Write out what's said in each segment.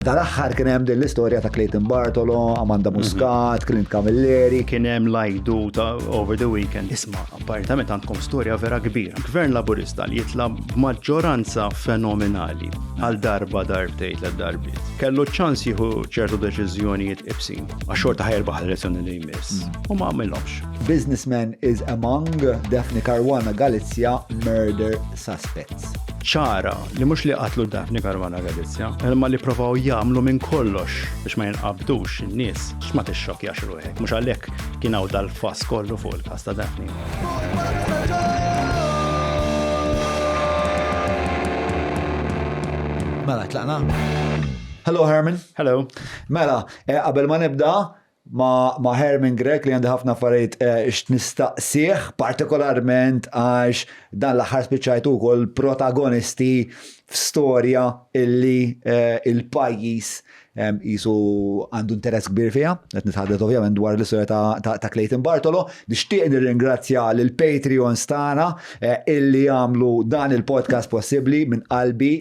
Dal-aħħar kien hemm din l-istorja ta' Clayton Bartolo, Amanda mhm. Muscat, Clint Camilleri. Kien hemm lajdu ta' over the weekend. Isma' apparentament għandkom storja vera kbira. Gvern Laburista li jitla' b'maġġoranza fenomenali għal darba darbtejn tliet darbiet. Kellu ċans jieħu ċertu deċiżjonijiet ibsin għax xorta ħajrbaħ l-elezzjoni li jmiss mm. u ma għamilhomx. Businessman is among Daphne Caruana Galizia murder suspects. Ċara li mhux li qatlu Daphne Caruana Galizia, imma li provaw jagħmlu minn kollox biex ma jinqabdux in-nies, x'ma tixxokkjax ruħek. Mhux għalhekk kien hawn dal-fass kollu fuq il-każ ta' Daphne. Mela, tlaqna? Hello Herman. Hello. Mela, eh, qabel ma nibda, ma', ma Herman Grech li għandi ħafna affarijiet eh, x'nistaqsih, partikolarment għax dan l-aħħar spiċċajtu wkoll protagonisti f'storja illi eh, il-pajjiż jisu għandu interess kbir fiha, qed nitħaddet ovvjament dwar l-istorja ta', ta, ta Clayton Bartolo. Nixtieq nirringrazzja lil Patreons tagħna eh, illi jagħmlu dan il-podcast possibbli minn qalbi.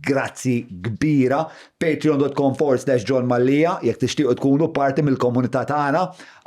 Grazzi kbira Patreon.com forward slash John Mallia jekk tixtiequ tkunu parti mill-komunità tagħna.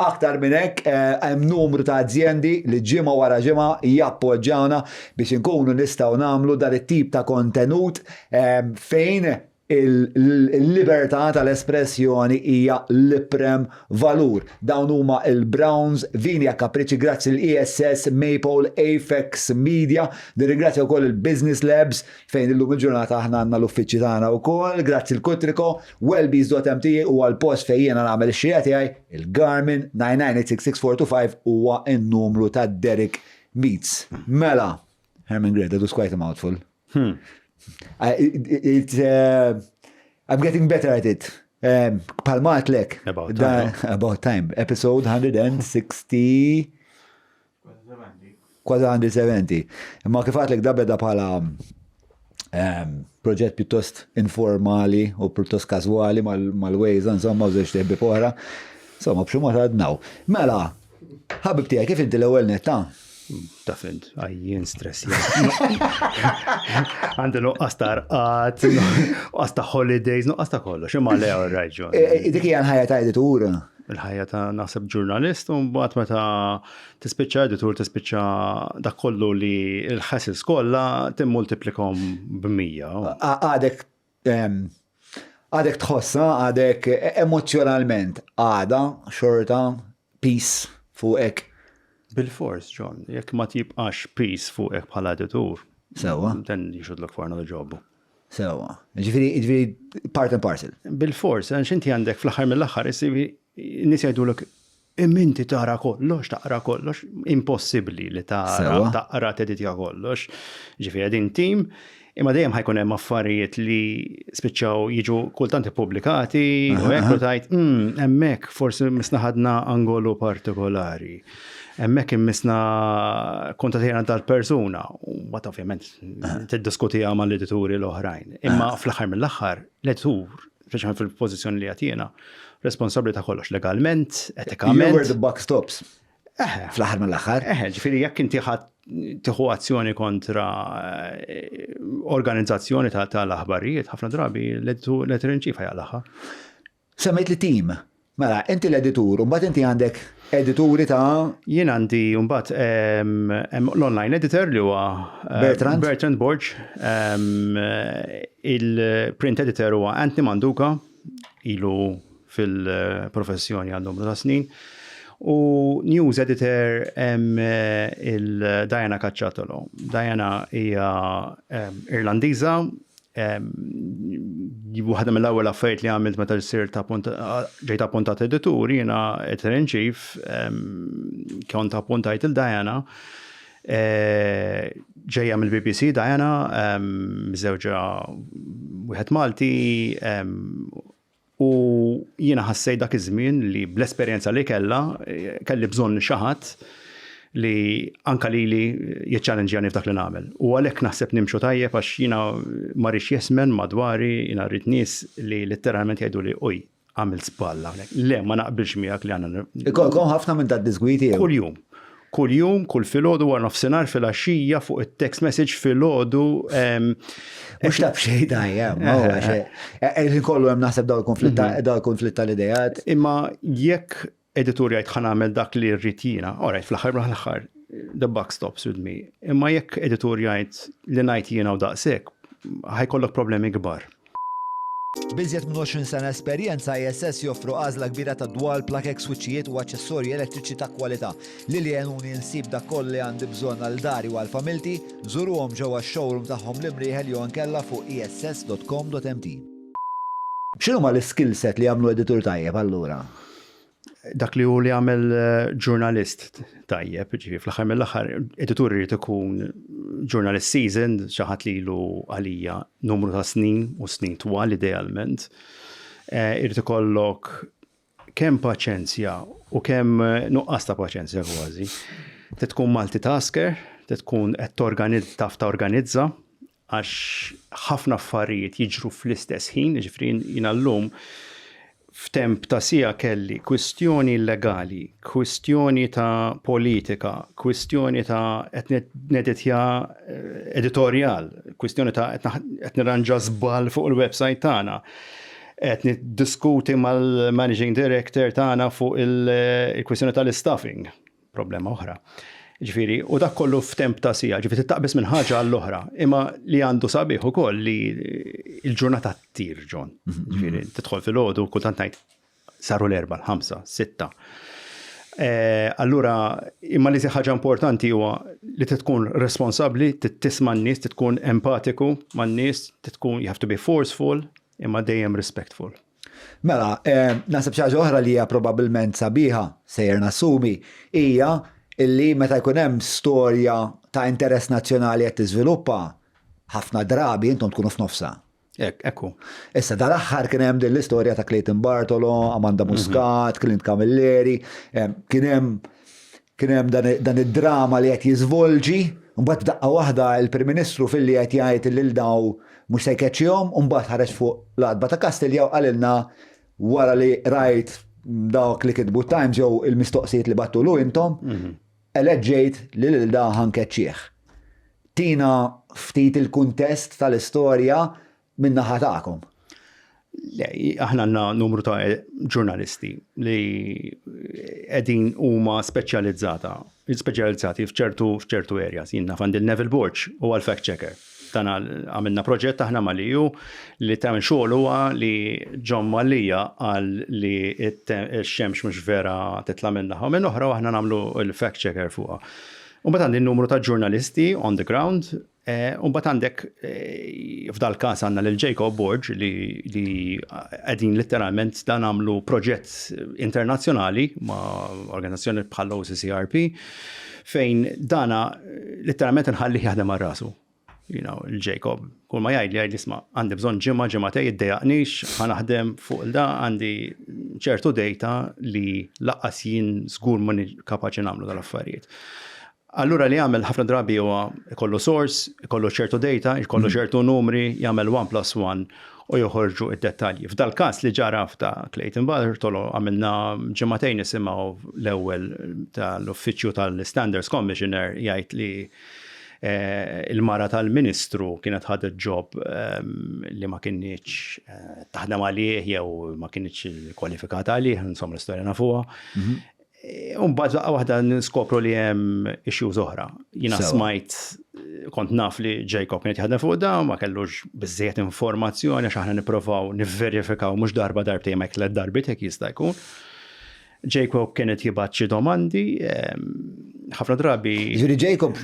Aktar minn hekk eh, hemm numru ta' azjendi li ġimgħa wara ġimgħa jappoġġjawna biex inkunu nistgħu nagħmlu dan it-tip ta' kontenut eh, fejn il-libertà tal-espressjoni hija l-iprem valur. Dawn huma il-Browns, Vini a Capricci, grazzi l-ESS, Maple, Apex Media, nirringrazzja wkoll il-Business Labs, fejn illum il-ġurnata aħna għandna l-uffiċċji tagħna wkoll, grazzi l-Kutriko, wellbees.mt huwa l-post fejn jiena nagħmel ix-xirja tiegħi, il-Garmin 9986645 huwa n-numru ta' Derek Meets. Mela, Herman Grech, that was quite a mouthful. Hmm. I, it, it, uh, I'm getting better at it. Um, Palma għatlek. About time. About time. Episode 160. Kważi 170. Imma kif għatlek da beda bħala ehm, proġett pjuttost informali u pjuttost każwali mal-Waze, insomma, u żewġ ħbieb oħra. Insomma, b'xi mod għadnaw. Mela, ħabib tiegħi kif inti l-ewwel netta? Taf int, għajjien stress. Għandi nuqqas ta' rqat, nuqqas ta' holidays, nuqqas ta' kollox, imma le all right, John. E, e, dik hija l-ħajja ta' editur. Il-ħajja ta' naħseb ġurnalist, u mbagħad meta Tispiċċa editur tispiċċa dak kollu li l-hassles kollha timmultiplikhom b'mija. Għadek għadek tħossha, għadek emozzjonalment għada xorta piż fuqek. Bilfors, John, jekk ma tibqax piż fuqek bħala editur. Sewwa. Then you should look for another job. Sewwa. Ġifieri, ġifieri part and parcel. Bilfors, għax inti għandek fl-aħħar mill-aħħar, in-nies jgħidulek Imma inti tara kollox, taqra kollox, impossibbli li tara, taqra teditja kollox. Ġifieri qegħdin tim, imma dejjem ħajkun hemm affarijiet li spiċċaw jiġu kultant ippubblikati u hekk u tajt, hmm, hemmhekk forsi misna ħadna angolu partikolari. Hemmhekk immisna kontatejna dal-persuna, u mbagħad ovvjament tiddiskutiha mal-edituri l-oħrajn. Imma fl-aħħar mill-aħħar, l-editur speċjalment fil-pożizzjoni li għad jiena, responsabbli ta' kollox legalment, etikament. You where the buck stops. Eħe. Fl-aħħar mill-aħħar. Eħe, ġifieri jekk inti ħadd tieħu azzjoni kontra eh, organizzazzjoni tal-aħbarijiet, ħafna drabi l-editor in chief ħajaqlaħħa. Semmejt li team. Mela, inti l-editur, u mbagħad inti għandek edituri ta' Jien għandi mbagħad l-online editor li huwa eh, Bertrand Bertrand Borg. Il-print editor huwa Anthony Manduka, ilu fil-professjoni għal numru ta' snin. U news editor hemm eh, il-Diana Cacciatolo. Diana hija Irlandiża, Waħda mill-ewwel affarijiet li għamilt meta sirt ġejt appuntat editur, jiena editor in chief, kont appuntajt il Diana, e, ġejja mill-BBC Diana, miżewġa wieħed Malti, U jiena ħassejt dak iż-żmien li bl-esperjenza li kellha, kelli bżonn xi ħadd li anka lili jiċċallenġjani f'dak li nagħmel. U għalhekk naħseb nimxu tajjeb għax jiena ma rridx yes men madwari, jiena rrid nies li letteralment jgħiduli uj, għamilt żball hawnhekk. Le, ma naqbilx miegħek li għandna. Ikolkom ħafna minn dad-diżgwiti? Kuljum. Kull jum, kull filgħodu, wara nofsinhar, filgħaxija, fuq it-text message filgħodu. Mhux ta' b'xejn dajjem, il kollu hemm naħseb daw il-konflitt daw il-konflitt tal-idejat. Imma jekk editur jgħid ħa nagħmel dak li rrid jiena, alright, fl-aħħar mill-aħħar, the buck stops with me. Imma jekk editur jgħid li ngħid jiena u daqshekk, ħa jkollok problemi kbar. B'iżjed minn 20 sena esperjenza, ISS joffru għażla kbira ta' dwal, plakek, swiċċijiet u aċċessorji elettriċi ta' kwalità. Lili għenuni nsib dak kollu li għandi bżonn għal dari u għal familti, żuruhom ġewwa x-showroom tagħhom l-Imrieħel jew inkella fuq iss.com.mt. X'inhuma l-skill set li jagħmlu editur tajjeb allura? Dak li hu li għamel ġurnalist tajjeb, ġifieri fl-aħħar mill-aħħar editur irid ikun ġurnalist seasoned, xi ħadd li ilu għalija numru ta' snin u snin twal idealment. Irid ikollok kemm paċenzja u kemm nuqqas ta' paċenzja kważi. Trid tkun multitasker, trid tkun qed torganizza, taf torganizza, għax ħafna affarijiet jiġru fl-istess ħin, ġifieri jiena llum f'temp ta' siegħa kelli kwistjoni legali, kwistjoni ta' politika, kwistjoni ta' qed neditja editorial, kwistjoni ta' qed nirranġa żball fuq il-website tagħna, qed niddiskuti mal-managing director tagħna fuq il-kwistjoni tal-staffing, problema oħra. Ġifieri, u dak kollu f'temp ta' siegħa, ġifieri taqbeż minn ħaġa għall-oħra, imma li għandu sabiħ ukoll li il-ġurnata ttir, John. Ġifieri, tidħol filgħodu, kultant ngħid saru l-4, l-5, 6. Allura, imma li ħaġa importanti huwa li tkun responsabbli, tisma' n-nies, tkun empatiku man-nies, tkun, you have to be forceful, imma dejjem respectful. Mela, naħseb xi ħaġa oħra li hija probabbilment sabiħa, sejjer nassumi, hija illi meta jkun hemm storja ta' interess nazzjonali qed tiżviluppa, ħafna drabi intom tkunu f'nofsa. Ekku. Issa dal-aħħar kien hemm din l-istorja ta' Clayton Bartolo, Amanda Muscat, Clint Camilleri, kien hemm dan id-drama li qed jiżvolġi, mbagħad daqqa waħda il-Prim Ministru filli qed jgħid lil daw mhux se jkeċċihom, u mbagħad ħareġ fuq l-għatba ta' Kastilja u qalilna wara li rajt dawk li kitbu Times jew il-mistoqsijiet li bgħattulu intom, eleġġejt li lil da ħa nkeċċih. Tina ftit il-kuntest tal-istorja min-naħa tagħkom. Le, aħna għandna numru ta' ġurnalisti li qegħdin huma speċjalizzati f'ċertu areas. Jien naf għandi Neville Borg u għal fact checker. Tana għamilna proġett aħna mal-EU li tagħmel xogħol huwa li Jon Mallia qal li x-xemx mhux vera titla' minn naħa minn oħra u aħna nagħmlu l-fact checker fuqha. U mbagħad għandi numru ta' ġurnalisti on the ground. U mbagħad għandek f'dal każ għandna lil Jacob Borg li qegħdin letteralment dan għamlu proġett internazzjonali ma' organizzazzjoni bħal OCCRP fejn dana letteralment nħalli jaħdem għal rasu. Il-Jacob, kull ma jgħid li jgħid, "Isma', għandi bżonn ġimgħa, ġimgħatej, iddejjaqnix, ħa naħdem fuq il-da, għandi ċertu data li lanqas jien żgur ma kapaċi nagħmlu dal-affarijiet." Allura li jagħmel ħafna drabi huwa ikollu source, ikollu ċertu data, ikollu ċertu numri, jagħmel 1 plus 1 u joħorġu id-dettalji. F'dal każ li ġara ta' Clayton Bartolo, għamilna ġimagħtejn nisimgħu l-ewwel tal-uffiċċju tal-Standards Commissioner jgħid li il-mara tal-ministru kienet ħadet job li ma kinitx taħdem għalih jew ma kinitx kwalifikata għalih, insomma l-istorja nafuha. Umbagħad daqqa waħda niskopru li hemm issues oħra. Jiena smajt, kont naf li Jacob kienet jaħdem fuq da, ma kellux biżejjed informazzjoni għax aħna nipprovaw nivverifikaw mhux darba, darbtejn, ma tliet darbiet hekk jista' jkun. Jacob kienet jibgħat xi domandi, ħafna drabi. Ġifieri Jacob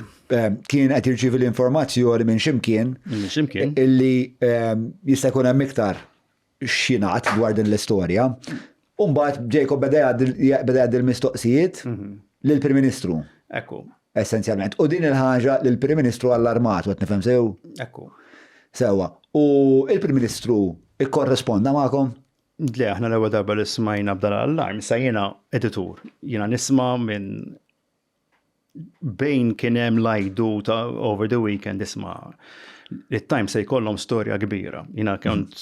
kien qed jirċievi l-informazzjoni minn ximkien Minn ximkien. illi jista' jkun hemm iktar x'jingħad dwar din l-istorja. Umbagħad Jacob beda jgħaddi l-mistoqsijiet lill-Prim Ministru. Ekku. Essenzjalment. U din il-ħaġa lill-Prim Ministru allarmat, qed nifhem sew? Ekku. Sewa. U il-Prim Ministru ikkorresponda magħkom? Le, aħna l-ewwel darba li smajna b'dal allarm, sa jiena editur, jiena nisma' minn bejn kien hemm lajdu ta' over the weekend, isma', Li Times se jkollhom storja kbira. Jiena kont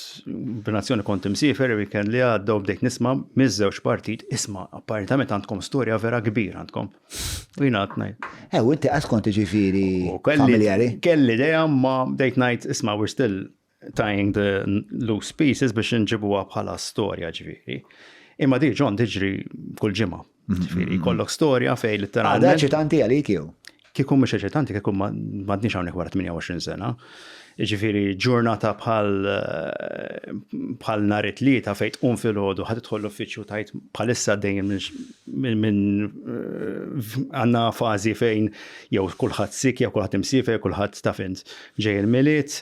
b'nazzjoni kont imsiefer weekend li għadda u bdejt nisma' miż-żewġ partit, isma' apparentament għandkom storja vera kbira għandkom. U jiena qed ngħid. Eh, u inti qatt kont ġifieri familjari? Kelli idea ma bdejt ngħid isma' we're still tying the loose pieces biex nġibuha bħala storja ġifieri. Imma di John tiġri kull ġimgħa. Ġifieri jkollok storja fejn letteralment. Għadha eċitanti għalik jew? Kieku mhux eċitanti kieku m'għadniex hawnhekk wara 28 sena. Ġifieri ġurnata bħal bħal nhar it-Tlieta fejn tqum filgħodu ħa tidħol l-uffiċċju tgħid bħalissa dejjem minn għandna fażi fejn jew kulħadd sick jew kulħadd imsiefer, kulħadd taf int ġej il-Milied.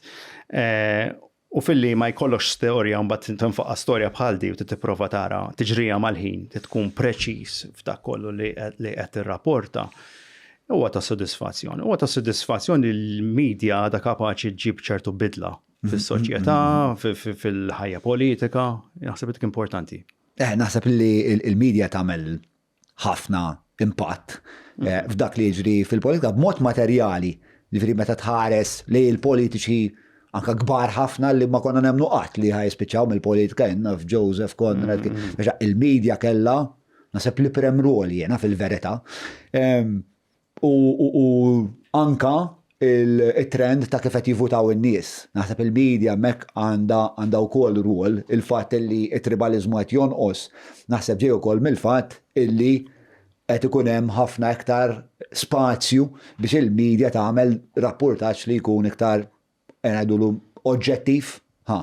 U filli ma jkollokx storja mbagħad tinfaqa' storja bħal di u tipprova tara tiġriha mal-ħin, tkun preċiż f'dak kollu li qed tirrapporta, huwa ta' sodisfazzjon. Huwa ta' sodisfazzjon li l-media għadha kapaċi ġġib ċertu bidla fis-soċjetà, fil-ħajja politika, naħseb dik importanti. Eh, naħseb li il-media tagħmel ħafna impatt eh, f'dak li jiġri fil-politika b'mod materjali. Ġifieri meta tħares li l-politiċi anka kbar ħafna li ma konna nemmnu qatt li ħa jispiċċaw mill-politika jenna f'Joseph Conrad. Mm. Il-media kella naħseb li prem rol jena fil-verità. Ehm, U anka il-trend ta' kif qed jivvutaw in-nies. Naħseb il-media hemmhekk għandha għandha wkoll rwol il-fatt li t-tribaliżmu qed jonqos. Naħseb ġej ukoll mill-fatt illi qed ikun hemm ħafna iktar spazju biex il-media tagħmel rappurtaġġ li jkun iktar Ngħidulu oġġettiv, ha.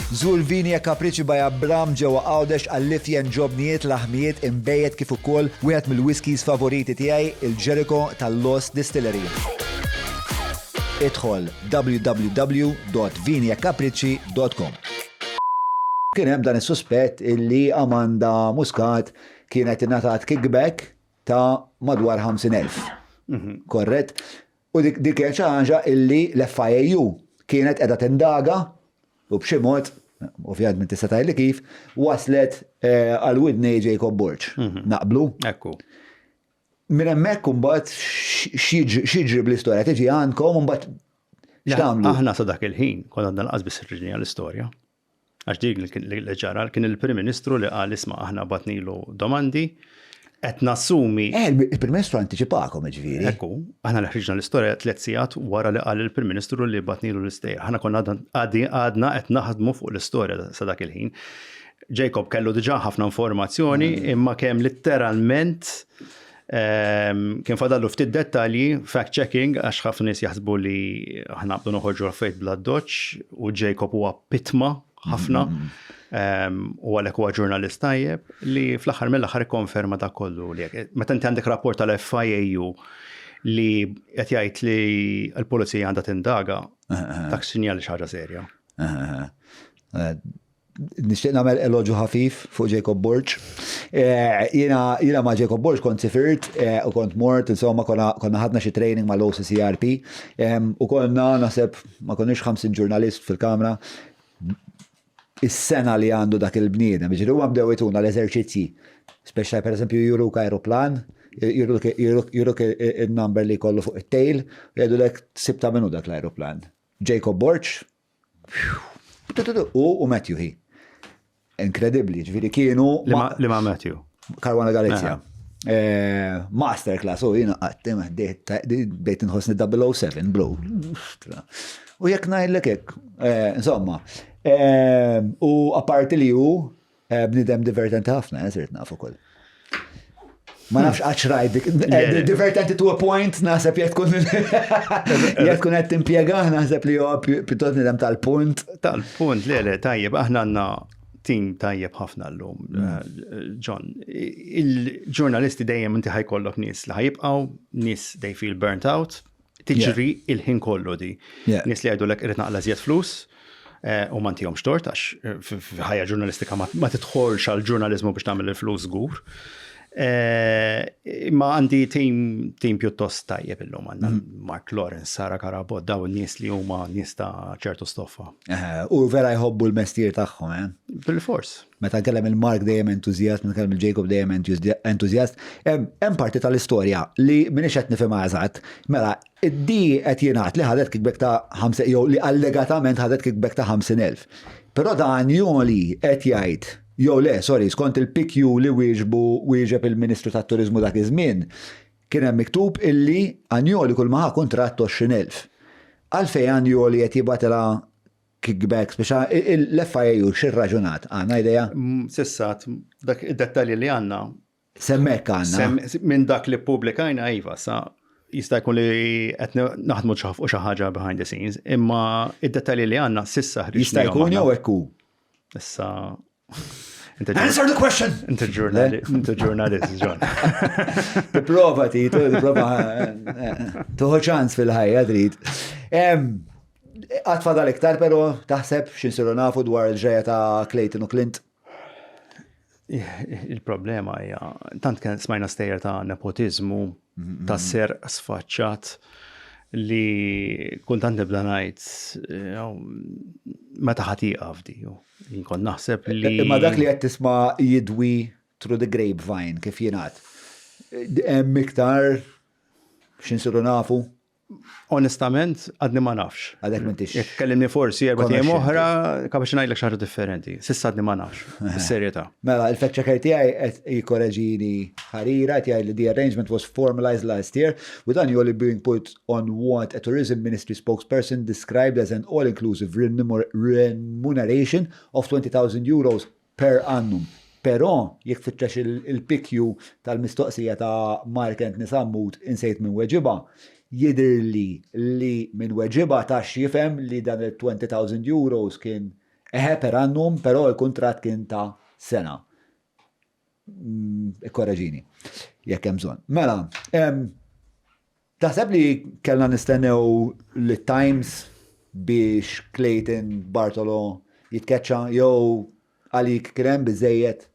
Żur Vini e Capricci by Abram ġewwa Għawdex għall-ifjen ġobnijiet, laħmijiet, inbejjed kif ukoll wieħed mill-whiskies favoriti tiegħi, il-Jericho tal-Lost Distillery. Idħol www.viniecapricci.com. Kien hemm dan is-suspett illi Amanda Muscat kienet ingħatat kickback ta' madwar 50,000. Korrett? U dik dik kienet xi ħaġa illi l-FIAU kienet qiegħda tindaga u b'xi mod, ovvjament min tista' tgħidli kif, waslet eh, għal widnej Jacob Borg. Mhm. Naqblu? Ekku. Minn hemmhekk imbagħad x'jiġri bl-istorja tiġi għandkom imbagħad x'tagħmlu? Aħna sa dak il-ħin konna għadna lanqas biss ħriġni għall-istorja. Għax dik li ġara kien il-Prim Ministru li qal isma' aħna batnilu domandi, qed nassumi. Eh, il-Prim Ministru antiċipakom ġifieri. Ekku, aħna li ħriġna l-istorja tliet sigħat wara li qal il-Prim Ministru li batnilu l-istejjer. Aħna konna għadna qed naħdmu fuq l-istorja sa dak il-ħin. Jacob kellu diġà ħafna informazzjoni mm. imma kemm letteralment kien fadallu ftit dettalji, fact-checking, għax ħafna nies jaħsbu li aħna naqbdu noħorġu affarijiet bla doċ u Jacob huwa pitma ħafna mm-hmm. u għalhekk huwa ġurnalist tajjeb li fl-aħħar mill-aħħar ikkonferma dak kollu li meta inti għandek rapport tal-FIAU li qed jgħid li l-pulizija għandha tindaga, dak sinjal xi ħaġa serja. Nixtieq nagħmel eloġu ħafif fuq Jacob Borg. Eh, jiena ma' Jacob Borg kont sifirt eh, u kont mort, insomma konna ħadna xi training mal-OCCRP u konna naħseb ma konniex 50 ġurnalist fil-kamra. Is-sena li għandu dak il-bniedem, ġifieri huma bdew ituna l-eżerċizzji. Speċa pereżempju juruk aeroplan, juruk il-number li jkollu fuq it-tail, jgħidulek sibta minnu dak l-aeroplan. Jacob Borg, U u Matthew hi. Inkredibbli, ġifieri kienu. Li ma Matthew. Caruana Galizia. Eh, masterclass, u jina għattim, bdejt nħossni 007, bro. U jekk ngħidlek hekk, eh, insomma. Eh, u apparti li hu Eh, bnidem divertenti ħafna, eh, sirt naf ukoll. Ma nafx għax rajt dik. Eh, divertenti to a point, naħseb jekk tkun jekk tkun qed timpjega, naħseb li huwa pjuttost nidem tal-punt. Tal-punt, le, le, tajjeb, aħna għandna tim tajjeb ħafna llum, John. Il-ġurnalisti dejjem inti ħajkollok nies li ħajibqgħu, nies they feel burnt out, Tiġri il-ħin kollu di. Nies li jgħidulek irrid naqla' żjed flus eh, u ma ntihomx tort għax eh, f'ħajja ġurnalistika ma tidħolx għal ġurnaliżmu biex tagħmel il-flus żgur. Imma għandi team team pjuttost tajjeb illum għandna Mark Lawrence, Sara Karabot, daw nies li huma nies ta' ċertu stoffa. U vera jħobbu l-mestier tagħhom, eh? Bil-fors. Meta nkellem il-Mark dejjem entużjast, meta nkellem il-Jacob dejjem entużjast. Hemm parti tal-istorja li m'iniex qed nifhimha eżatt. Mela, id-di qed jingħad li ħadet kickback ta' 5 jew li allegatament ħadet kickback ta' 50,000. Però dan Joli qed jgħid Jew le, sorry, skont il-PQ li wieġbu wieġeb il-Ministru tat-Turiżmu dak iż-żmien, kien hemm miktub illi Agnoli kull ma ħa kuntratt 20,000. Għalfejn Agnoli qed jibgħatilha kickbacks biex l-FIAU x'irraġunat? Għandna idea? S'issa dak id-dettalji li għandna. S'hemmhekk għandna. Minn dak li ppubblikajna iva, sa jista' jkun li qed naħdmu fuq xi ħaġa behind the scenes, imma id-dettalji li għandna s'issa ħriġna. Jista' jkun jew hekk hu? Issa. Answer the question! Inti ġurnalist, John. Tipprova ti, tipprova. Tuħu ċans fil-ħajja trid. Għad fadal iktar però taħseb x'insiru nafu dwar il-ġrajja ta' Clayton u Clint? Il-problema hija tant kien smajna stejjer ta' nepotiżmu, ta' serq sfaċċat li kultant nibda ngħid meta ħa tieqaf di. Jien kont naħseb li. Imma dak li qed tisma' jidwi through the grapevine kif jingħad. Hemm iktar x'insiru nafu? Onestament, għadni ma nafx. Għadek m'intix. Jekk tkellimni forsi erbat ijiem oħra, kapaċi ngħidlek xi ħaġa differenti. S'issa għadni ma nafx, bis-serjetà. Mela, il-fact checker tiegħi qed jikkoreġini ħarira, qed jgħid li the arrangement was formalized last year with Agnoli being put on what a tourism ministry spokesperson described as an all-inclusive remuneration of 20,000 euros per annum. Però, jekk tfittex il-PQ tal-mistoqsija ta' Mark Anthony Sammut insejt min weġibha, jidhirli li min weġibha ta x'jifhem li dan il-20,000 euros kien eħe per annum, però l-kuntratt kien ta' sena. Ikkoreġini jekk hemm bżonn. Mela, taħseb li kellna nistennew lit-Times biex Clayton Bartolo jitkeċċa jew għalik kien hemm biżżejjed?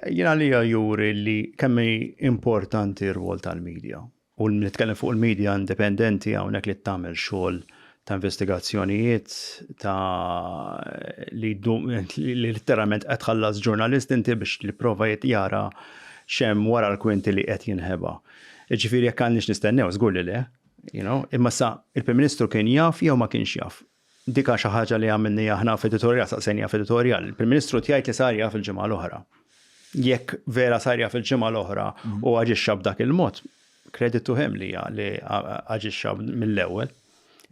Jien għalija juri li kemm hi importanti r-rwol tal-media. U nitkellem fuq il-media indipendenti hawnhekk li tagħmel xogħol ta' investigazzjonijiet ta' li li litteralment qed tħallas ġurnalist inti biex li prova jara x'hemm wara l-kwinti li qed jinħeba. Jiġifieri jekk għandniex nistennew, żgur li le, you know, imma sa il-Prim Ministru kien jaf jew ma kienx jaf. Dik xi ħaġa li għamilniha aħna f'editorjal, saqsejniha f'editorjal. Il-Prim Ministru tgħid li sar jaf il-ġimgħa l-oħra. Jekk vera sar jaf il-ġimgħa l-oħra u aġixxa b'dak il-mod, credit to him li li aġixxa mill-ewwel.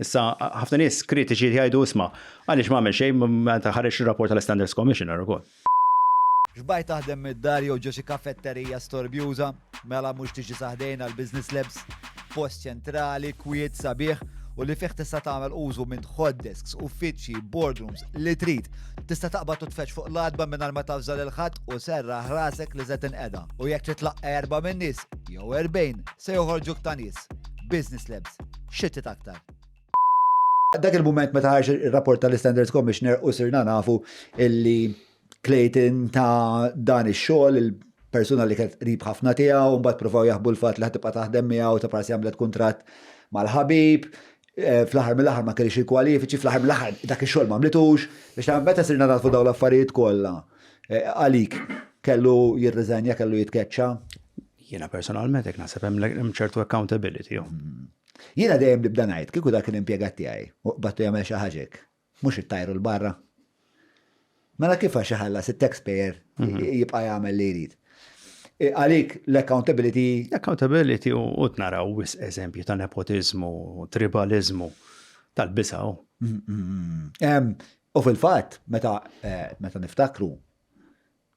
Issa, ħafna nies kritiċi jgħidu isma' għaliex ma għamel xejn meta ħareġ ir-rapport tal-Standards Commissioner ukoll. Xbajt taħdem mid-dar jew ġo xi kafetterija storbjuża? Mela mhux tiġi sa ħdejna l-Business Labs? Post ċentrali, kwiet, sabiħ u li fih tista' tagħmel użu minn hot desks, uffiċċji, boardrooms, li trid. Tista' taqbad u tfeġġ fuq l-għatba mingħajr ma tavża lil ħadd u serraħ rasek li se tinqeda. U jekk trid tlaqqa' erba' min-nies, jew 40, se joħorġuk ta' nies. Business Labs. Xi trid aktar? Dak il-mument meta ħareġ ir-rapport tal-Standards Commissioner u sirna nafu illi Clayton ta' dan ix-xogħol il-persuna li kienet qrib ħafna tiegħu, mbagħad provaw jaħbu l-fatt li ħatibqa' taħdem miegħu ta' parsi għamlet kuntratt mal-ħabib, eh, fl-aħħar mill-aħħar ma kellix il-kwalifiċi, fl-aħħar mill-aħħar dak ix-xogħol ma għamlitux, biex ta' meta sirna nafu dawn l-affarijiet kollha. Eh, għalik kellu jirriżenja, kellu jitkeċċa. Jiena personalment hekk naħseb hemm ċertu accountability. Mm. Jiena dejjem nibda ngħid kieku dak l-impjegat tiegħi u qbadtu jagħmel xi ħaġa hekk. Mhux ittajru 'l barra. Mela kif għax iħallas it-taxpayer mhm. jibqa' jagħmel li jrid. E, għalik l-accountability. L-accountability u naraw wis eżempju ta' nepotizmu, tribalizmu tal-bisaw. Mm, mm, mm. U fil-fatt, meta eh, meta niftakru,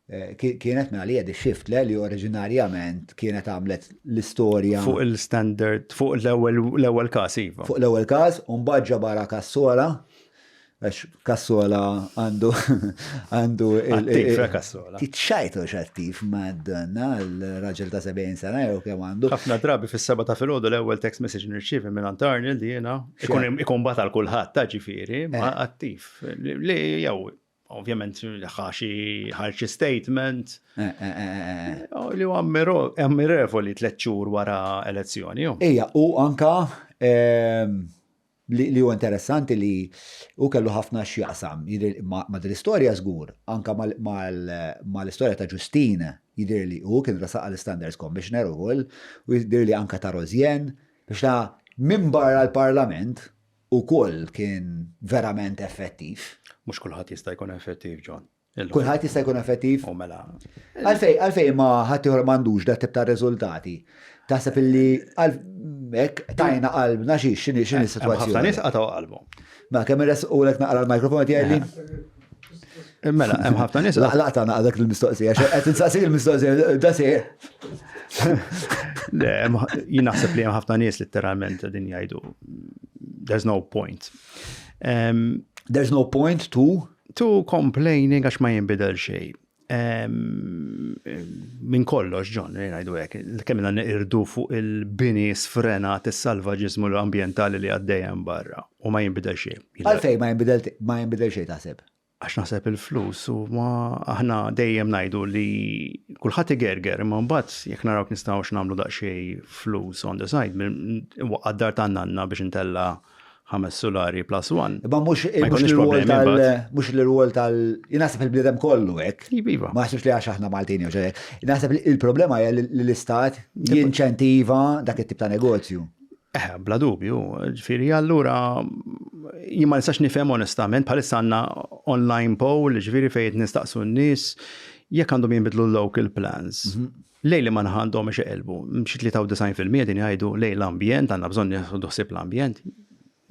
Kienet minn għalija di shift le li oriġinarjament kienet għamlet l-istorja. Fuq il-standard, fuq l-ewwel każ iva. Fuq l-ewwel każ, u mbagħad ġabara Kassola, għax Kassola għandu għandu il eh, Kassola. Titxajtu xattiv madonna l-raġel ta' 70 sena jew kemm għandu. Ħafna drabi fis-seba ta' filgħodu l-ewwel text message nirċievi minn Arnold jiena ikun batal kulħadd ta' ġifieri, ma eh. attiv. Li jew. Ovvjament ħa xi ħarġ xi statement. Eh, eh, eh, oh, li huwa ammirevoli tliet xhur wara elezzjoni. Ejja, u anka li huwa interessanti li u kellu ħafna x'jaqsam ma' din l-istorja żgur, anka mal-istorja ta' Ġustin jidher li hu kien resaq għall-Standards Commissioner ukoll, u jidher li anka ta' Rosianne, biex ta' minn barra l-Parlament ukoll kien verament effettiv. Mhux kulħadd jista' jkun effettiv, John. Kulħadd jista' jkun effettiv? U mela. Għalfej, għalfej ma ħadd ieħor m'għandux dat tip ta' riżultati. Taħseb illi hekk tajna qalbna xi x'inhi x'inhi s-sitwazzjoni. Ħafna nies qatgħu qalbhom. Ma kemm irresqulek naqra l-mikrofon qed jgħidli? Mela, hemm ħafna nies. Laqta naqra dak il-mistoqsija, qed insaqsik il-mistoqsija, da se. Le, jien naħseb li hemm ħafna nies litteralment din jgħidu there's no point. There's no point to? To complaining għax ma jinbidel xejn. Minn kollox, John, ngħidu hekk, kemm ilna neqirdu fuq il-bini sfrenat, is-salvaġiżmu ambjentali li għaddej hemm barra u ma jinbidel xejn. Għalfejn ma jinbidel ma jinbidel xejn taħseb? Għax naħseb il-flus u ma aħna dejjem ngħidu li kulħadd igerger imma mbagħad jekk narawk nistgħux nagħmlu daqsxejn flus on the side, waqqa' d-dar tan-nanna biex intella' ħames sulari plus one. Ma mhux l-rwol tal mhux l-rwol tal naħseb il-bniedem kollu hekk. Iva, iva. Ma naħsibx li għax aħna Maltin jew xejn. Naħseb li il-problema hija li l-istat jinċentiva dak it-tip ta' negozju. Eh, bla dubju, ġifieri allura jien ma nistax nifhem onestament bħalissa għandna online poll, ġifieri fejn nistaqsu n-nies jekk għandhom jinbidlu l-local plans. Lejn liema naħa għandhom ixeqilbu? Xi 93% qegħdin jgħidu lejn l-ambjent, għandna bżonn nieħdu ħsieb l-ambjent.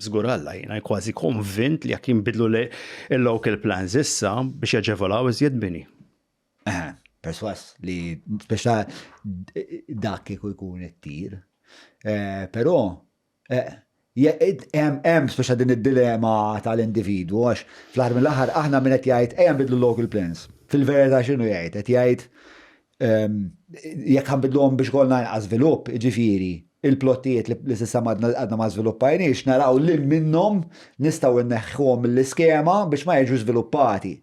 Żgur Alla, jiena kważi konvint li jekk jinbidlu l-local plans issa biex jaġevolaw iżjed bini. Eħe, perswas li speċa dak kieku jkun it-tir. Eh, però eh, hemm speċa din id-dilema tal-individwu għax fl-aħħar mill-aħħar aħna min qed jgħid ejja nbidlu local plans. Fil-verità x'inhu jgħid? Qed jgħid ehm, jekk ħanbidluhom biex kollna inqas żvilupp, ġifieri, il-plottijiet li s'issa għadna ma żviluppajniex, naraw li minnhom nistgħu nneħħuhom mill-iskema biex ma jiġu żviluppati.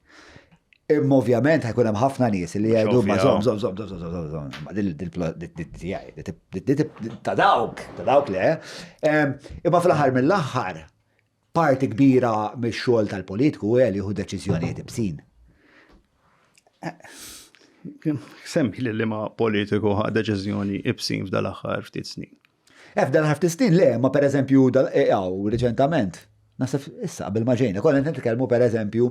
Imma ovvjament ħajkun hemm ħafna nies li jgħidu ma żomm żomm żomm żomm żomm żomm ma dil ta' dawk, ta' dawk le. Imma fl-aħħar mill-aħħar parti kbira mix-xogħol tal-politiku hija li jieħu deċiżjonijiet ibsin. Semmi li liema politiku ħa deċiżjoni ibsin f'dal-aħħar ftit snin. Eh, f'dal-aħħar ftit snin le, ma pereżempju dal-eqgħu eh, riċentament. Naħseb issa qabel ma ġejna, konna qed nitkellmu pereżempju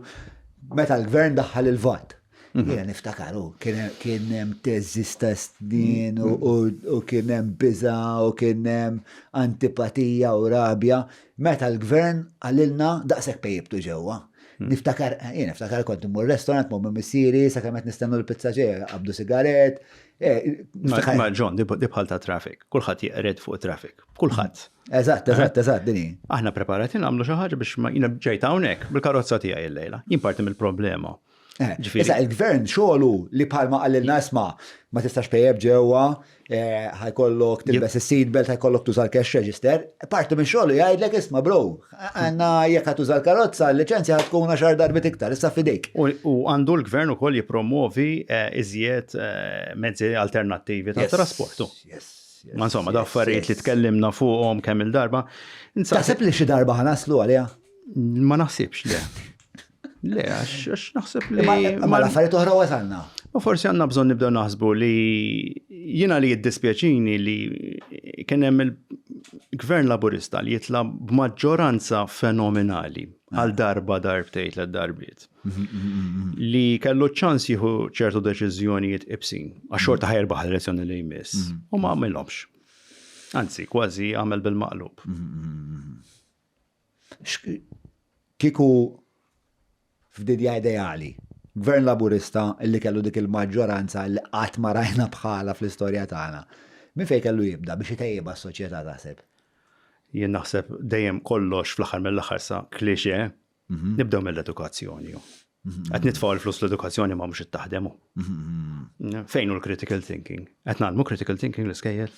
meta l-gvern daħħal il-VAT. Mhm. Jiena niftakaru, kien hemm teżis ta' snin u kien hemm biża' u kien hemm antipatija u rabja meta l-gvern qalilna daqshekk pejjibtu ġewwa. Mhm. Niftakar, jien niftakar kont immur restaurant ma' missieri sakemm qed nistennu l-pizza ġejja, qabdu sigaret, Eh, ma John, di bħal ta' traffic. Kulħadd jeqred fuq traffic. Kulħadd. Eżatt, eżatt, eżatt, dini. Aħna preparati nagħmlu xi ħaġa biex ma jiena ġejt hawnhekk bil-karozza tiegħi llejla. Jien parti mill-problema. Eh, issa il-gvern xogħlu li bħalma qalilna isma' ma tistax pejjeb ġewwa, eh, ħajkollok tilbes is-seatbelt, ħajkollok tuża l-cash register. Parti minn xogħlu jgħidlek isma' bro, għandna jekk ħa tuża l-karozza, l-liċenzja ħa tkun għaxar darbiet iktar, issa f'idejk. U għandu l-gvern ukoll jippromovi eh, iżjed eh, mezzi alternattivi ta' trasportu. Ma insomma, da affarijiet li tkellimna fuqhom kemm il-darba. Taħseb li xi darba ħanaslu għaliha? Ma naħsibx le. Le, għax naħseb li. Ma l-affarijiet oħra wasalna. Ma forsi għandna bżonn nibdew naħsbu li jiena li jiddispjaċini li kien hemm il-Gvern Laburista li jitla' b'maġġoranza fenomenali għal darba darbtejn tliet darbiet. Li kellu ċans jieħu ċertu deċiżjonijiet ibsin, għax xorta ħajerbaħ l-elezzjoni li jmiss, u ma għamilhomx. Anzi, kważi għamel bil-maqlub. Kieku f'dinja ideali, gvern Laburista li kellu dik il-maġġoranza li qatt ma rajna bħala fl-istorja tagħna, minn fejn kellu jibda biex itejjibha s-soċjetà taħseb? Jien naħseb dejjem kollox fl-aħħar mill-aħħar sa cliché, nibdew mill-edukazzjoni. Qed nitfgħu l-flus l-edukazzjoni ma mhux taħdem. Fejn hu l-critical thinking? Qed nagħmlu critical thinking l-iskejjel?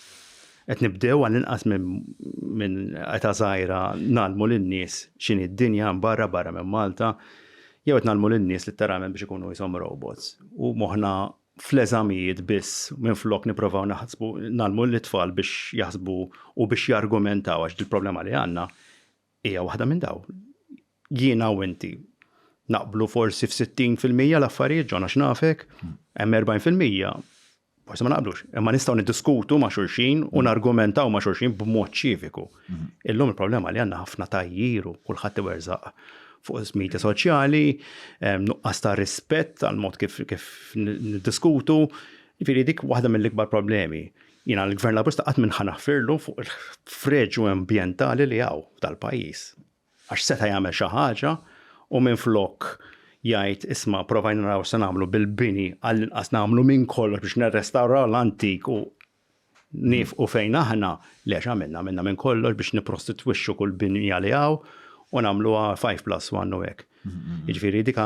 Qed nibdew għall-inqas minn età żgħira nagħlmu lin-nies x'inhi d-dinja barra barra minn Malta. Jew qed ngħallmu lin-nies litteralment biex ikunu qishom robots u moħħna fl-eżamijiet biss minflok nipprovaw naħsbu ngħallmu lit-tfal biex jaħsbu u biex jargumentaw, għax dil-problema li għandna hija waħda minn daw. Jiena u inti naqblu forsi f'60% l-affarijiet, John, għax nafek, hemm 40% forsi ma naqblux, imma nistgħu niddiskutu ma' xulxin u nargumentaw ma' xulxin b'mod ċiviku. Illum il-problema li għandna ħafna tgħajjir u kulħadd iwerżaq fuq media soċjali, nuqqas ta' rispett għal mod kif kif niddiskutu. Jiġifieri dik waħda mill-ikbar problemi. Jiena l-Gvern Laburista qatt minn ħa naħfirlu fuq il-freġu ambjentali li hawn tal-pajjiż. Għax seta' jagħmel xi ħaġa u minflok jgħid, isma' provajna naraw x'se nagħmlu bil-bini, għall-inqas nagħmlu minn kollox biex nirrestawraw l-antik u niefqu fejn aħna, le x'għamilna? Għamilna minn kollox biex nipprostitwixxu kull binja li hawn u nagħmluha 5 plus 1 u hekk. Jiġifieri dik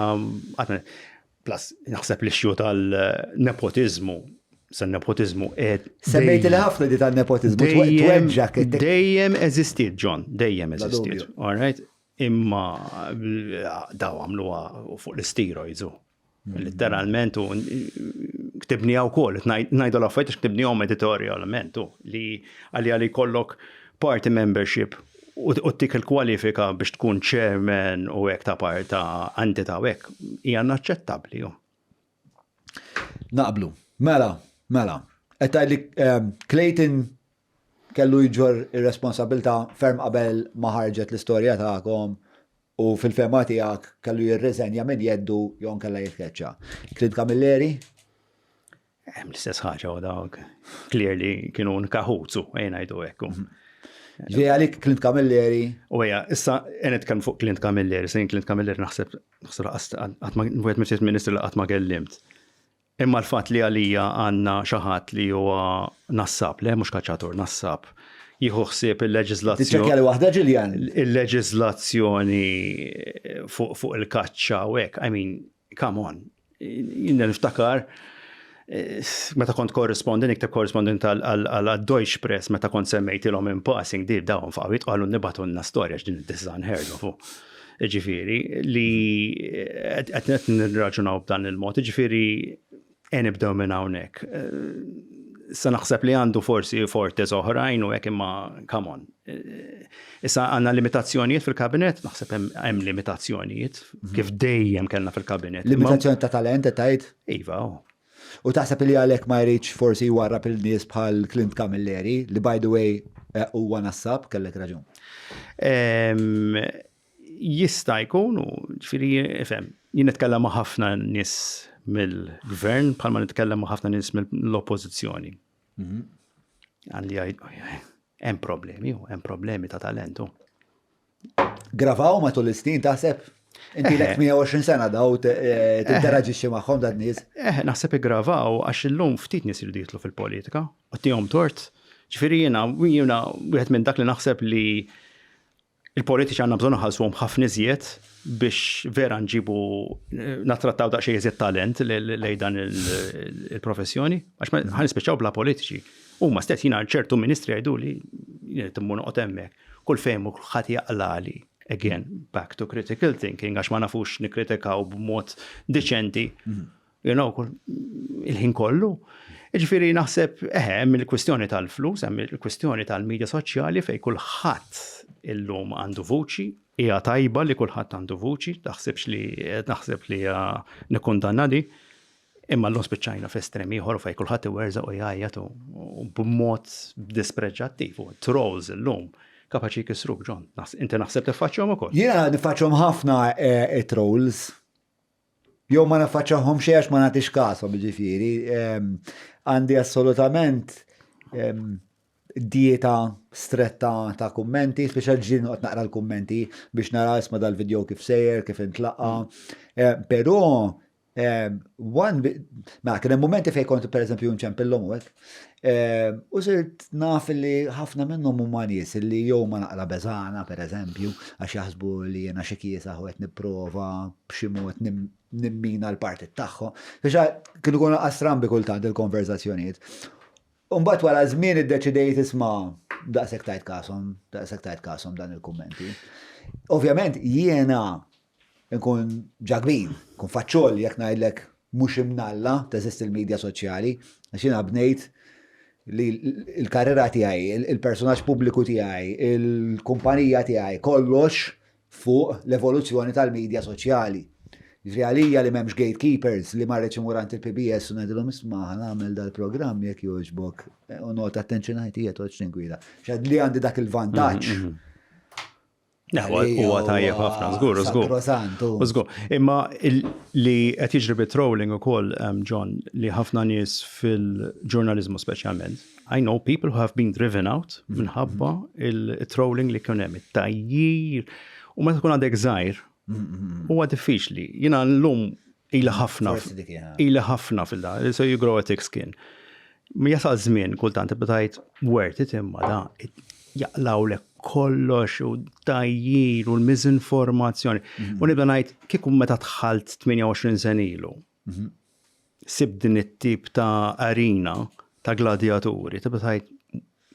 plus naħseb l-issue tal-nepotiżmu, se nepotiżmu qed. Semmejt li ħafna di tan-nepotiżmu, tweġġak. Dejjem eżistiet, John, dejjem eżistiet. All right? Imma daw għamluha fuq l-steroids u. Literalment u ktibni għaw kol, najdu l-affarijiet għax ktibnihom editorialment u li għalli għalli kollok party membership u tik il-kwalifika biex tkun chairman u hekk ta' part ta' entità u hekk hija inaċċettabbli. Naqblu. Mela, mela. Qed tgħidli Clayton kellu jġorr ir-responsabilità ferm qabel ma ħarġet l-istorja tagħkom u fil-fehma tiegħek kellu jirriżenja minn jeddu jew nkella jitkeċċa. Clint Camilleri? Hemm l-istess ħaġa u dawk clearly kienu nkaħuzu, ejja ngħidu hekk. Ġej għalik Clint Camilleri. U ejja, issa nitkellmu fuq Clint Camilleri, sejn Clint Camilleri naħseb naħseb qatt ma wieħed mill ministri li qatt ma kellimt. Imma l-fatt li għalija għandna xi ħadd li huwa nassab, le mhux kaċċatur, nassab, jieħu ħsieb il-leġiżlazzjoni. Tiċċekkja li waħda Ġiljan. Il-leġiżlazzjoni fuq il-kaċċa u hekk, I mean, come on. Jiena niftakar meta kont korrespondent, nikteb korrespondent għal Deutsche Press, meta kont semmejtilhom in passing, di dawn faqgħu qalu nibatunna storja x'din this is unheard of. Ġifieri li qed nirraġunaw b'dan il-mod, ġifieri e nibdew minn hawnhekk. Sa naħseb li għandu forsi fortes oħrajn u hekk, imma come on. Issa għandna limitazzjonijiet fil-kabinet, naħseb hemm limitazzjonijiet kif dejjem kellna fil-kabinet. Limitazzjoni ta' talent tajt? Iva. Oh. U taħseb li għalhekk ma jridx forsi jwarrab il-nies bħal Clint Camilleri, li by the way huwa nassab, kellek raġun. Jista' jkun, u ġifieri, ifhem, jien nitkellem ma' ħafna nies mill-gvern bħalma nitkellem ma' ħafna nies mill-oppożizzjoni. Għalli hemm problemi, hemm problemi ta' talentu. Gravaw matul is-snin taħseb? Inti lek 120 sena daw tinteraġixxi magħhom dan nies. Eh, naħseb iggravaw għax illum ftit nies iridu jidħlu fil-politika u tihom tort. Ġifieri jiena wieħed minn dak li naħseb li il-politiċi għandna bżonn nħallsuhom ħafna iżjed biex vera nġibu nattrattaw daqsxejn iżjed talent lejn dan il-professjoni, għax ħa nispiċċaw bla politiċi. Huma stess, jiena ċertu ministri jgħidu li jien immur noqgħod hemmhekk, kull fejn u kulħadd jaqlali. Again, back to critical thinking, għax ma nafux nikkritikaw b'mod diċenti. Il-ħin kollu. Ġifieri naħseb, eħe, hemm il-kwistjoni tal-flus, hemm il-kwistjoni tal-medja soċjali fej kulħadd illum għandu vuċi, hija tajba li kulħadd għandu vuċi, taħsibx li naħseb li hija nikkundanna di, imma llum spiċċajna f'estrem ieħor fej kulħadd iwerżaq u jgħajjat u b'mod dispreġġattiv u trolls illum kapaċi jkissruk, John. Inti naħseb tiffaċċjahom ukoll. Jiena niffaċċjahom ħafna trolls. Jew ma naffaċċahom xejn għax ma nagħtix kasom, ġifieri. Għandi assolutament dieta stretta ta' kummenti, speċjal ġieli noqgħod naqra l-kummenti biex nara isma' dal-video kif sejjer, kif intlaqa. Però one, ma kien hemm momenti fejn kont pereżempju nċempillhom u hekk. U sirt naf li ħafna minnhom huma nies li jew ma naqra beżana pereżempju, għax jaħsbu li jiena xi kiesaħ u qed nipprova b'xi mod nimmina l-partit tagħhom. Biex kienu jkunu strambi kultant il-konverzazzjonijiet. U mbagħad wara żmien iddeċidejt, isma', daqshekk tajt kasom, daqshekk tajt kasom dan il-kummenti. Ovvjament jiena nkun ġa kbir, nkun faċċol jekk ngħidlek mhux imnalla teżisti l-medja soċjali, għax jiena bnejt li l-karriera tiegħi, il-personaġġ pubbliku tiegħi, il-kumpanija tiegħi, kollox fuq l-evoluzzjoni tal-medja soċjali. Ġifieri għalija li m'hemmx gatekeepers li ma rridx imur għand il-PBS u ngħidilhom isma' ħa nagħmel dal-programm jekk jogħġbok u nota attention ħajtija toqgħodx tinkwida. Xad li għandi dak il-vantaġġ. Huwa tajjeb ħafna, żgur, żgur. Żgur. Imma li qed jiġri bit-trolling ukoll, John, li ħafna nies fil-ġurnaliżmu speċjalment, I know people who have been driven out minħabba il-trolling li kien hemm, it-tgħajjir. U meta tkun għadek żgħir, huwa diffiċli. Jiena llum ila ħafna. Ila ħafna fil-da, so you grow a thick skin. Jasal żmien kultant tibda tgħid worth it imma da jaqlawlek kollox u tgħajjir u l-miżinformazzjoni. U nibda ngħid kieku meta dħalt 28 sena ilu. Sib din it-tip ta' arena ta' gladjaturi, tibda tgħid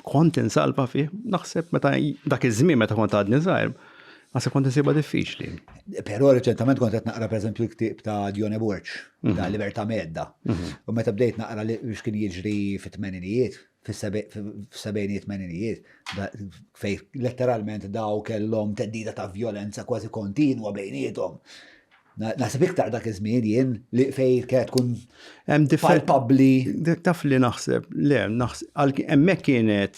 kont insalva fih, naħseb meta dak iż-żmien meta kont għadni żgħir, naħseb kont insibha diffiċli. Però reċentament kont qed naqra pereżempju l-ktieb ta' Dione Borg, ta' Libertà Mhedda. U meta bdejt naqra li x'kien jiġri fit-tmeninijiet, fis-sebgħinijiet tmeninijiet, fej letteralment daw kellhom theddida ta' violenza kważi kontinwa bejniethom. Naħseb iktar dak iż-żmien jien li fej kienet tkun palpabbli. Taf li naħseb, le, naħseb, hemmhekk kienet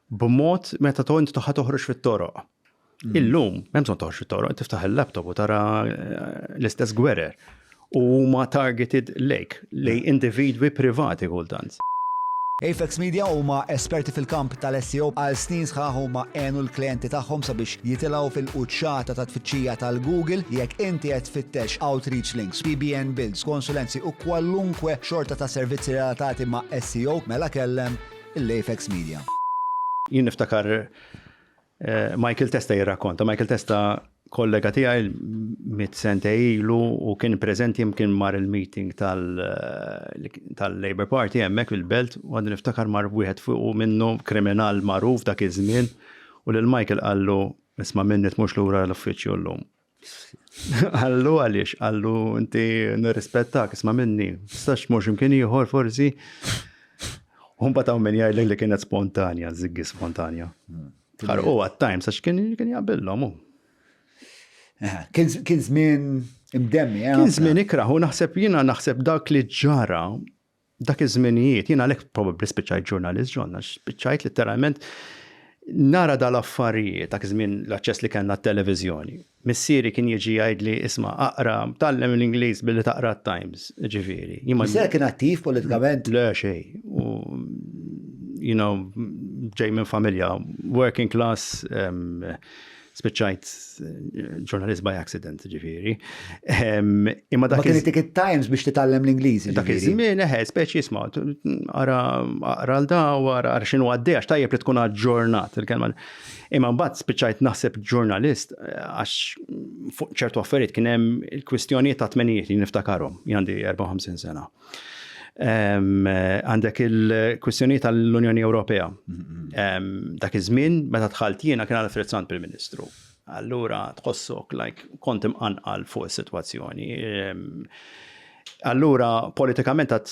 b'mod meta int toħ toħroġ fit-toroq. Illum, m'hemm bżonn toħroġ fit-toroq, tiftaħ il-laptop u tara l-istess gwerer. U huma targeted lejk, lej individwi privati kultant. Apex Media huma esperti fil-kamp tal-SEO għal snin sħaħ huma għenu l-klijenti tagħhom sabiex jitilgħu fil-quċċata ta' tfittxija tal-Google jekk inti qed tfittex outreach links, PBN builds, konsulenzi u kwalunkwe xorta ta' servizzi relatati ma' SEO mela kellem l-Apex Media. Jien niftakar Michael Testa jirrakkonta. Michael Testa kollega tiegħi miet sentejn ilu u kien preżenti jimkien mar il-meeting tal-Labour Party hemmhekk fil-belt u għandi niftakar mar wieħed fuq minnu kriminal magħruf dak iż-żmien u lil Michael qallu isma' minni tmux lura l-uffiċċju llum. Qallu għaliex, qallu inti nirrispettak, isma' minni, tistax tmur x'imkien ieħor forsi. U mbagħad hawn min jgħidlek li kienet spontanja, żiggi spontanja. Ħarqu għat-Times għax kien kien jaqbillhom hu. Kien żmien imdemmi, Kien żmien ikraħ u naħseb jiena naħseb dak li ġara dak iż-żminijiet, jiena għalhekk probabbli spiċċajt ġurnalist John, għax spiċċajt letteralment nara dal-affarijiet dak iż-żmien l-aċċess li kellna t-televiżjoni. Missieri kien jiġi jgħidli isma' aqra, tgħallem l-Ingliż billi taqra t-Times, ġifieri. Missier kien attiv politikament? Le xejn. U you know, ġej minn familja working class, spiċċajt ġurnalist by accident, ġifieri. Imma dak. Ma kien it Times biex titgħallem l-Ingliż. Dak iż-żmien, eħe, speċi isma' ara għal da, ara x'inhu għaddej, għax tajjeb li tkun aġġornat il-kelma. Imma mbagħad spiċċajt naħseb ġurnalist għax fuq ċertu affarijiet kien hemm il-kwistjonijiet ta' tmenijiet li niftakarhom, jien għandi 54 sena. Għandek il-kwistjonijiet tal-Unjoni Ewropea. Dak iż-żmien meta dħalt jiena kien Alfred Sant Prim Ministru. Allura tħossok like kont imqanqal fuq is-sitwazzjoni. Allura politikament għat,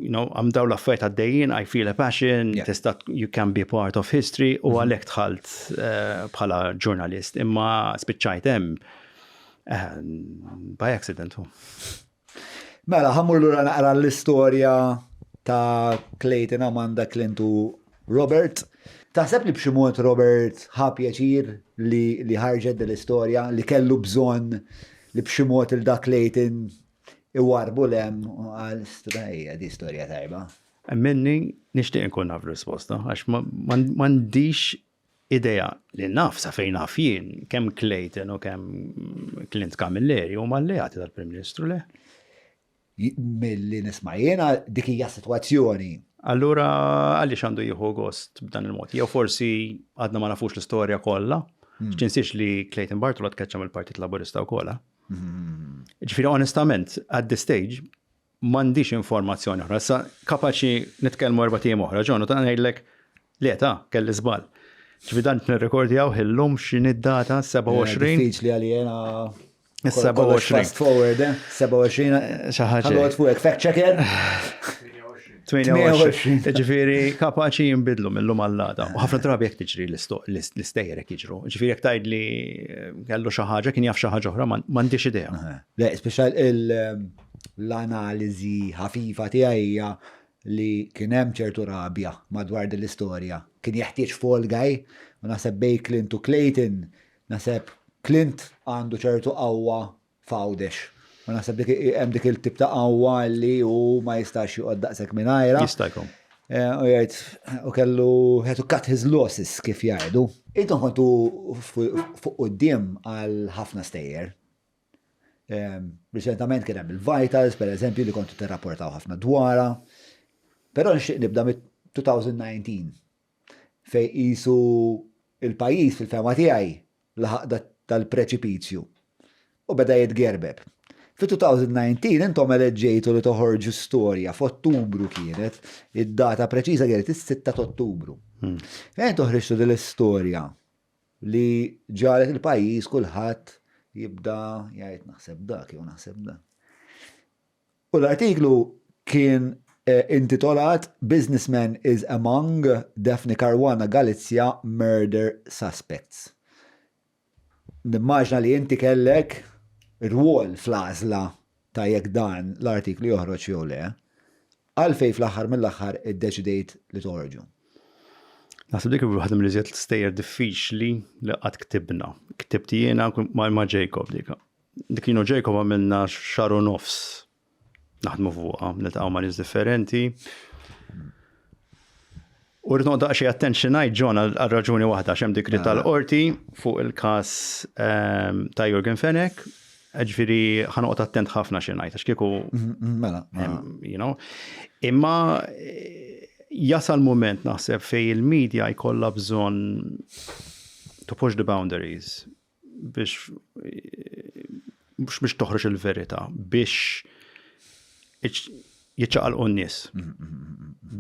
you know, għam daw l-affarijiet għaddejjin, I feel a passion, tista' you can be part of history u għalhekk dħalt bħala ġurnalist, imma spiċċajt hemm by accident. Mela, ħa mmur lura naqra l-istorja ta' Clayton, Amanda, Clint u Robert. Taħseb li b'xi mod Robert ħa pjaċir li, li ħarġet dil-istorja, li kellu bżonn li b'xi mod il da Clayton iwarbu lem u għal strajja di storja tajba. Minni nixtieq nkun naf risposta, għax m'għandix idea li naf sa fejn naf jien kemm Clayton u kemm Clint Camilleri huma alleati tal-Prim Ministru le. Milli nisma' jiena dik hija sitwazzjoni. Allura għaliex għandu jieħu gost b'dan il-mod? Jew forsi għadna ma nafux l-istorja kollha. Tinsiex li Clayton Bartolo tkeċċa mill-Partit Laburista wkoll. Ġifieri onestament, at this stage, m'għandix informazzjoni oħra. Issa kapaċi nitkellmu 4 ijiem oħra, John, u ta' ngħidlek li ta' kelli żball. Ġifieri dan nirrekordjaw illum x'inhi d-data 27. Diffiċli għalijena. Is-27. Fast forward, eh? 27. Xi ħaġa. Ħallu fuqek fact checker. 28. Ġifieri kapaċi jinbidlu mill-lum għall-għada. U ħafna drabi jekk tiġri l-istejjer jekk jiġru. Ġifieri jekk tgħid li eh, kellu xi ħaġa kien jaf xi ħaġa oħra m'għandix idea. Le, speċjal l-analiżi ħafifa tiegħi hija li kien hemm ċertu rabja madwar din l-istorja. Kien jeħtieġ fall guy u naħseb bej Clint u Clayton naħseb Clint għandu ċertu qawwa f'Għawdex. U naħseb dik hemm dik il-tip ta' qawwa li hu ma jistax joqgħod daqshekk mingħajrha. Jista' jkun. Eh, u jgħid u kellu had to cut his losses kif jgħidu. Intom kontu fuq quddiem għal ħafna stejjer. Ehm, riċentament kien hemm il-Vitals, per eżempju, li kontu tirrapportaw ħafna dwarha. Però nixtieq nibda mit-2019 fejn qisu il-pajjiż fil-fehma tiegħi laħaq dal-preċipizju u beda jitgerbeb. Fi-2019 intom eleġġejtu li toħorġu storja f'Ottubru kienet, id-data preċiża kienet is-6 ta' Ottubru. Hmm. Fejn toħriġtu din l-istorja li ġalet il-pajjiż kulħadd jibda jgħid naħseb dak jew naħseb dak. U l-artiklu kien intitolat Businessman is among Daphne Caruana Galizia murder suspects. Nimmaġna li inti kellek rwol fl-għażla ta' jekk dan l-artiklu joħroġ jew le. Għalfejn fl-aħħar mill-aħħar iddeċidejt li toħorġu? Naħseb dik waħda mill-iżjed stejjer diffiċli li qatt ktibna. Ktibt jiena ma' Jacob dik. Dik jien u Jacob għamilna xahar u nofs naħdmu fuqha, niltaqgħu ma' nies differenti. U rrid noqgħod daqsxejn attent xi ngħid John għal raġuni waħda x'hemm dikri ah. tal-qorti fuq il-każ ehm, ta' Jurgen Fenech. Ġifieri ħanoqgħod attent ħafna xi ngħid għax kieku mm, mm, mela, mela. You know. Imma eh, jasal moment naħseb fej il-media jkollha bżonn to push the boundaries biex mhux biex toħroġ il-verità, biex jiċċaqalqu n-nies.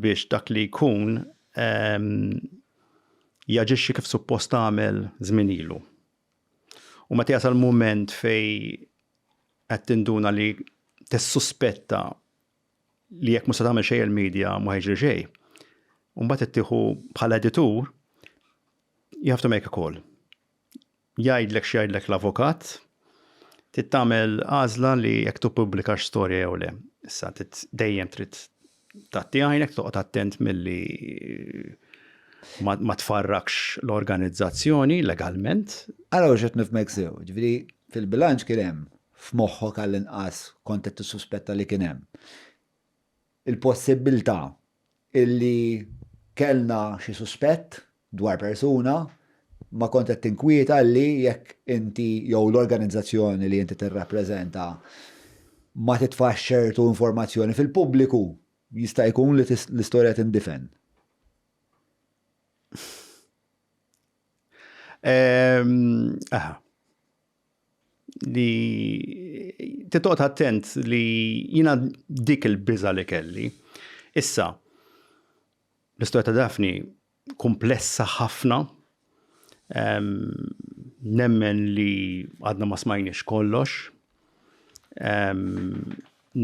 Biex dak li jkun ehm, jaġixxi kif suppost għamel żmien ilu. U meta jasal mument fej qed tinduna li tissuspetta li jekk mhux se tagħmel xejn il-media ma jiġri xejn. U mbagħad ittieħu bħala editur, you have to make a call. Jgħidlek x'jgħidlek l-avukat, trid tagħmel għażla li jekk tippubblikax storja jew le. Issa trid dejjem trid tgħatti għajnek, toqgħod attent milli ma tfarrakx l-organizzazzjoni legalment. Ara hux qed nifhmek sew, ġifieri fil-bilanċ kien hemm f'moħħok għall-inqas kont qed tissuspetta li kien hemm il-possibbiltà illi kellna xi suspett dwar persuna, ma kont qed tinkwieta li jekk inti jew l-organizzazzjoni li inti tirrappreżenta ma titfax ċertu informazzjoni fil-pubbliku, jista' jkun li l-istorja tindifen. Ehm, aha. Li titoqgħod attent li jiena dik il-biża li kelli. Issa, l-istorja ta' Daphne kumplessa ħafna. Nemmen li għadna ma smajniex kollox.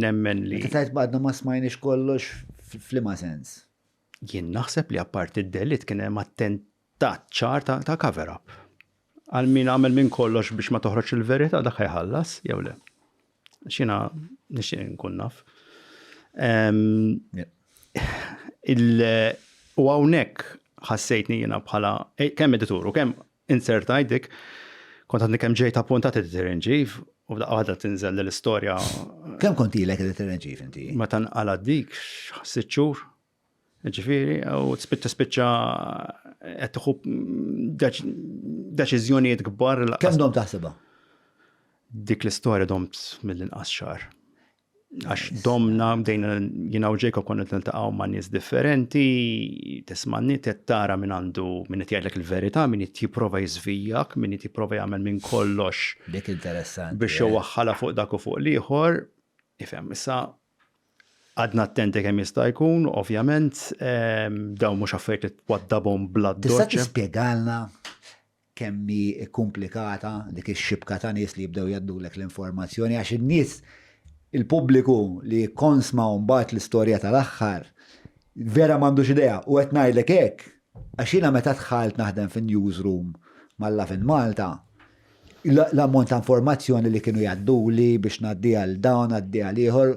Nemmen li. Meta tgħid għadna ma smajniex kollox f'liema sens? Jien naħseb li apparti d-delitt kien hemm attentat ċar ta' cover-up. Għal min għamel minn kollox biex ma toħroġ il-verità dak ħajħallas jew le. Xina nixtieq nkun naf. U hawnhekk ħassejtni jiena bħala eh, kemm editur u kemm insertajt dik kont għadni kemm ġejt appuntat editor in chief u f'daqqa waħda tinżel l-istorja. Kemm kont ilek editor in chief inti? Meta nqala dik sitt xhur. Ġifieri, u tispiċċa spiċċa qed tieħu deċiżjonijiet kbar. Kemm dom taħsibha? Dik l-istorja domt mill-inqas xahar. Għax domna bdejna jiena u Jacob konna niltaqgħu ma' nies differenti, tisma' nies qed tara min għandu min qed jgħidlek il-verità, min qed jipprova jiżvijak, min qed jipprova jagħmel minn kollox. Dik interessanti. Biex iwaħħalha fuq dak u fuq l-ieħor. Ifhem, issa Għadna attenti kemm jista' jkun, ovvjament, dawn mhux affarijiet li twaddabhom bla Tista' tispjegalna kemm hi komplikata dik ix-xibka ta' nies li jibdew jgħaddulek l-informazzjoni għax in-nies il-pubbliku li jikkonsma mbagħad l-istorja tal-aħħar vera m'għandux idea u qed ngħidlek hekk għax jiena meta dħalt naħdem fin-newsroom mal-Lovin Malta l-ammont ta' informazzjoni li kienu jgħadduli biex ngħaddi għal dawn, ngħaddi għal ieħor.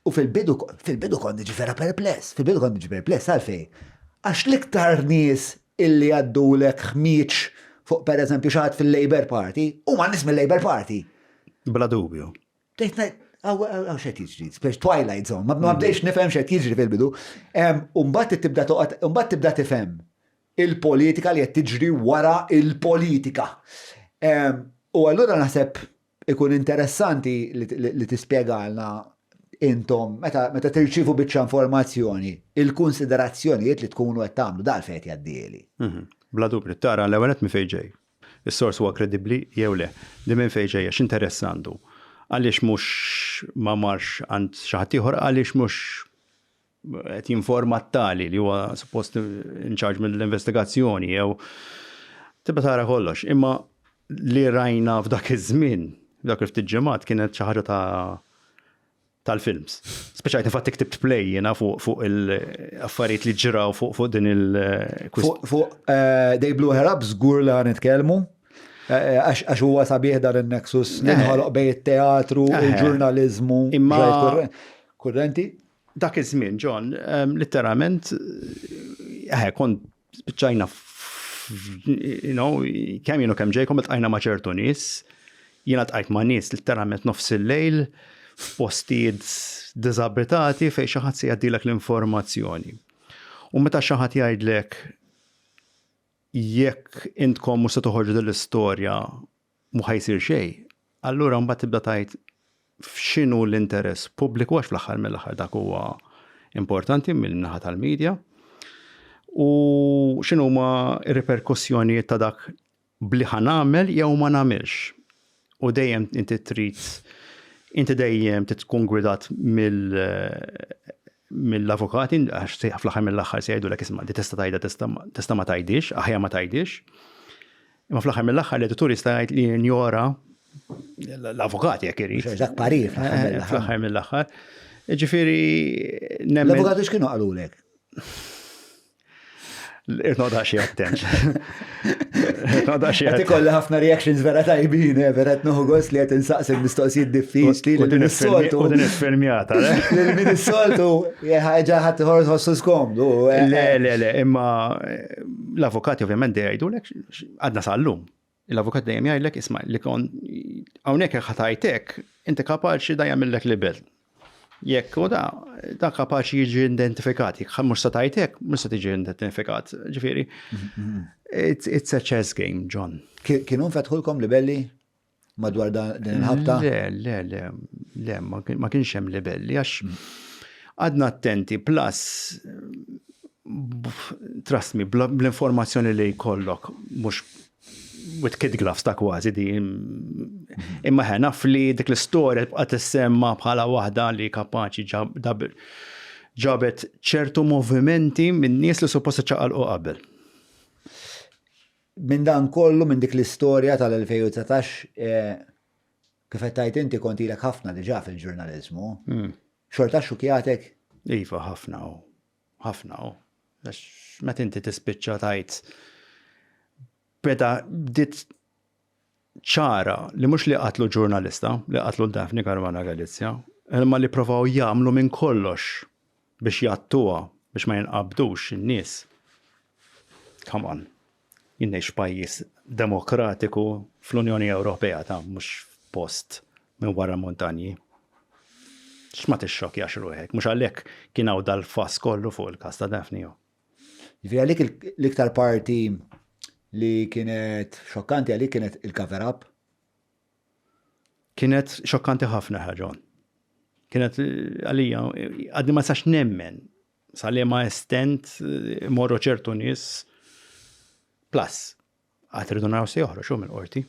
U fil-bidu fil-bidu kont niġi vera perpless, fil-bidu kont niġi perpless għalfejn. Għax l-iktar nies illi jgħaddulek ħmieġ fuq per eżempju xi ħadd fil-Labour Party, huma nies mill-Labour Party. Bla dubju. Bdejt ngħid, hawn x'qed jiġri, speċi Twilight Zone, ma bdejx nifhem x'qed jiġri fil-bidu. U mbagħad tibda toqgħod, mbagħad tibda tifhem il-politika li qed tiġri wara il-politika. U allura naħseb ikun interessanti li tispjegalna intom meta meta tirċivu biċċa informazzjoni, il-konsiderazzjonijiet li tkunu qed tagħmlu dal fejn jgħaddieli. Bla dubju, tara l-ewwel minn fejn ġej. Is-sors huwa kredibbli jew le. Di minn fejn ġejja, x'interess għandu? Għaliex mhux ma marx għand xi ħadd ieħor, għaliex mhux qed jinforma t-tali li huwa suppost in charge mill-investigazzjoni jew tibqa' tara kollox. Imma li rajna f'dak iż-żmien, f'dak il-ftit ġimgħat kienet xi ħaġa ta' tal-films. Speċjalt infatti ktibt play jiena fuq fuq il-affarijiet li ġraw fuq fuq din il- Fuq They Blew Her Up żgur li ħa nitkellmu. Għax huwa sabiħ dan il-nexus li nħoloq bejn it-teatru, il-ġurnaliżmu, Imma kurrenti. Dak iż-żmien, John, letteralment, kont spiċċajna kemm jienu kemm ġejkom iltqajna ma' ċertu nies, jiena ltqajt ma' nies letteralment nofs il-lejl f'postijiet diżabitati fejn xi ħadd se jgħaddilek l-informazzjoni. U meta xi ħadd jgħidlek jekk intkom mhux se toħorġu din l-istorja mhu ħa jsir xejn, allura mbagħad tibda tgħid f'x'inhu l-interess pubbliku għax fl-aħħar mill-aħħar dak huwa importanti mill-naħa tal-medja u x'inhuma r-riperkussjonijiet ta' dak bli ħa nagħmel jew ma nagħmilx. U dejjem inti trid inti dejjem trid tkun gwidat mill mill-avukati għax fl-aħħar mill-aħħar se jgħidulek isma' di tista' tgħidha tista' ma tgħidhiex, aħjar ma tgħidhiex. Imma fl-aħħar mill-aħħar l-editur jista' jgħid li jinjora l-avukat jekk irid. Dak parir fl-aħħar mill-aħħar. Ġifieri nemmen. L-avukati x'kienu qalulek? Irnoda xi attent. Irnoda xi attent. Ikolli ħafna reactions vera tajbin, eh, vera qed nieħu gost li qed insaqsi mistoqsijiet diffiċli li din is-soltu. U din iffilmjata, eh? Lil min is-soltu ħaġa ħadd ħossu skomdu. Eh, le, le, le, imma l-avukati ovvjament dejjem jgħidulek għadna sal-lum. L-avukat dejjem jgħidlek isma' li kon hawnhekk jekk ħatajtek, inti kapaċi da jagħmillek libel. Jekk u da, da kapaċi jiġi identifikat, jekk mhux se tajtek, mhux se tiġi identifikat. Ġifieri, it's, it's a chess game, John. Kienu nfetħulkom libelli madwar din il-ħabta? Le, le, le, le, ma kienx hemm libelli għax għadna attenti, plus trust me, bl-informazzjoni li jkollok, mhux with kid gloves ta' kważi di. Imma ħe naf li dik l-istorja tibqa' tissemma bħala waħda li kapaċi ġabet ċertu movimenti minn nies li suppost ċaqalqu qabel. Minn dan kollu, minn dik l-istorja tal-2019, kif qed tgħid inti kont ilek ħafna diġà fil-ġurnaliżmu. Xorta xxukjatek? Iva, ħafna u. Ħafna u. Għax meta inti tispiċċa tgħid beda bdiet ċara li mhux li qatlu ġurnalista, li qatlu l-Daphne Caruana Galizia, imma li provaw jagħmlu minn kollox biex jgħattuha biex ma jinqabdux in-nies. Come on. Jien ngħix f'pajjiż demokratiku fl-Unjoni Ewropea ta' mhux f'post minn wara l-muntanji. X'ma tixxokkjax ruħek, mhux għalhekk kien hawn dal-fass kollu fuq il-każ ta' Daphne. Jiġifieri għalik l-iktar parti li kienet xokkanti għalik kienet il-cover up? Kienet xokkanti ħafna ħaġa. Kienet għalija, għadni ma sax nemmen Sa liema estent imorru ċertu nies plus għad irridu naraw se joħroġ hu mill-qorti.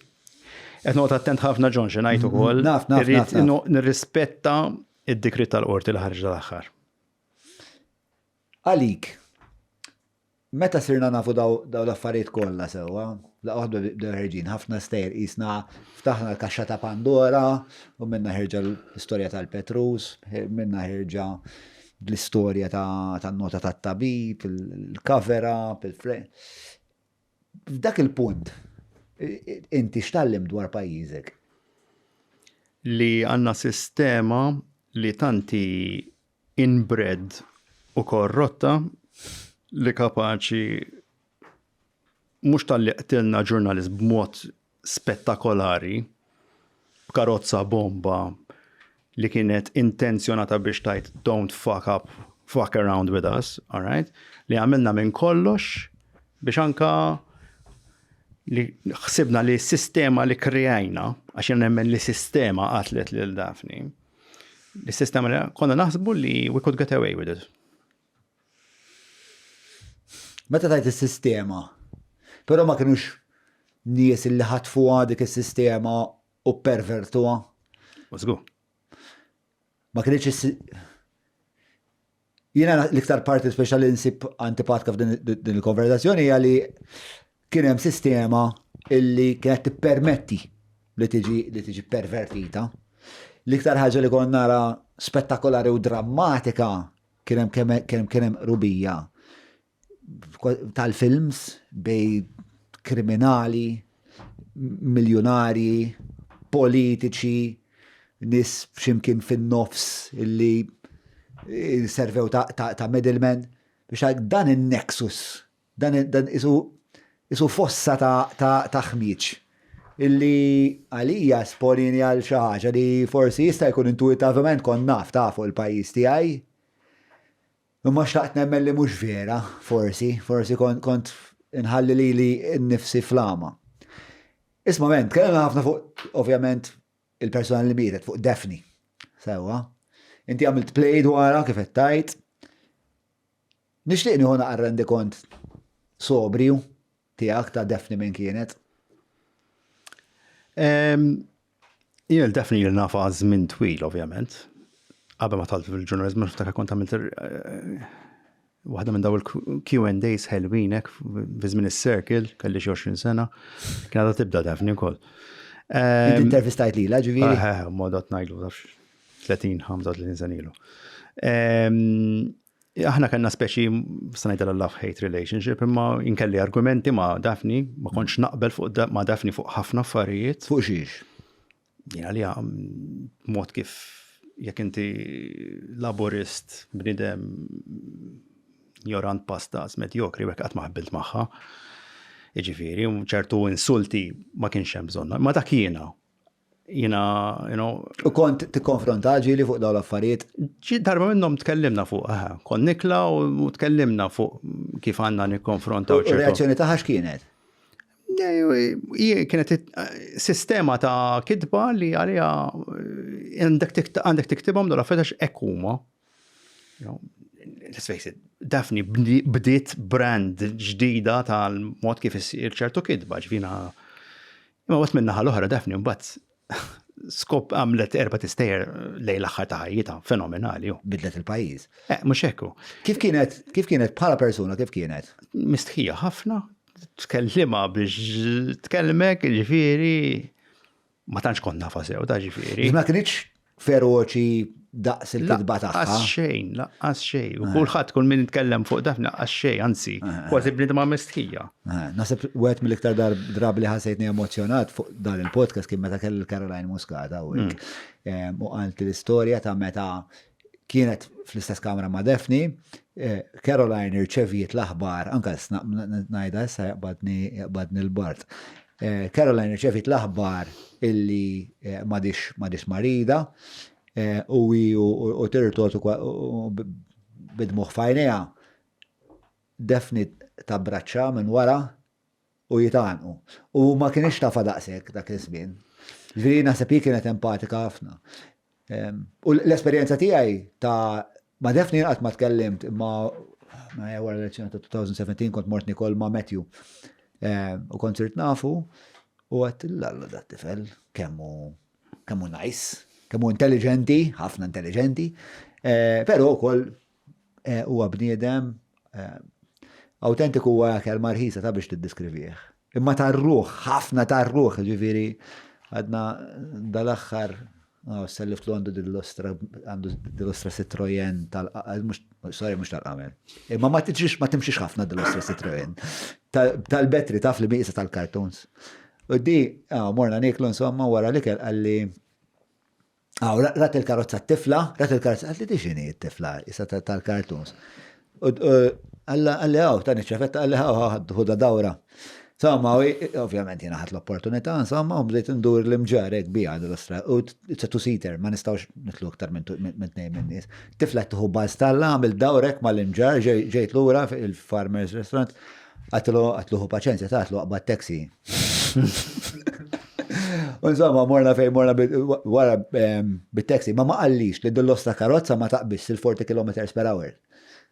Qed noqgħod attent ħafna John xi ngħid ukoll. Naf, naf, naf. Nirrispetta id-dikrit tal-qorti li ħareġ dal-aħħar. Għalik, meta sirna nafu daw l-affarijiet kollha sewwa, Daqqa waħda bdew ħerġin ħafna stejjer qisna ftaħna l-kaxxa ta' Pandora u minna ħerġa l-istorja tal-Petrus, minna ħerġa l-istorja tan-nota tat-tabib, il-cover up, il-frame. F'dak il-punt, inti x'tgħallimt dwar pajjiżek? Li għandna sistema li tant hi inbred u korrotta li kapaċi mhux talli qtilna ġurnalist b'mod spettakolari b'karozza bomba li kienet intenzjonata biex tgħid don't fuck up, fuck around with us, all right? Li għamilna minn kollox biex anka li ħsibna li s-sistema li kreajna, għax jien nemmen li sistema qatlet lil Daphne, li s-sistema li konna naħsbu li we could get away with it. Meta tajt is-sistema, però ma kinux nies li ħatfuha dik is-sistema u pervertuha. Żgur. Ma kienx Jiena l-iktar parti speċjali nsib antipatka f'din il-konversazzjoni hija li kien hemm sistema illi kienet tippermetti li tiġi li tiġi pervertita. L-iktar ħaġa li kont nara spettakolari u drammatika kien hemm kien hemm hemm rubija tal-films bej kriminali, miljonarji, politiċi, nies x'imkien fin-nofs illi servew ta', ta, ta middleman biex dan in-nexus, dan, dan isu, isu fossa ta', ta, ta' ħmieġ illi għalija esponini għal xi ħaġa li forsi jista' jkun intuitivament kont naf ta' fuq il-pajjiż tiegħi. Imma xtaqt nemmen li mhux vera, forsi, forsi kont, kont inħalli lili nnifsi fl-għama. Isma' men, tkellimna ħafna fuq ovvjament il-persuna li mietet fuq Daphne. Sewwa. Inti għamilt play dwarha kif qed tgħid. Nixtieq nieħu naqra rendikont sobriju tiegħek ta' Daphne min kienet. Jien il-Daphne li nafa żmien twil ovvjament. Qabel ma dħalt fil-ġurnaliżmu niftakar kont għamilt eh, waħda minn daw il-Q&As ħelwin hekk fi żmien is-circle, kelli xi 20 sena, kien għadha tibda Daphne wkoll. Inti intervistajt lilha ġifieri? Eh, eh, modot ngħidlu tafx 30, 35 sena ilu. Aħna kellna speċi, sa ngħidha love-hate relationship, imma inkelli argumenti ma' Daphne, ma kontx naqbel fuq ma' Daphne fuq ħafna affarijiet. Fuq xiex? Jiena li mod kif jekk inti laborist bnidem ignorant pastas medjokri u hekk qatt ma ħbilt magħha. Jiġifieri, ċertu insulti ma kienx hemm bżonna. Ma dak jiena. Jiena, you know. U kont tikkonfronta ġieli fuq dawn l-affarijiet? Ġi darba minnhom tkellimna fuq, kont nikla u tkellimna fuq kif għandna nikkonfrontaw. U reazzjoni tagħha x'kienet? Kienet sistema ta' kitba li għaliha eh, għandek tiktibhom dwar affarijiet għax hekk huma. Let's face it, Daphne bdiet brand ġdida tal-mod kif issir ċertu kitba, ġvina. Imma waqt minn naħa l-oħra Daphne mbagħad skop għamlet erba tistejjer lejn l-aħħar ta' ħajjitha, fenomenali. Bidlet il-pajjiż. Eh, mhux hekk. Kif kienet, kif kienet bħala persuna, kif kienet? Mistħija ħafna, tkellimha biex tkellmek, ġifieri, ma tantx kont nafha sew ta' ġifieri. Ma kinitx feroċi daqs il-kitba tagħha. Laqqas xejn, laqqas xejn. U eh. kulħadd kull min jitkellem fuq Daphne laqqas xejn, anzi, eh. kważi bniedma mistħija. Eh, naħseb wieħed mill-iktar drabi li ħassejtni emozjonat fuq dan il-podcast kien meta kelli Caroline Muscat hawnhekk. Hmm. U qalt l-istorja ta' meta kienet fl-istess kamra ma' Daphne, Caroline irċeviet l-aħbar, anka ngħidha issa jaqbadni jaqbadni l-bard. Caroline irċeviet l-aħbar illi m'għadhiex m'għadhiex marida u hi u tirtot u bid-dmugħ f'għajnejha Daphne tabbraċċha minn wara u jitgħannqu. U ma kinitx tafha daqshekk dak iż-żmien. Ġifieri naħseb hi kienet empatika ħafna. U l-esperjenza tiegħi ta' ma' Daphne qatt ma tkellimt imma wara l-elezzjoni ta' 2017 kont mort nikol ma' Matthew. U kont sirt nafu u għedt l-Alla dat-tifel kemm hu kemm hu nice, kemm hu intelligenti, ħafna intelligenti, però wkoll Huwa bniedem awtentiku huwa kelma rħisa ta' biex tiddiskrivih. Imma tar-ruħ, ħafna tar-ruħ, ġifieri għadna dal-aħħar oh, selliftlu għandu dil-ostra għandu dil-ostra Citroën tal sorry mhux tal-qamel. Imma ma tiġix ma timxix ħafna dil-ostra Citroën. Tal-betri taf li miqsa tal-kartons. U di, ah, morna niklu insomma wara l-ikel qalli Aw, rat il-karozza t-tifla, rat il-karozza, għalli di xini t-tifla, issa tal-cartoons. Għalli għaw, tani ċafetta, għalli għaw, ħuda dawra. Insomma, ovvjament jena ħat l-opportunità, insomma, u bdejt ndur l-imġarek bija l-ostra, u it's a two-seater, ma nistawx nitlu aktar minn tnejn minn nies. Tifla tuħu baz tal għamil dawrek mal-imġar, ġejt lura fil-Farmers Restaurant, għatlu għatlu paċenzja, ta' għatlu għabad taxi. Insomma, morna fej, morna wara bit-taxi, ma ma qallix li dil-ostra karozza ma taqbis il-40 km per hour.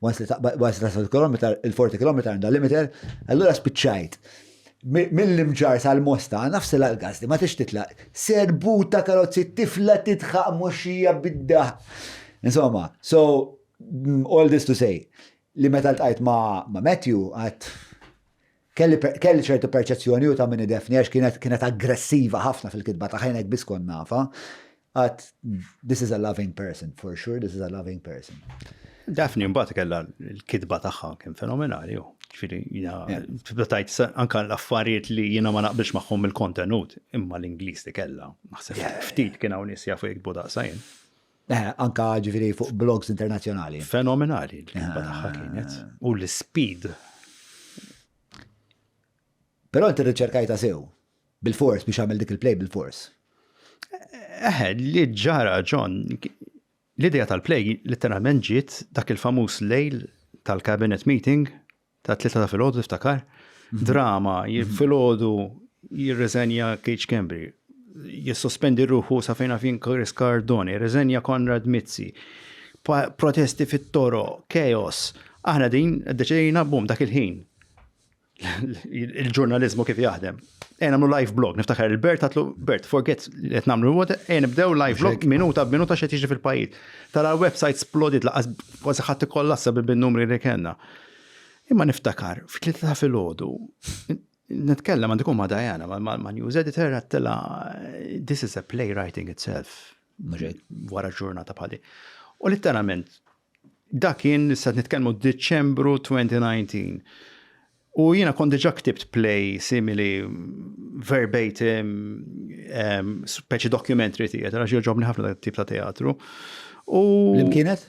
Once li taqbis il-km, il-40 km għandha limiter, allura spiċċajt. Mill-imġar sal-mosta, nafs l-gas li ma tix titlaq, serbuta karozzi tifla tidħaq moxija bidda. Insomma, so all this to say, li meta ltqajt ma' Matthew għat Kelli kelli ċertu perċezzjoni u ta' min Daphne għax kienet kienet aggressiva ħafna fil-kitba ta' ħajnek biss kont nafa. Għat, this is a loving person, for sure, this is a loving person. Daphne mbagħad kellha l-kitba tagħha kien fenomenali. Ġifieri jiena tibda tajt anke l-affarijiet li jiena ma naqbilx magħhom il-kontenut, imma l-Ingliż li kellha. Naħseb ftit kien hawn nies jafu jiktbu daqsajn. Eh, anka ġifieri fuq blogs internazzjonali. Fenomenali l-kitba tagħha kienet. U l-speed. Però inti rriċerkajta sew. Bil-fors biex għamil dik il-play bil-fors. Eħe, li ġara, John, l-idea tal-play letteralment ġiet dak il-famuż lejl tal-cabinet meeting ta' 3 ta' filgħodu tiftakar? Drama, filgħodu jirriżenja Keith Schembri, jissospendi ruħu sa fejn fin Chris Cardone, jirriżenja Konrad Mizzi, protesti fit-toro, chaos. Aħna din deċidejna bum dak il-ħin. Il-ġurnalizmu kif jaħdem. Ejja nagħmlu live blog, niftakar il-Bert għatlu, Bert, forget li qed nagħmlu, ejja nibdew live blog minuta b'minuta x'qed jiġri fil-pajjiż. Tara l-website splodit laqas kważi ħadd ikkollassa bin-numri li kellna. Imma niftakar, fit-tlieta ta' filgħodu, nitkellem għandi ma' Diana, ma' news editor, għattela, this is a playwriting itself. Wara ġurnata bħali. U letteralment, dak kien, issa nitkellmu Diċembru 2019. U jiena kont diġà ktibt play simili verbatim, speċi documentary theater, għax jogħġobni ħafna dak tip ta' teatru. U Lim kienet?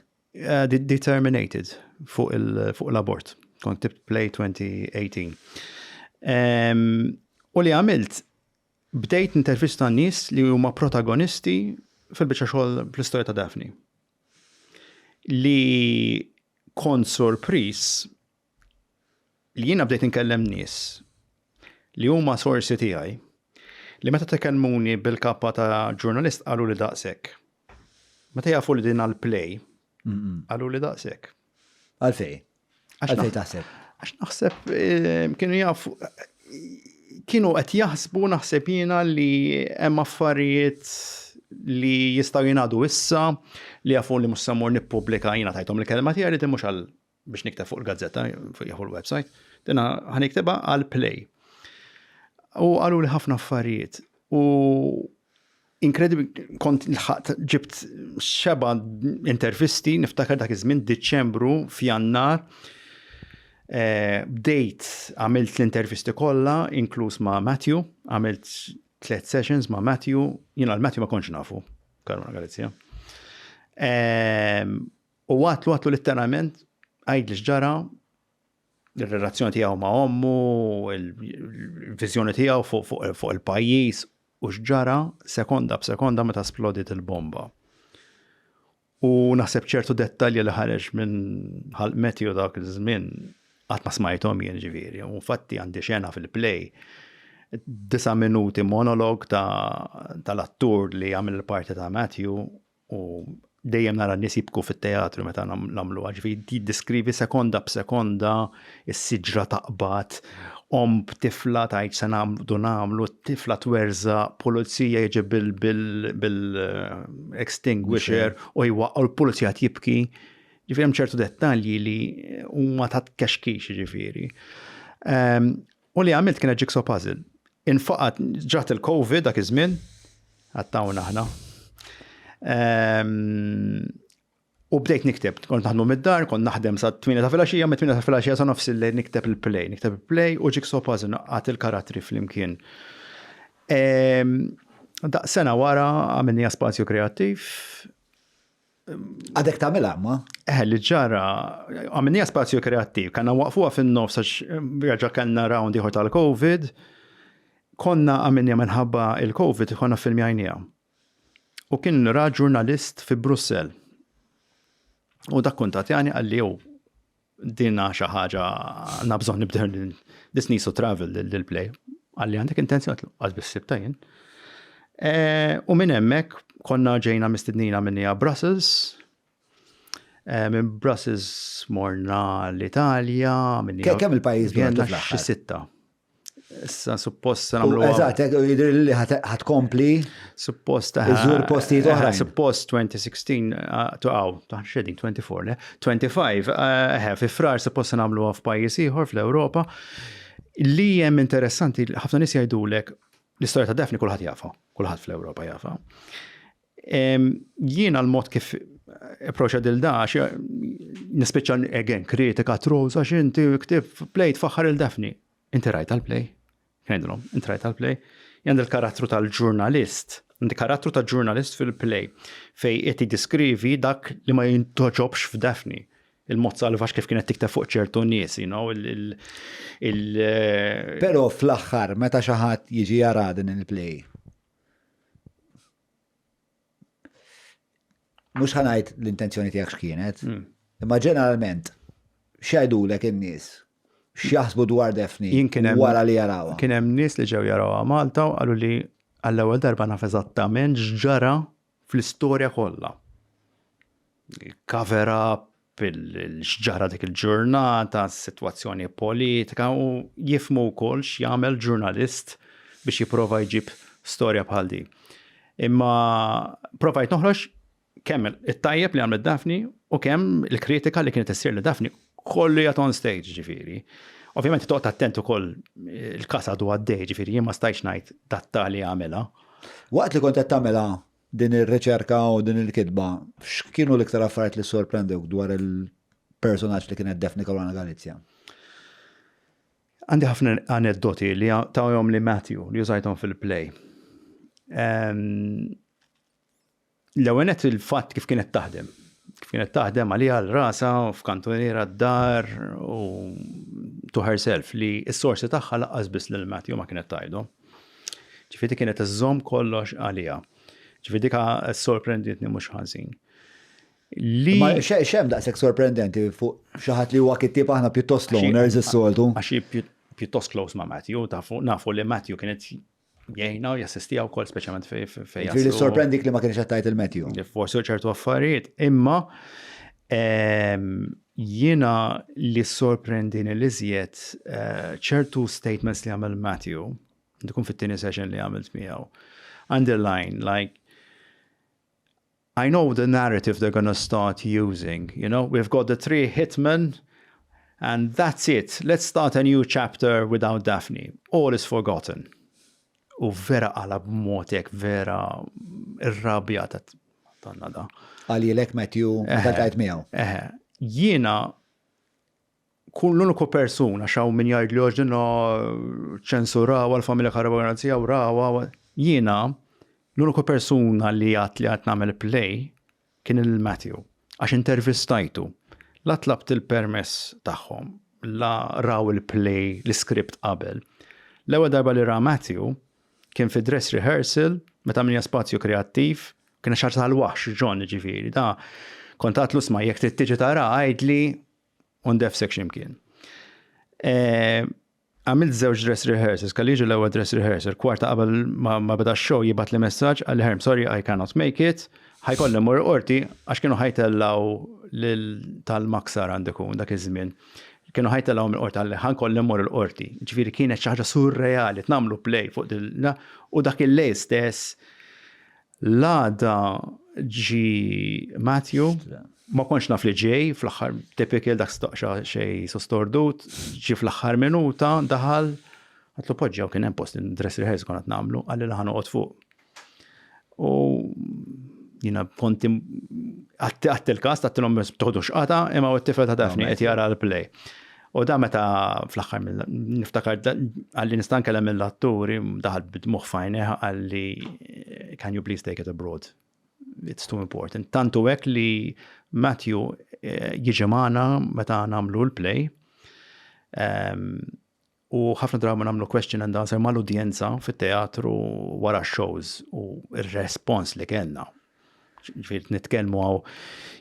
Determinated fuq l-abort. Kont ktibt play 2018. U li għamilt, bdejt intervista nies li huma protagonisti fil-biċċa xogħol fl-istorja ta' Daphne. Li kont sorpris li jiena bdejt inkellem nies li huma sorsi tiegħi li meta tkellmuni bil-kappa ta' ġurnalist qalu li daqshekk. Meta jafu li din għal-play, qalu li daqshekk. Għalfej? Għalfej taħseb? Għax naħseb kienu jafu kienu qed jaħsbu naħseb jiena li hemm affarijiet li jistgħu jingħadu issa li jafu li mhux se mmur nippubblika jiena tajthom il-kelma tiegħi li din mhux għal biex nikteb fuq il-gazzetta fuq jew il-website, dina ħa niktebha għal play. U qalu li ħafna affarijiet u inkredibli kont lħaqt ġibt xeba intervisti niftakar dak iż-żmien Diċembru f'Jannar. Bdejt għamilt l-intervisti kollha inkluż ma' Matthew, għamilt tliet sessions ma' Matthew, jiena l-Matthew ma kontx nafu, Caruana Galizia. U għatlu għatlu letteralment għid li x'ġara il-relazzjoni tiegħu ma' ommu, il-viżjoni tiegħu fuq il-pajjiż u x'ġara sekonda b'sekonda meta splodiet il-bomba. U naħseb ċertu dettalji li ħareġ minn ħalq Matthew dak iż-żmien qatt ma smajthom jien ġifieri. U infatti għandi xena fil-play 9 minuti monolog tal-attur li għamil il-parti ta' Matthew u dejjem nara n-nies jibku fit-teatru meta nagħmlu ġifieri jiddeskrivi sekonda b'sekonda is-siġra taqbad, om b'tifla tgħid se nagħmlu nagħmlu, tifla twerża, pulizija jiġi bil-extinguisher u jwaqqgħu l-pulizija jibki. Ġifieri hemm ċertu dettalji li huma ta' tkexkix ġifieri. U li għamilt kienet jigsaw puzzle. Infaqat ġrat il-Covid dak iż-żmien, għattawna aħna. U bdejt nikteb, kont naħdmu mid-dar, kont naħdem sa 8 ta' filgħaxija, mit-8 ta' filgħaxija sa nofs il-lejl nikteb il-play, nikteb il-play u jigsaw puzzle naqqat il-karattri flimkien. Daq sena wara għamilniha spazju kreattiv. Għadek tagħmilha ma? Eh, li ġara, għamilniha spazju kreattiv, kanna waqfuha fin-nofs għax reġa' kellna round ieħor tal-Covid. Konna għamilniha minħabba il-Covid, konna filmjajniha. U kien ra ġurnalist fi Brussell. U dak kuntatjani qalli jew dinha xi ħaġa għandna bżonn nibdew this needs to travel lil play. Qalli għandek intenzjoni għal biss sibta jien. E, u minn hemmhekk konna ġejna mistednina minnija Brussels. E, minn Brussels morna l-Italja. Kemm il-pajjiż morna xi sitta. Issa suppost se nagħmlu. Eżatt, jidher li ħad kompli. Suppost iżur postijiet oħra. Suppost 2016 tuqgħu, ta' xedin 24, le? 25, eh, fi frar suppost se nagħmluha f'pajjiż ieħor fl-Ewropa. Li hemm interessanti, ħafna nies jgħidulek l-istorja ta' Daphne kulħadd jafa, kulħadd fl-Ewropa jafa. Jiena l-mod kif approacha dil da, nispiċċa again kritika trolls għax inti ktib play tfaħħar il-Daphne. Inti rajt għal-play? Ngħidilhom, inti rajt għal-play? Jgħand il-karattru tal-ġurnalist, għandi karattru ta' ġurnalist fil-play fej qed jiddiskrivi dak li ma jintoġobx f'Daphne. Il-mod salvaġġ kif kienet tikteb fuq ċertu nies, you know, il, il, Però fl-aħħar meta xi ħadd jiġi jara din il-play. Mhux ħa ngħid l-intenzjoni tiegħek x'kienet, imma ġeneralment x'jgħidulek in-nies? X'jaħsbu dwar Daphne wara li jarawha? Kien hemm nies li ġew jarawha Malta u qalu li għall-ewwel darba naf eżattament x'ġara fl-istorja kollha. Il-cover up, x'ġara dik il-ġurnata, s-sitwazzjoni politika u jifhmu wkoll x'jagħmel ġurnalist biex jipprova jġib storja bħal di. Imma provajt noħroġ kemm it-tajjeb li għamlet Daphne u kemm il-kritika li kienet issir li Daphne kollu jgħat on stage ġifieri. Ovvjament toqgħod attent ukoll il-każ għadu għaddej ġifieri jien ma stajtx ngħid datta li għamilha. Waqt li kont qed tagħmilha din ir-riċerka u din il-kitba, x'kienu l-iktar affarijiet li sorprendewk dwar il-personaġġ li kienet Daphne Caruana Galizia? Għandi ħafna aneddoti li tawhom li Matthew li użajthom fil-play. Ehm, l-ewwel nett il-fatt kif kienet taħdem. Kif kienet taħdem għaliha l-rasa f'kantuniera d-dar u to herself li s-sorsi tagħha laqqas biss lil Matthew ma kienet tgħidu. Ġifieri kienet iżżomm kollox għaliha. Ġifieri dika sorprenditni mhux ħażin. Li. Ma xem daqshekk sorprendenti fuq xi ħadd li huwa kittieb aħna pjuttost loners is-soltu. Għax pjuttost close ma' Matthew, nafu li Matthew kienet jgħinha u jassistija wkoll speċjalment fejn. Ġifieri sorprendik li ma kienx qed tgħid il-Matthew. Forsi ċertu affarijiet, imma jiena li sorprendini li żjed eh, ċertu statements li għamel Matthew, dikun fit-tieni session li għamilt miegħu. Underline, like, I know the narrative they're gonna start using, you know, we've got the three hitmen and that's it, let's start a new chapter without Daphne, all is forgotten. U vera qala b'mod hekk vera irrabjat tanna da. Qalilek Matthew meta ltqajt miegħu. Eħe. Jiena Kun l-uniku persuna għax hawn min jgħidli għax dinha ċensurawha l-familja Caruana Galizia u rawha. Jiena l-uniku persuna li għadt li qed nagħmel play kien il-Matthew għax intervistajtu. La tlabt il-permess tagħhom, la raw il-play, l-iskript qabel. L-ewwel darba li ra Matthew kien fi dress rehearsal meta għamilna spazju kreattiv, kien xi ħaġa tal-waħx John ġifieri, da kont għadtlu isma' jekk trid tiġi tara għidli u ndefsek x'imkien. E, għamilt żewġ dress rehearsals, kelli jiġi l-ewwel dress rehearsal, kwarta qabel ma beda x-show jibgħat li messaġġ għalli Herm, sorry, I cannot make it, ħajkolli mmur qorti għax kienu ħajtellaw lil tal-maksar għandikun dak iż-żmien. Kienu ħajtellaw mill-qorti għalli ħankolli mmur il-qorti. Ġifieri kienet xi ħaġa surreali tnamlu play fuq dil u dak il-lej stess L-għada ġie Matthew, ma kontx naf li ġej, fl-aħħar typical dak staqxa xej sostordut, ġie fl-aħħar minuta, daħal. Għedtlu poġġi hawn kien hemm post dress rehearsal konna qed nagħmlu, qalli la ħa noqgħod fuq. U jina konti għatt il-kas, għattilhom toħdu xqata, imma u t-tifel ta' Daphne qed jara l-play. U da meta fl-aħħar niftakar għalli nista' nkellem mill-atturi, daħal bid-dmugħ f'għajnejh qalli can you please take it abroad? It's too important. Tantu hekk li Matthew jiġi magħna meta nagħmlu l-play. U ħafna drabi nagħmlu question and answer mal-udjenza fit-teatru wara shows u r-respons li kellna. Ġifieri nitkellmu hawn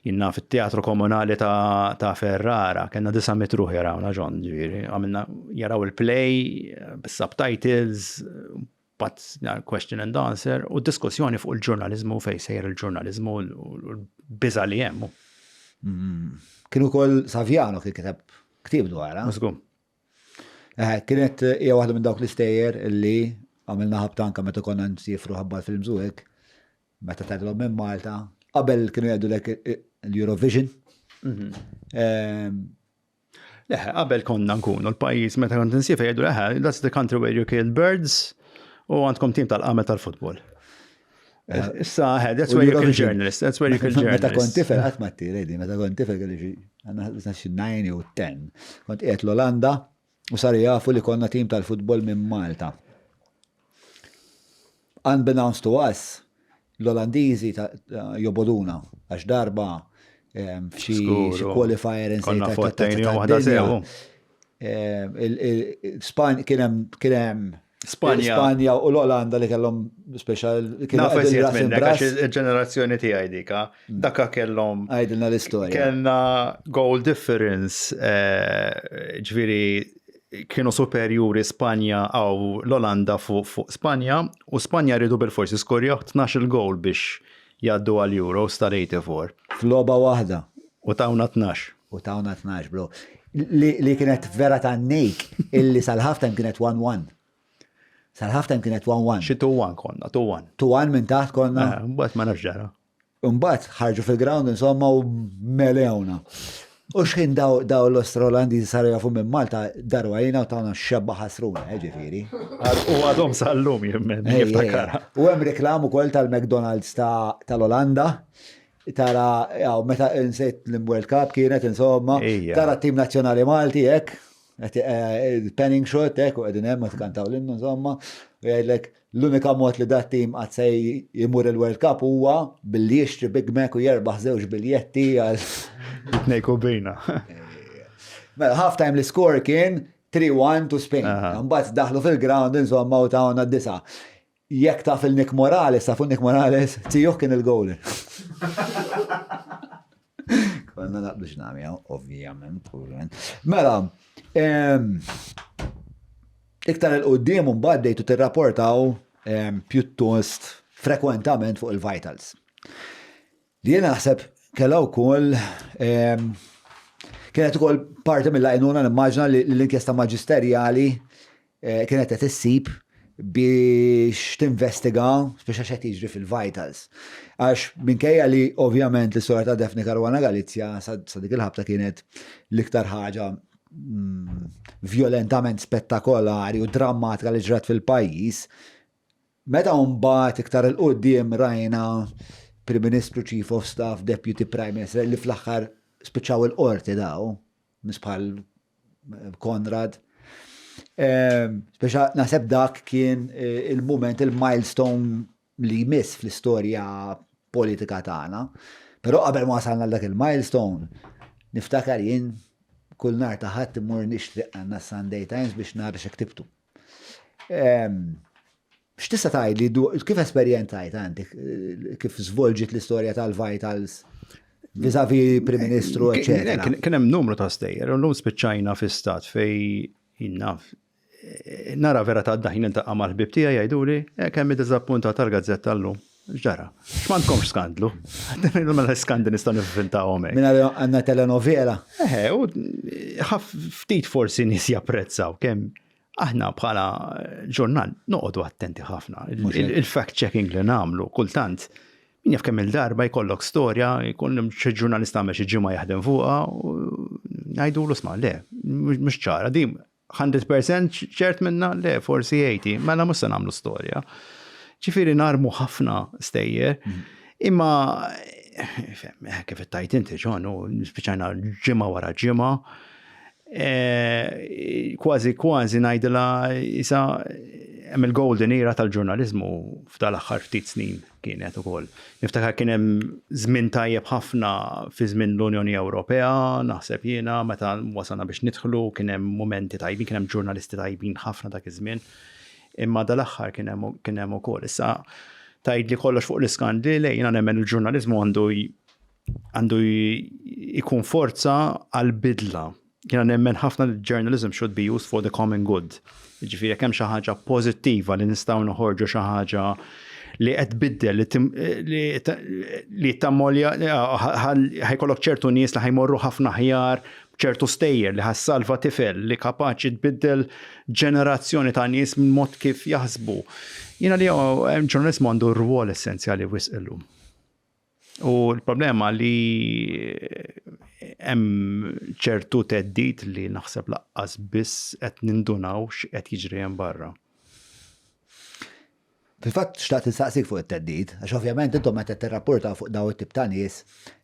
jiena fit-teatru komunali ta' Ferrara, kellna 900 ruħ jarawna John, ġifieri, għamilna jaraw il-play, bis-subtitles, but question and answer, u diskussjoni fuq il-ġurnalizmu fej sejjer il-ġurnalizmu u l-biża li hemm. Kienu kol Saviano kien kiteb ktieb dwarha. Żgur. Kienet hija waħda minn dawk l-istejjer illi għamilna ħabta anka meta konna nsifru ħabba l-film zuhek, meta tgħidilhom minn Malta, qabel kienu jgħidulek l-Eurovision. Le, qabel konna nkunu l-pajjiż meta kont insiefer jgħidu leħe, that's the country where you kill birds u għandkom tim tal-qamel tal-futbol. Issa, that's where you kill journalists, that's where you kill journalists. Meta kont tifel, qatt ma t-tiredi, meta kont tifel kelli xi għandna xi 9 jew 10. Kont qiegħed l-Olanda u saru jafu li konna tim tal-futbol minn Malta. Unbeknownst to us, l-Olandiżi joboduna għax darba f'xi qualifier Konna fottejni waħda sew. Spanja kien hemm Spanja. Spanja u l-Olanda li kellhom special kienu Naf qegħdin eżiet ras minnek, imbras. għax il-ġenerazzjoni tiegħi dika, dakka kellhom Għidilna l-istorja. Kellna goal difference, ġifieri kienu superjuri Spanja għaw l-Olanda fuq Spanja u Spanja rridu bil-forsi skorjaw 12 goal biex jgħaddu għal Euros tal-84. F'logħba waħda. U tawna 12. U tawna 12, bro. Li kienet vera ta' nejk illi sal-halftime kienet 1-1. Sal-halftime kienet 1-1. Xi 2-1 konna, 2-1. 2-1 minn taħt konna. Mbagħad ma nafx ġara. Mbagħad ħarġu fil-ground insomma u melewna. U xħin daw l-Ostrolandiżi saru jafu minn Malta darwa jina u tawna xebba ħasruna, ġifieri. U għadhom sal-lum jimmen, jiftakara. U hemm reklam ukoll tal-McDonald's tal-Olanda. Tara, jaw, meta insejt l-World Cup kienet insomma, tara t-tim nazzjonali Malti hekk, panning shot hekk u qegħdin hemm tkantaw l-innu insomma, u jgħidlek l-unika mod li dat tim qatt se jmur il-World Cup huwa billi jixtri Big Mac u jerbaħ żewġ biljetti għal. Jitnejku bina. Mela, half time l-score kien 3-1 to Spain. Mbagħad daħlu fil-ground insomma u tawna disa. Jekk taf il-Nick Morales, tafu Nick Morales, tijuh kien il-goaler. Konna naqblu x'nami, ovvjament, ovvjament. Mela, iktar il-qoddim mbagħad bdejtu tirrapportaw pjuttost frekwentament fuq il-Vitals. Li jiena naħseb kellha wkoll kienet ukoll parti mill-għajnuna nimmaġna li l-inkjesta maġisterjali kienet qed issib biex tinvestiga biex għax qed jiġri fil-Vitals. Għax minkejja li ovvjament l-istorja ta' Daphne Caruana Galizia sa dik il-ħabta kienet l-iktar ħaġa violentament spettakolari u drammatika li ġrat fil-pajjiż, meta mbagħad iktar il-qudiem rajna Prim Ministru, Chief of Staff, Deputy Prime Minister li fl-aħħar spiċċaw il-qorti daw, mis bħal Konrad. Speċa naħseb dak kien il-moment, il-milestone li jmiss fl-istorja politika tagħna. Però qabel ma wasalna dak il-milestone, niftakar jien kull nhar ta' Ħadd immur nixtri għandna Sunday Times biex nara x'ktibtu. X'tista' tgħidli kif esperjenzajt għandek kif żvolġiet l-istorja tal-Vitals vis-a-vis Prim Ministru, eccetera. Kien hemm numru ta' stejjer, u llum spiċċajna fi stat fej jinnaf nara vera ta' daħin iltaqa' mal-ħbib tiegħi jgħiduli kemm iddiżappuntat tal-gazzetta llum. Ġara, x'm'għandkomx skandlu? Mela skandli nistgħu nivvintawhom hekk. Minna għandna telenovela. Eħe, u ftit forsi nies japprezzaw kemm aħna bħala ġurnal noqogħdu attenti ħafna. Il-fact checking li nagħmlu kultant min jaf kemm il-darba jkollok storja, jkun xi ġurnalista għamel xi ġimgħa jaħdem fuqha, u ngħidulu sma' le, mhux ċara, din. 100% ċert minna? Le, forsi 80, mela mhux se nagħmlu storja. Ġifieri narmu ħafna stejjer, mhm. imma eh, kif tajt inti ġon, spiċajna ġimgħa wara ġimgħa, eh, kważi kważi ngħidilha isa hemm il-golden era tal-ġurnaliżmu f'dal-aħħar ftit snin kienet ukoll. Niftakar kien hemm żmien tajjeb ħafna fi żmien l-Unjoni Ewropea, naħseb jiena, meta wasalna biex nidħlu, kien hemm mumenti tajbin, kien hemm ġurnalisti tajbin ħafna dak iż-żmien. Imma dal-aħħar kien hemm kien hemm ukoll. Issa tgħidli kollox fuq l-iskandli, le jiena nemmen il-ġurnaliżmu għandu għandu jkun forza għal bidla. Jiena nemmen ħafna li journalism should be used for the common good. Ġifieri jekk hemm xi ħaġa pożittiva li nistgħu noħorġu xi ħaġa li qed tbiddel li li tammolja ħa jkollok ċertu nies li ħa jmorru ħafna aħjar ċertu stejjer li ħa ssalva tifel li kapaċi tbiddel ġenerazzjoni ta' nies minn mod kif jaħsbu. Jiena li ġurnalismu għandu rwol essenzjali wisq illum. U l-problema li hemm ċertu theddid li naħseb lanqas biss qed nindunaw x'qed jiġri hemm barra. Fil-fatt xtaqt insaqsik fuq it-theddid, għax ovvjament intom meta tirrapporta fuq daw it-tip ta' nies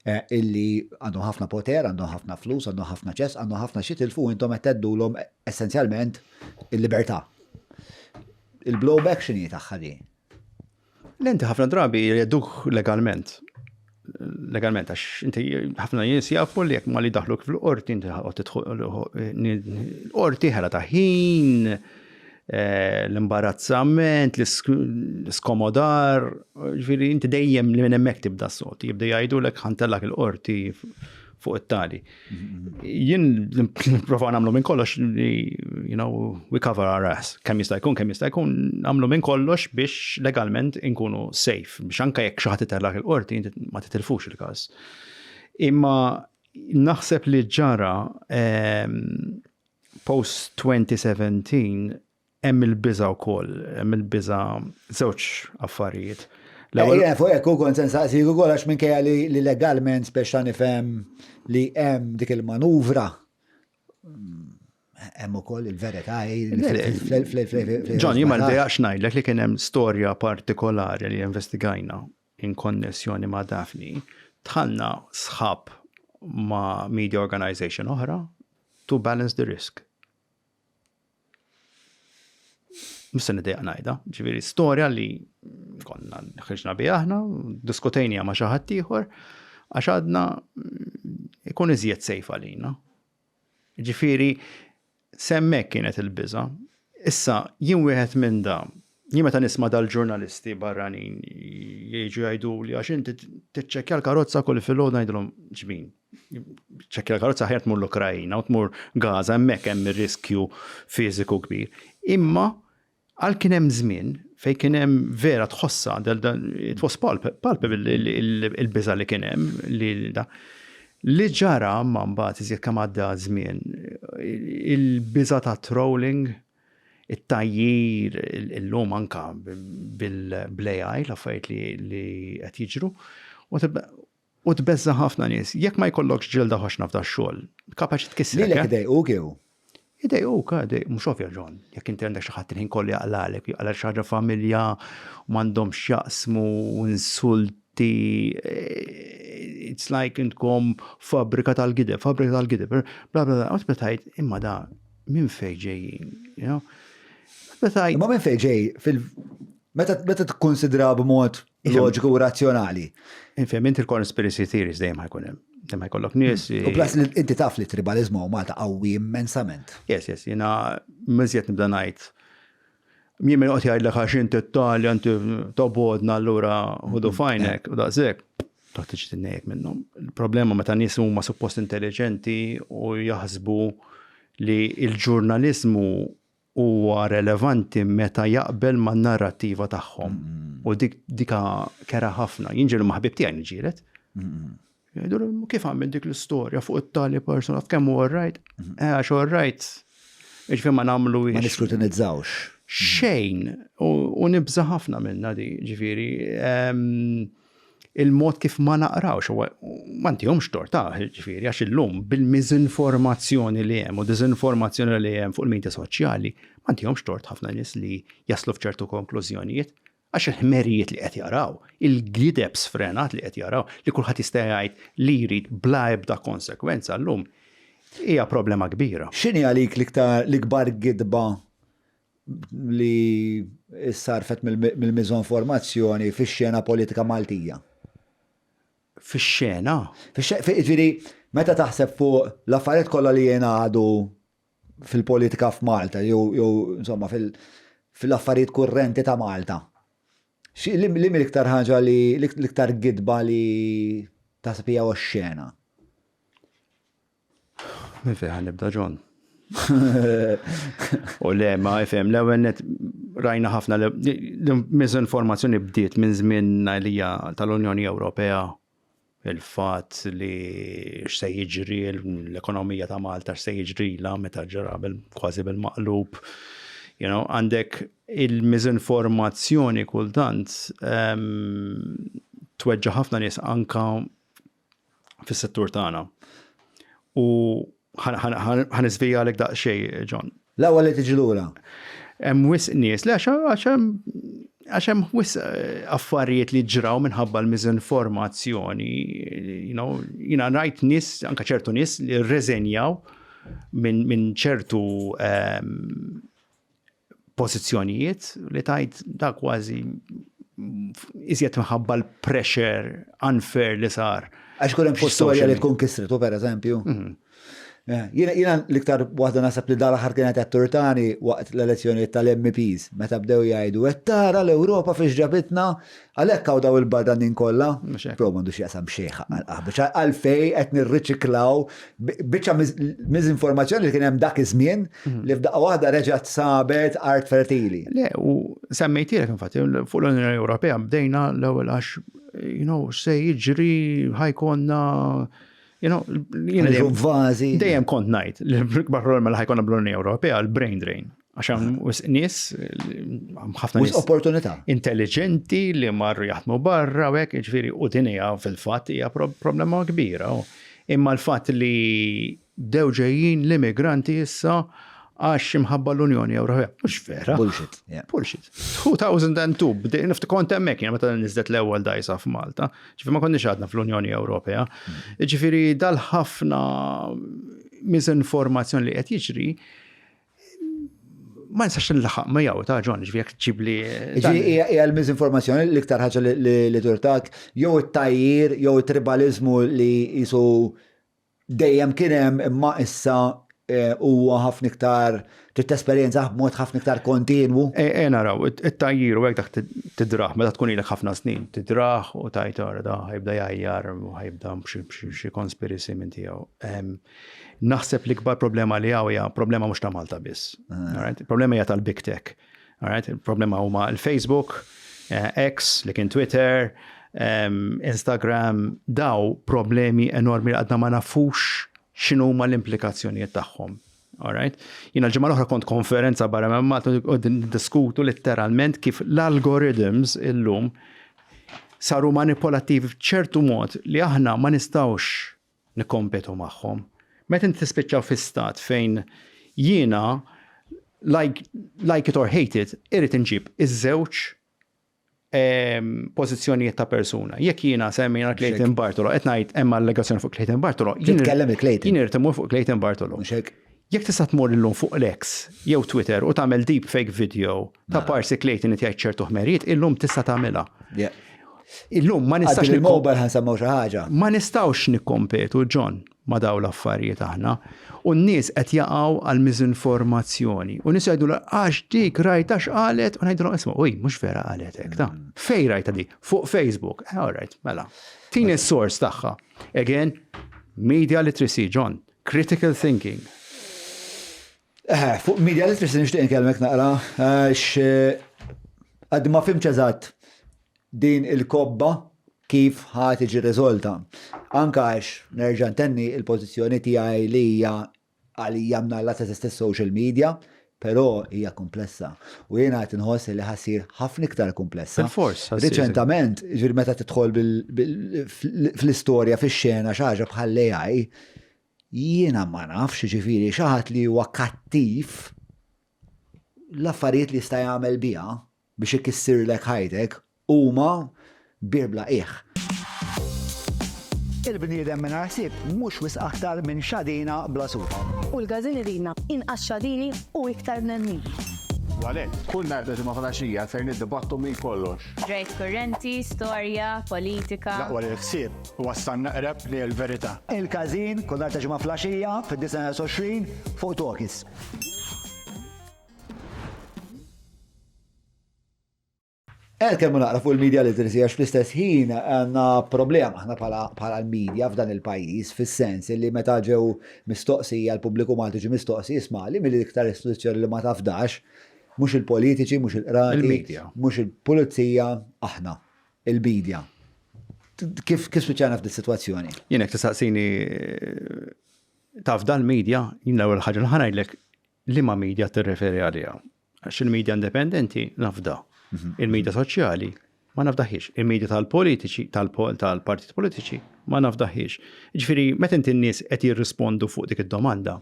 eh, illi għandhom ħafna poter, għandhom ħafna flus, għandhom ħafna ċess, għandhom ħafna xi tilfu, intom qed theddulhom essenzjalment il-libertà. Il-blowback x'inhi tagħha di? L-inti ħafna drabi jgħedduk legalment. Legalment, għax inti ħafna nies jafu li jekk ma li daħluk fil-qorti, inti l-qorti ħela ta' ħin, eh, l-imbarazzament, l-iskomodar, ġifieri inti dejjem li minn hemmhekk tibda s-sot, jibda jgħidulek ħa ntellgħek il-qorti fuq it-tali. Jien nipprova nagħmlu minn kollox li, you know, we cover our ass. Kemm jista' jkun, kemm jista' jkun, nagħmlu minn kollox biex legalment inkunu safe, biex anke jekk xi ħadd itellgħek il-qorti inti ma titilfux il-każ. Imma naħseb li ġara ehm, post 2017 hemm il-biża wkoll, hemm il-biża żewġ affarijiet. L-ewwel eh, fuq hekk ukoll se nsaqsik ukoll għax minkejja li legalment speċa nifhem li hemm dik il-manuvra hemm ukoll il-verità John, jien ma ndejjaqx ngħidlek li kien hemm storja partikolari li investigajna in konnessjoni ma' Daphne, dħalna sħab ma' media organization oħra to balance the risk. Mhux se nidejjaq ngħidha, ġifieri storja li konna ħriġna biha aħna, diskutejniha ma' xi ħadd ieħor, għax għadna ikun iżjed safe għalina. Ġifieri s'hemmhekk kienet il-biża'. Issa jien wieħed minn da, jien meta nisma' dal-ġurnalisti barranin jiġu jgħiduli għax inti tiċċekkja l-karozza kull filgħodu ngħidilhom ġbin. ċekkja l-karozza aħjar tmur l-Ukrajina u tmur Gaza hemmhekk hemm ir-riskju fiżiku kbir. Imma għal kien hemm żmien fejn kien hemm vera tħossha it was palpable il-biża' li kien hemm li da. Li ġara ma mbagħad iżjed kemm għadda żmien il-biża' ta' trolling, it-tgħajjir illum anka bil-AI l-affarijiet li qed jiġru u tbeżża' ħafna nies. Jekk ma jkollokx ġilda ħoxna f'dax-xogħol, kapaċi tkissrek. Lilek idejquk jew? Idejquk, eh, mhux ovvja John. Jekk inti għandek xi ħadd il-ħin kollu jaqlalek, jaqlal xi ħaġa familja u m'għandhomx x'jaqsmu u insulti. Eh, it's like intkom fabbrika tal-gideb, fabbrika tal-gideb, bla bla bla. U tibda tgħid imma da minn fejn ġejjin, you know? Ma minn fejn ġej fil meta meta tikkonsidra b'mod loġiku u razzjonali. Infhem, inti l-conspiracy theories dejjem ħa jkun hemm. Dejjem ħa jkollok nies. U plus li inti taf li tribalizmu Malta qawwi immensament. Yes, yes, jiena miżjed nibda ngħid. Jien minn qed jgħidlek għax inti t-Talja inti tobodna allura ħudu fajnek u daqshekk. Toqgħod tiġi tinnejjek minnhom. Il-problema meta nies huma suppost intelligenti u jaħsbu li l-ġurnaliżmu huwa relevanti meta jaqbel man-narrattiva tagħhom. U dik dika kera ħafna. Jien ġieli ma' ħbieb tiegħi niġġieled. Jgħidu kif għamil dik l-istorja fuq it-tali persona f'kemm hu all right? Eh, għax all right. Ġifieri ma nagħmlu. Ma niskrutinizzawx. Xejn. U nibża' ħafna minna di, ġifieri. Il-mod kif ma naqrawx, ma ntihomx tort ta' ġifieri, għax illum bil-miżinformazzjoni li hemm u diżinformazzjoni li hemm fuq il-media soċjali, ma ntihomx tort ħafna nies li jaslu f'ċertu konklużjonijiet. Għax il-ħmerijiet li qed jaraw, il-gideb sfrenat li qed jaraw, li kulħadd jista' jgħid li jrid bla ebda konsekwenza llum, hija problema kbira. X'inhi għalik l-iktar l-ikbar gidba li ssarrfet mill-miżonformazzjoni fix-xena politika Maltija? Fix-xena? Jiġifieri, meta taħseb fuq l-affarijiet kollha li jingħadu fil-politika f'Malta jew insomma fil-affarijiet kurrenti ta' Malta. Li l-iktar ħaġa li l-iktar gidba li taħseb hija oxxena? Minn fejn ħa nibda John? U le, ma ifhem, l-ewwel net rajna ħafna miżinformazzjoni bdiet minn żmien għalija tal-Unjoni Ewropea il-fatt li x'se jiġri l-ekonomija ta' Malta x'se jiġrilha meta ġara kważi bil-maqlub. You know, għandek il-miżinformazzjoni kultant tweġġa' ħafna nies anka fis-settur tagħna. U ħa niżvijalek daqsxejn, John. L-ewwel li tiġi lura. Hemm wisq nies, le għax għax hemm wisq affarijiet li ġraw minħabba l-miżinformazzjoni, you know, jiena rajt nies, anka ċertu nies li rreżenjaw minn ċertu pożizzjonijiet li tajt da kważi iżjed minħabba l-pressure unfair li sar. Għax kull hemm xi storja li tkun kisritu per eżempju. Jiena l-iktar waħda naħseb li dal-aħħar kienet qed turtani waqt l-elezzjonijiet tal-MEPs meta bdew jgħidu qed tara l-Ewropa fiex ġabitna għalhekk hawn daw il-barranin kollha. Però m'għandux jaqsam xejn għal għalfej qed nirriċiklaw biċċa miżinformazzjoni li kien hemm dak iż-żmien li f'daqqa waħda reġgħet sabet art fertili. Le, u semmejtilek infatti fuq l-Unjoni Ewropea bdejna l-ewwel għax you know, se jiġri ħa jkollna you know, jiena dejjem dejjem kont ngħid li l-ikbar problema li ħa jkollna bl-Unjoni Ewropea l-brain drain. Għax hemm wisq nies, ħafna nies opportunità. Intelligenti li marru jaħdmu barra u hekk, jiġifieri u din hija fil-fatt hija problema kbira. Imma l-fatt li bdew ġejjin l-immigranti issa għax imħabba l-Unjoni Ewropea. Mhux vera. Bullshit. Yeah. Bullshit. 2002, nifti kont hemmhekk jiena meta niżlet l-ewwel dajsa f'Malta. Ġifieri ma konniex għadna fl-Unjoni Ewropea. Ġifieri dal-ħafna miżinformazzjoni li qed jiġri ma nistax nlaħaq ma jaw ta' John, ġifieri jekk ġibli. Hija l-miżinformazzjoni l-iktar ħaġa li turtak jew it-tajjir jew it-tribalizmu li jisu dejjem kien hemm imma issa huwa ħafna iktar trid tesperjenza b'mod ħafna iktar kontinwu. E, e naraw, it-tajjir u hekk dak tidraħ meta tkun ilek ħafna snin, tidraħ u tajt ara da ħajbda jgħajjar u ħajbda xi conspiracy minn tiegħu. Naħseb l-ikbar problema li hawn hija problema mhux ta' Malta biss. Ah. Il-problema hija tal-big tech. Il-problema huma l-Facebook, X li kien Twitter, Instagram, daw problemi enormi li għadna ma nafux x'inhuma l-implikazzjonijiet tagħhom. Alright? Jiena l-ġimgħa l-oħra kont konferenza barra minn Malta u diskutu letteralment kif l-algorithms illum saru manipolattivi f'ċertu mod li aħna ma nistgħux nikkompetu magħhom. Meta inti tispiċċaw fi stat fejn jiena like, like it or hate it, irrid inġib iż-żewġ pożizzjonijiet ta' persuna. Jekk jiena semmejna Clayton Bartolo, qed ngħid hemm allegazzjoni fuq Clayton Bartolo, jitkellem il-Clayton. Jien irid imur fuq Clayton Bartolo. Jekk tista' tmur illum fuq l-X jew Twitter u tagħmel deep fake video ta' mela. parsi Clayton qed jgħid ċertu ħmerijiet, illum tista' tagħmilha. Illum ma nistax il-mobile ħa nsemmew xi ħaġa. Ma nistgħux nikkompetu, John, ma daw l-affarijiet aħna. U n-nies qed jaqgħu għal miżinformazzjoni. U nies jgħidu għax dik rajta x'qalet u ngħidu isma' uj, mhux vera qalet hekk ta. Fej rajta di? Fuq Facebook. Eh, all right, mela. Tini s-source tagħha. Again, media literacy, John. Critical thinking. Eh, fuq media literacy nixtieq nkellmek naqra, għax għad ma fimx eżatt din il-kobba kif ħa tiġi riżolta. Anka għax nerġa' ntenni il-pożizzjoni tiegħi li hija għalija mnalla teżisti social media, Però hija komplessa. U jiena qed inħoss li ħa ssir ħafna iktar komplessa. Bilfors. Riċentament, ġifieri meta tidħol fl-istorja, fix-xena xi ħaġa bħall-AI, jiena ma nafx, ġifieri xi ħadd li huwa kattiv l-affarijiet li jista' jagħmel biha biex ikissirlek ħajtek huma bir bla qiegħ. Il-bniedem mingħajr ħsieb mhux wisq aktar minn xadina bla suf. U l-każin iridna inqas xadini u iktar bnedmin. U għalhekk, kull nhar ta' Ġimgħa filgħaxija ser niddibattu minn kollox. Ġrajjiet kurrenti, storja, politika. L-aqwa li l-ħsieb iwassalna eqreb lejn il-verità. Il-Każin, kull nhar ta' Ġimgħa filgħaxija, fid-9:20 fuq Talkies. Ejja nitkellmu naqra fuq il-media literacy għax fl-istess ħin għandna problema aħna bħala l-media f'dan il-pajjiż fis-sens li meta ġew mistoqsija l-pubbliku Malti ġie mistoqsi isma' li mill-iktar istituzzjoni li ma tafdax mhux il-politiċi, mhux il-qrati, mhux il-pulizija, aħna, il-media. Kif kif spiċċajna f'din sitwazzjoni? Jien jekk tistaqsini tafda l-media, jien l-ewwel ħaġa li ħa ngħidlek liema media tirreferi għaliha. Għax il-media indipendenti nafda. Mhm. Il-media soċjali ma nafdaħiex. Il-media tal-politiċi, tal-partit politiċi ma nafdaħiex. Ġifieri, meta inti n-nies qed jirrispondu fuq dik id-domanda.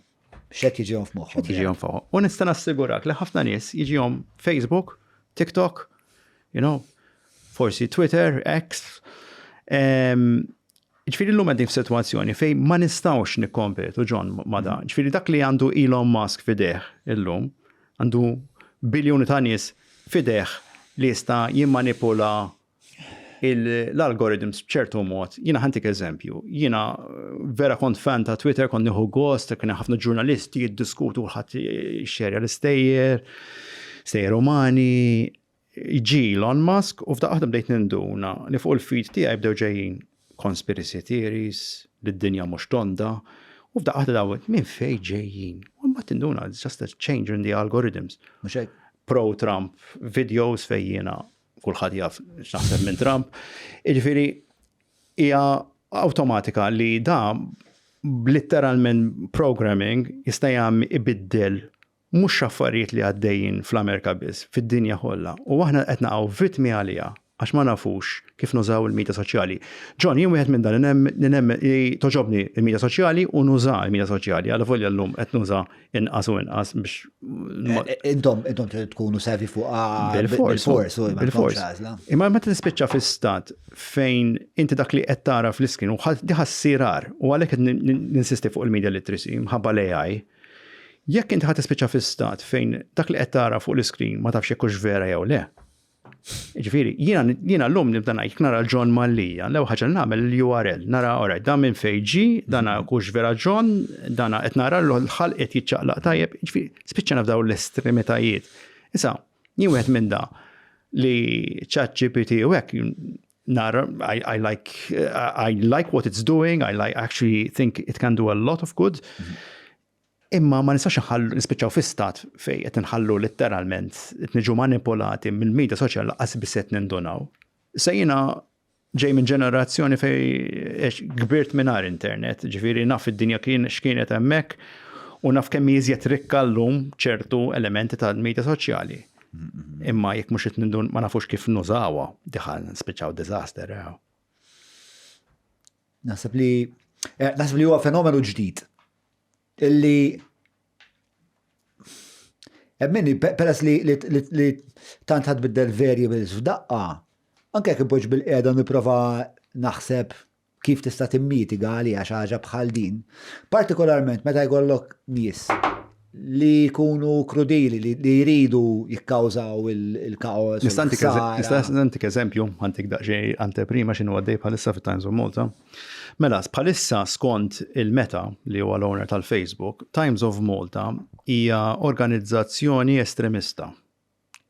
X'qed jiġihom f'moħħhom. X'qed jiġihom f'moħħhom. U nista' nassigurak li ħafna nies jiġihom Facebook, TikTok, you know, forsi Twitter, X. Ġifieri llum qegħdin f'sitwazzjoni fejn ma nistgħux nikkompetu John ma dan. Ġifieri dak li għandu Elon Musk f'idejh illum, għandu biljuni ta' nies f'idejh li jista' jimmanipula l-algorithms b'ċertu mod. Jiena ħa ntik eżempju. Jiena vera kont fan ta' Twitter, kont nieħu gost, kien ħafna ġurnalisti jiddiskutu ħadd xerja l-istejjer, stejjer umani, Ġie Elon Musk u f'daqqa waħda bdejt ninduna li fuq il-feed tiegħi bdew ġejjin conspiracy theories, li d-dinja mhux tonda, u f'daqqa waħda daw minn fejn ġejjin. U mbagħad tinduna it's just a change in the algorithms. Mhux hekk? Pro-Trump videos fejn jiena kulħadd jaf x'naħseb minn Trump. Jiġifieri hija awtomatika li da litteralment programming jista' jagħmel ibiddel Mhux affarijiet li għaddejjin fl-Amerika biss, fid-dinja kollha. U aħna qed naqgħu vittmi għaliha għax ma nafux kif nużaw il-media soċjali. John, jien wieħed minn dan li nemmen li togħġobni l-media soċjali u nuża l-media soċjali, għalavolja llum qed nuża inqas u inqas biex. Intom, intom trid tkunu savvy fuqha bilfors. Bilfors. Imma meta tispiċċa fi stat fejn inti dak li qed tara fl-iskrin u di ħa ssir agħar u għalhekk qed ninsisti fuq il-media literacy mħabba l-AI, Jekk inti ħa tispiċċa fi stat fejn dak li qed tara fuq l-iskrin ma tafx jekk hux vera jew le. Ġifieri, jiena jiena llum nibda ngħid jekk nara John Mallia, l-ewwel ħaġa li nagħmel l-URL, nara alright, dan minn fejn ġie, dan hux vera John, dan qed nara l-ħalq qed jiċċaqlaq tajjeb, ġifieri spiċċana f'dawn l-estremitajiet. Issa, jien wieħed minn da li ChatGPT u hekk nara, I, I like I like what it's doing, I like actually think it can do a lot of good. Mm -hmm. Imma ma nistax nħallu nispiċċaw fi stat fej qed nħallu letteralment qed niġu manipolati mill-media soċjali lanqas biss qed nindunaw. Se jiena ġej minn ġenerazzjoni fej kbirt mingħajr internet, ġifieri naf id-dinja kien x'kienet hemmhekk u naf kemm iżjed rikka llum ċertu elementi tal-media soċjali. Imma jekk mhux qed nindun ma nafux kif nużawha, diħal nispiċċaw disaster. Eh. Naħseb li eh, naħseb li huwa fenomenu ġdid illi Emminni, peress li, li, li, li tant ħad biddel variables f'daqqa, anke jekk impoġġ bil-qiegħda nipprova naħseb kif tista' timmitiga għaliha xi ħaġa bħal din, partikolarment meta jkollok nies li jkunu krudili, li jridu jikkawżaw il-kaos. Nista' ntik eżempju, ħantik daqsxejn anteprima x'inhu għaddej bħalissa fit-Times of Malta. Mela, bħalissa skont il-Meta li huwa l-owner tal-Facebook, Times of Malta hija organizzazzjoni estremista.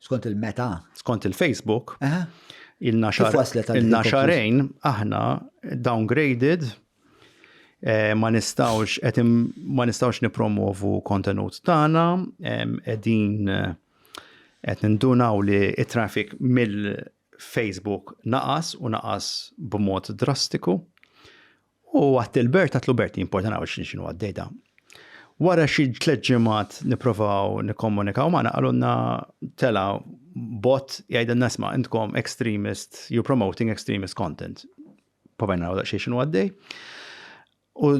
Skont il-Meta? Skont il-Facebook. Ilna xahrejn aħna downgraded eh, ma nistawx ma nistawx nipromovu kontenut tagħna, qegħdin eh, qed nindunaw li it-traffic mill-Facebook naqas u naqas b'mod drastiku. U għadt il-Bert, għatlu Bert, jimporta nagħmel x'inhu għaddejda. Wara xi tlett ġimgħat nipprovaw nikkomunikaw magħna qalulna tela' bot jgħidilna isma' intkom extremist, you're promoting extremist content. Provajna naraw daqsxejn x'inhu għaddej. U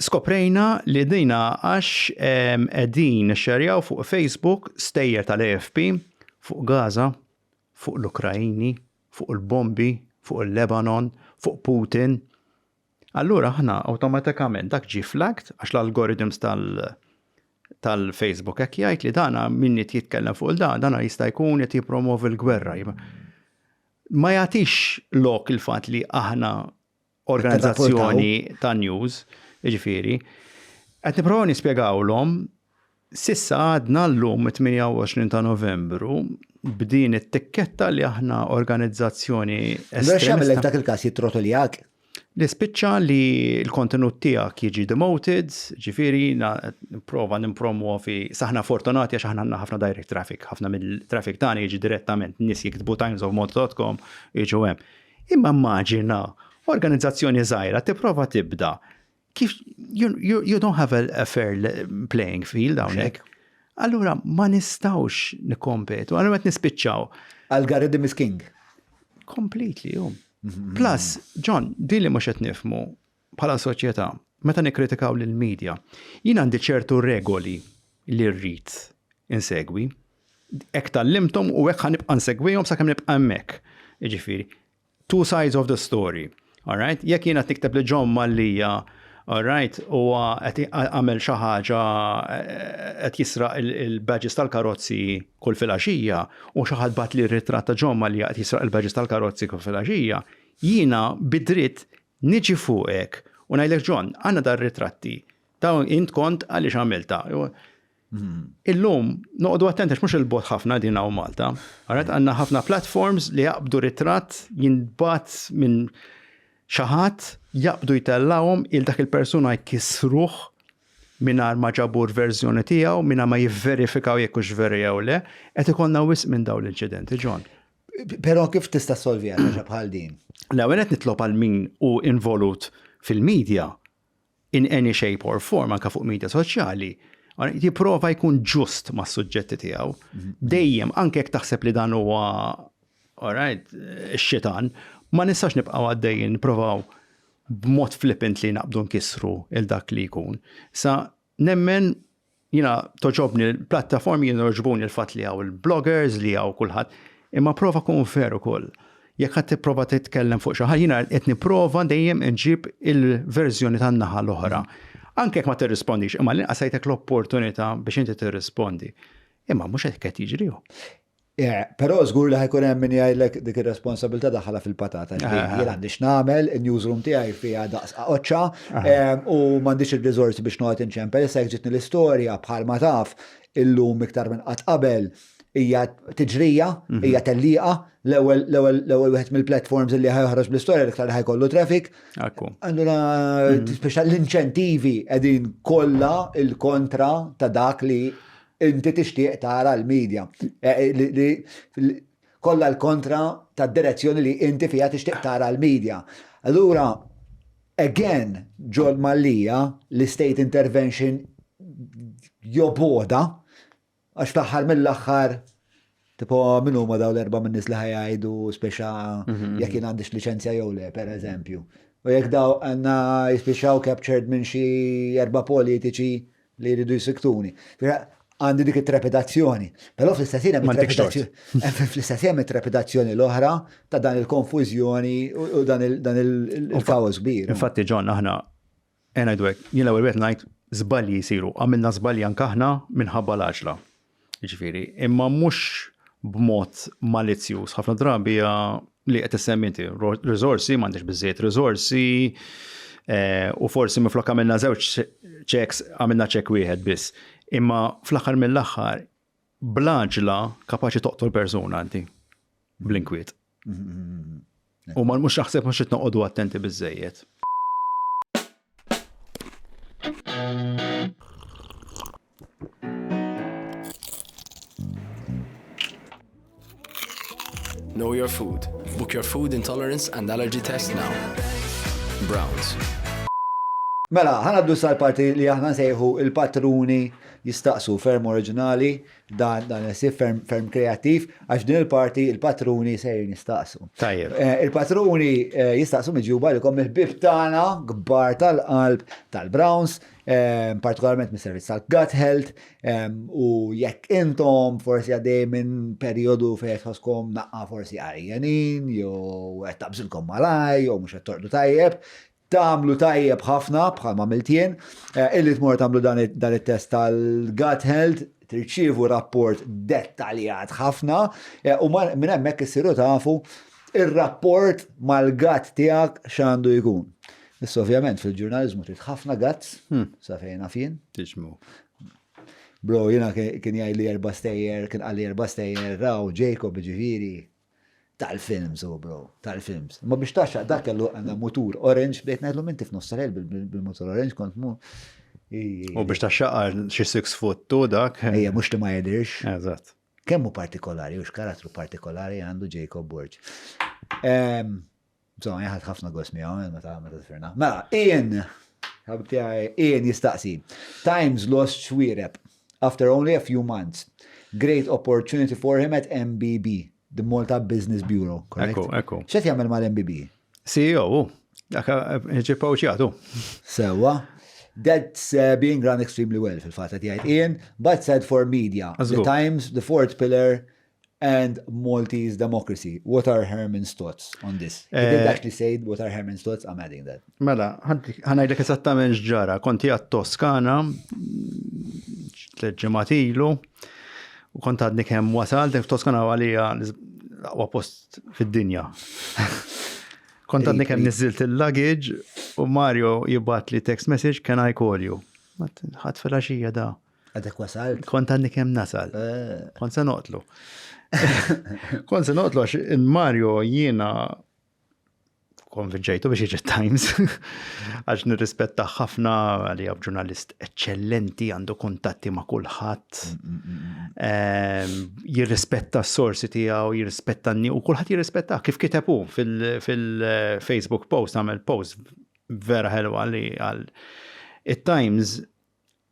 skoprejna li dina għax qegħdin nixxerjaw fuq Facebook stejjer tal-AFP fuq Gaza, fuq l-Ukraini, fuq il-bombi, fuq il-Lebanon, fuq Putin. Allura aħna awtomatikament dak ġie flagged għax l-algorithms tal tal-Facebook hekk jgħid li dana min qed jitkellem fuq il-dan, dana jista' jkun qed jippromovi l-gwerra. Ma jagħtix lok il-fatt li aħna organizzazzjoni ta' news, jiġifieri, qed nipprovaw nispjegawlhom S'issa għadna llum it-28 ta' Novembru b'din it-tikketta li aħna organizzazzjoni estremista. X'jagħmellek dak il-każ jittrotoljak? Li spiċċa li l-kontenut tiegħek jiġi demoted, ġifieri nipprova nippromwovi, saħna fortunati għax aħna għandna ħafna direct traffic, ħafna mill-traffic tagħna jiġi direttament, nies jiktbu timesofmalta.com jiġu hemm. Imma immaġina organizzazzjoni żgħira tipprova tibda Kif you, you, you don't have a, a fair playing field hawnhekk. Allura ma nistgħux nikkompetu, allura qed nispiċċaw. Algorithm is king. Completely, ju. Mhm. Plus, John, din li mhux qed nifhmu bħala soċjetà, meta nikkritikaw lill-media, jien għandi ċertu regoli li rrid insegwi. Hekk tgħallimthom u hekk ħa nibqa' nsegwihom sakemm nibqa' hemmhekk. Jiġifieri, Two sides of the story. Alright? Jekk jiena qed nikteb li John Mallia alright, huwa qed għamel xi ħaġa qed jisraq il-badges tal-karozzi kull filgħaxija u xi ħadd bagħatli ritratt ta' John Mallia qed jisraq il-badges tal-karozzi kull filgħaxija, jiena bi dritt niġi fuqek u ngħidlek John, għandna dar-ritratti, dawn int kont għaliex għamiltha. Illum, noqogħdu attenti għax mhux il-bogħod ħafna din hawn Malta. Alright, għandna ħafna platforms li jaqbdu ritratt jinbagħat minn xi ħadd, jaqbdu jtellgħuhom il dak il-persuna jkissruh mingħajr ma ġabu l-verżjoni tiegħu, mingħajr ma jivverifikaw jekk hux veru jew le, qed ikollna wisq minn dawn l-inċidenti, John. Però kif tista' ssolviha xi ħaġa bħal din? L-ewwel qed nitlob għal min hu involut fil-media in any shape or form, anke fuq media soċjali, jipprova jkun ġust mas-suġġetti tiegħu. Mhm. Dejjem, anke jekk taħseb li dan huwa alright, ix-xitan, ma nistax nibqgħu għaddejjin nipprovaw b'mod flippant li naqbdu nkissru il dak li jkun. Sa nemmen Jiena togħġobni l-plattaformi, jiena jogħġbuni l-fatt li hawn il-bloggers, li hawn kulħadd, imma prova kun fair ukoll. Jekk ħadd tipprova titkellem fuq xi ħaġa, jiena qed nipprova dejjem inġib il-verżjoni tan-naħa l-oħra. Anke jekk ma tirrispondix, imma l-inqas tajtek l-opportunità biex inti tirrispondi. Imma mhux hekk qed jiġri. Però żgur li ħa jkun hemm min jgħidlek dik ir-responsabilità daħħalha fil-patata. Jien għandi x'nagħmel, in-newsroom tiegħi fiha daqs qaqoċċa u m'għandix ir-riżorsi biex noqgħod inċempel. Issa jekk ġietni l-istorja bħalma taf illum iktar minn qatt qabel hija tiġrija, mhm. hija tellieqa, l-ewwel l-ewwel wieħed mill-platforms li ħa joħroġ bl-istorja l-iktar li ħa jkollu traffic. Allura mhm. speċa l-inċentivi qegħdin kollha il-kontra ta' dak li inti tixtieq tara l-media. Eh, eh, kollha l-kontra tad-direzzjoni li inti fiha tixtieq tara l-media. Allura, again, John Mallia, l-state intervention joboda, għax fl-aħħar mill-aħħar Tipo, min huma daw l-erba' minn nies li ħa jgħidu speċa mhm. jekk jien għandix liċenzja jew le, per eżempju. U jekk daw għandna jispiċċaw captured minn xi erba' politiċi li jridu jsiktuni. Għandi dik it-trepidazzjoni. Però fl-istess ħin hemm fl-istess hemm it-trepidazzjoni l-oħra ta' dan il-konfużjoni u dan il-kaos kbir. Infatti, John, aħna ngħidu hekk, jien l-ewwel wieħed ngħid żbalji jsiru, għamilna żbalji anke aħna minħabba l-għaġla. Jiġifieri, imma mhux b'mod malizzjuż. Ħafna drabi li qed issemmi inti, riżorsi, m'għandix biżżejjed riżorsi, eh, u forsi minflok għamilna żewġ checks għamilna check wieħed biss. Imma fl-aħħar mill-aħħar bl-għaġla kapaċi toqtol persuna inti bl-inkwiet. U ma mhux naħseb mhux qed noqogħdu attenti biżejjed. Know your food. Book your food intolerance and allergy test now. Browns. Mela, ħa ngħaddu issa l-parti li aħna nsejħu il-patruni jistaqsu ferm oriġinali, dan dan il-ħsieb ferm ferm kreattiv, għax din il-parti il-patruni sejrin jistaqsu. Tajjeb. Eh, il-patruni eh, jistaqsu miġjuba lilkom mill-ħbieb tagħna kbar tal-qalb tal-Browns, eh, partikolarment mis-servizz tal-Gut Health, u jekk intom forsi għaddej minn perjodu fejn tħosskom naqqa forsi għarjenin, jew qed taqbżilkom malaj, jew mhux qed torqdu tajjeb, Tagħmlu tajjeb ħafna, bħalma għamilt jien, illi tmorru tagħmlu dan it-test tal-gut health, tirċievu rapport dettaljat ħafna u minn hemmhekk issiru tafu ir-rapport mal-gut tiegħek x'għandu jkun. Issa ovvjament fil-ġurnaliżmu trid ħafna guts, sa fejn naf jien. Tiġmu. Bro, jiena kien jgħidli erba' stejjer, kien qalli erba' stejjer, raw Jacob ġifieri. Tal-films u bro, tal-films. Ma biex taxxa dak kellu għandha mutur orange, bdejt ngħidlu minti f'nofs tal bil-mutur orange kont mu. U biex taxxa xi 6 foot tu dak. Ejja, mhux li ma jidhirx. Eżatt. Kemm hu partikolari u x'karattru partikolari għandu Jacob Borg. Insomma, jien ħadt ħafna gost miegħu eh, meta meta tifirna. Mela, Ian, ħabib tiegħi Ian jistaqsi. Times lost Xuereb after only a few months. Great opportunity for him at MBB, the Malta Business Bureau, correct? Ekku, ekku. X'qed jagħmel mal-MBB? CEO, dak eh, ġie poċjatu. Sewwa. That's being run extremely well fil-fatt qed jgħid Ian, but sad for media. The Times, the fourth pillar, and Maltese democracy. What are Herman's thoughts on this? He didn't eh, actually say what are Herman's thoughts, I'm adding that. Mela, ħanajdlek esattament x'ġara. Konti għat Toskana, tliet ilu, u kont għadni kemm wasalt, Toskana għalija l-aqwa post fid-dinja. Kont għadni kemm niżilt il-luggage u Mario jibgħat li text message, can I call you? Ħadd fil-għaxija da. Għadek wasalt? Kont għadni kemm nasal. Eh. Kont se noqtlu. Kont se noqtlu għax il-Mario jiena konvinċejtu biex jiġi Times għax nirrispetta ħafna għalija ġurnalist eccellenti għandu kuntatti ma' kulħadd. Mm, mm, mm, ehm, jirrispetta s-sorsi tiegħu, jirrispetta n u kulħadd jirrispetta kif kiteb hu fil-Facebook post għamel post vera ħelwa li għal it-Times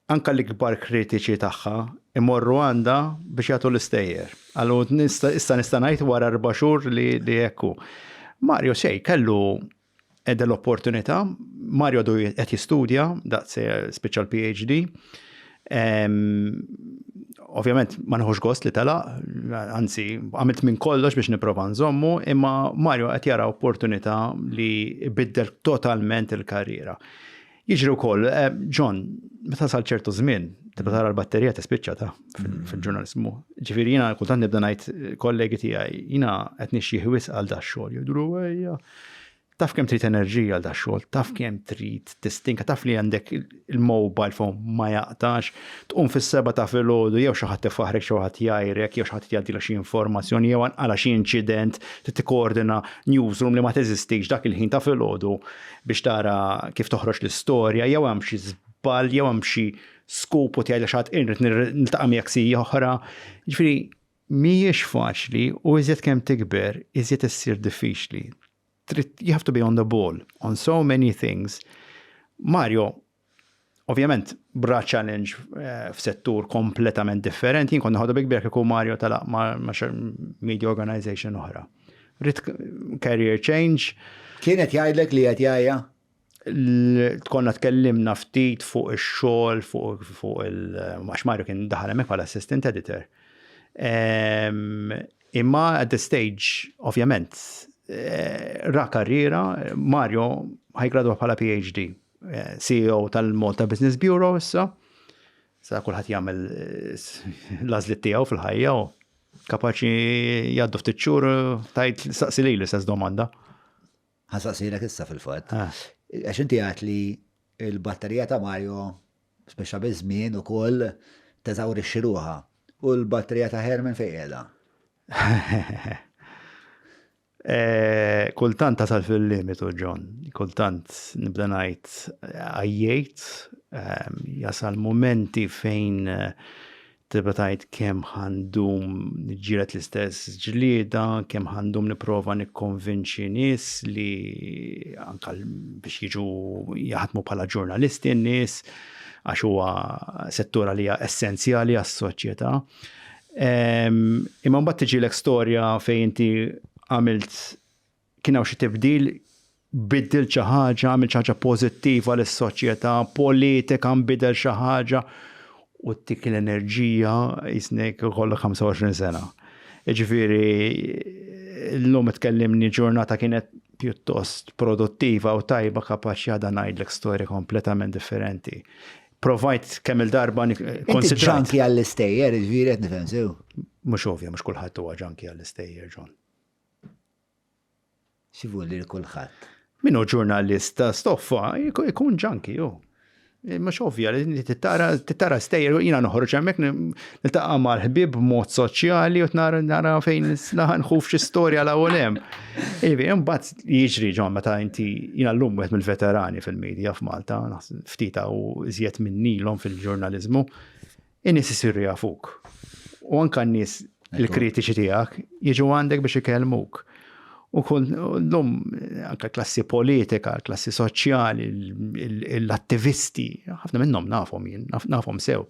Anke l-ikbar kritiċi tagħha imorru għandha biex jagħtu l-istejjer. Allura issa nista' ngħid wara erba' xhur li hekk hu. Mario xejn kellu edha l-opportunità, Mario għadu qed jistudja, daqs spiċċa l-PhD. Ovvjament ma nħux gost li telaq, anzi għamilt minn kollox biex nipprova nżommu, imma Mario qed jara opportunità li jbiddel totalment il-karriera. Jiġri wkoll, eh, John, meta tasal ċertu żmien, tibda tara l-batterija tispiċċa ta' fil-ġurnalizmu. Ġifieri jiena kultant nibda ngħid eh, kollegi tiegħi, jiena qed nixxieħ wisq għal dax-xogħol, jgħidulu ejja. Taf kemm trid enerġija għal dax-xogħol, taf kemm trid tistinka, taf li għandek il-mobile phone ma jaqtax, tqum fis-seba ta' filgħodu jew xi ħadd ifaħrek, xi ħadd jgħajrek, jew xi ħadd jgħaddilek xi informazzjoni jew anqala xi inċident, trid tikkoordina newsroom li ma teżistix dak il-ħin ta' filgħodu biex tara kif toħroġ l-istorja, jew hemm xi żball, jew hemm xi scoop u tgħidlek xi ħadd irrid niltaqa' miegħek siegħa oħra. Jiġifieri mhijiex faċli u iżjed kemm tikber, iżjed issir diffiċli. Trid you have to be on the ball on so many things. Mario Ovvjament, bra challenge eh, f'settur kompletament differenti, jien kont noħodha bi kbir kieku Mario telaq ma' media organization oħra. Rid career change. Kienet jgħidlek li qed jgħajja? Konna tkellimna ftit fuq ix-xogħol, fuq il- għax Mario kien daħal hemmhekk bħala assistant editor. Imma at the stage, ovvjament, eh, ra karriera, Mario ħajgradwa bħala PhD. Eh, CEO tal-Malta Business Bureau issa. Sa kulħadd jagħmel eh, l-għażliet tiegħu fil-ħajja u kapaċi jgħaddu ftit xhur eh, tajt saqsi lili l-istess domanda. Ħasaqsilek issa fil-fatt. Ah. Għax inti għat li l-batterija ta' Mario speċa biż-żmien ukoll teżawrixxi ruħha. U l-batterija ta' Herman fejn qiegħda? Eh, kultant tasal fil-limitu, John. Kultant nibda ngħid għajjejt, ehm, jasal momenti fejn eh, Tibda tgħid kemm ħa ndum niġġieled l-istess ġlieda, kemm ħa ndum nipprova nikkonvinċi nies li anke biex jiġu jaħdmu bħala ġurnalisti n-nies għax huwa settur għalija essenzjali għas-soċjetà. Imma mbagħad tiġilek storja fejn inti għamilt kien hawn xi tibdil, biddilt xi ħaġa, għamilt xi ħaġa pożittiva lis-soċjetà, politika nbidel xi ħaġa u tik l-enerġija jisnek ikollok 25 sena. Ġifieri llum tkellimni ġurnata kienet pjuttost produttiva u tajba kapaċi għada ngħidlek storja kompletament differenti. Provajt kemm il-darba konsidrajt. Ġanki għall-istejjer, ġifieri qed nifhem sew. Mhux ovvja, mhux kulħadd huwa ġanki għall-istejjer, John. Xi vuol dire kulħadd? Min hu ġurnalist ta' stoffa jkun ġanki hu. E, mhux ovvja li tittara tittara stejjer jiena noħroġ hemmhekk niltaqa' mal-ħbieb b'mod soċjali u nara nara fejn nħuf xi storja l hawn hemm. Ivi, imbagħad jiġri ġon meta inti jiena llum wieħed mill-veterani fil-media f'Malta, ftit u iżjed minnilhom fil-ġurnaliżmu. In-nies isiru jafuk. U anke n-nies il-kritiċi tiegħek jiġu għandek biex ikellmuk. U kull l-lum anke klassi politika, klassi soċjali, l-attivisti, ħafna minnhom nafhom jien, nafhom sew.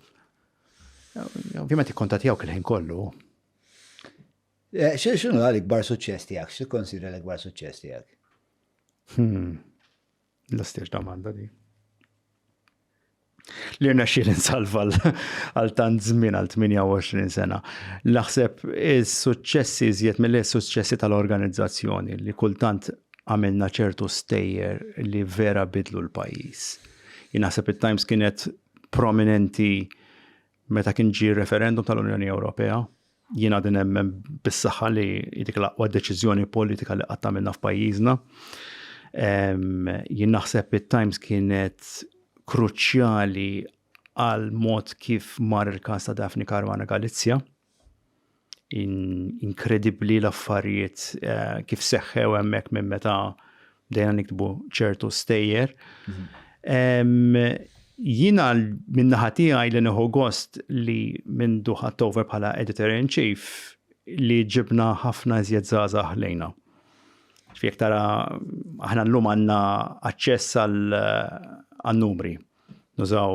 Ovvjament ikkontattjawk il-ħin kollu. Eh, x'inhu l-ikbar suċċess tiegħek? X'tikkonsidra l-ikbar suċċess tiegħek? Hmm. L-istess domanda di. Li rnexxieli nsalva għal tant żmien għal 28 sena. Naħseb is-suċċessi iżjed mill suċċessi tal-organizzazzjoni li kultant għamilna ċertu stejjer li vera bidlu l-pajjiż. Jien naħseb it-Times kienet prominenti meta kien ġie referendum tal-Unjoni Ewropea. Jien għadi nemmen bis-saħħa li dik l-aqwa deċiżjoni politika li qatt għamilna f'pajjiżna. Jien naħseb it-Times kienet kruċjali għal mod kif mar il-każ ta' Daphne Caruana Galizia. Inkredibbli l-affarijiet eh, kif seħħew hemmhekk minn meta bdejna niktbu ċertu stejjer. Mhm. Jiena min-naħa tiegħi li nieħu gost li minn ħadt over bħala editor in chief li ġibna ħafna iżjed żgħażagħ lejna. Ġifieri tara aħna llum għandna aċċess għal numri. Nużaw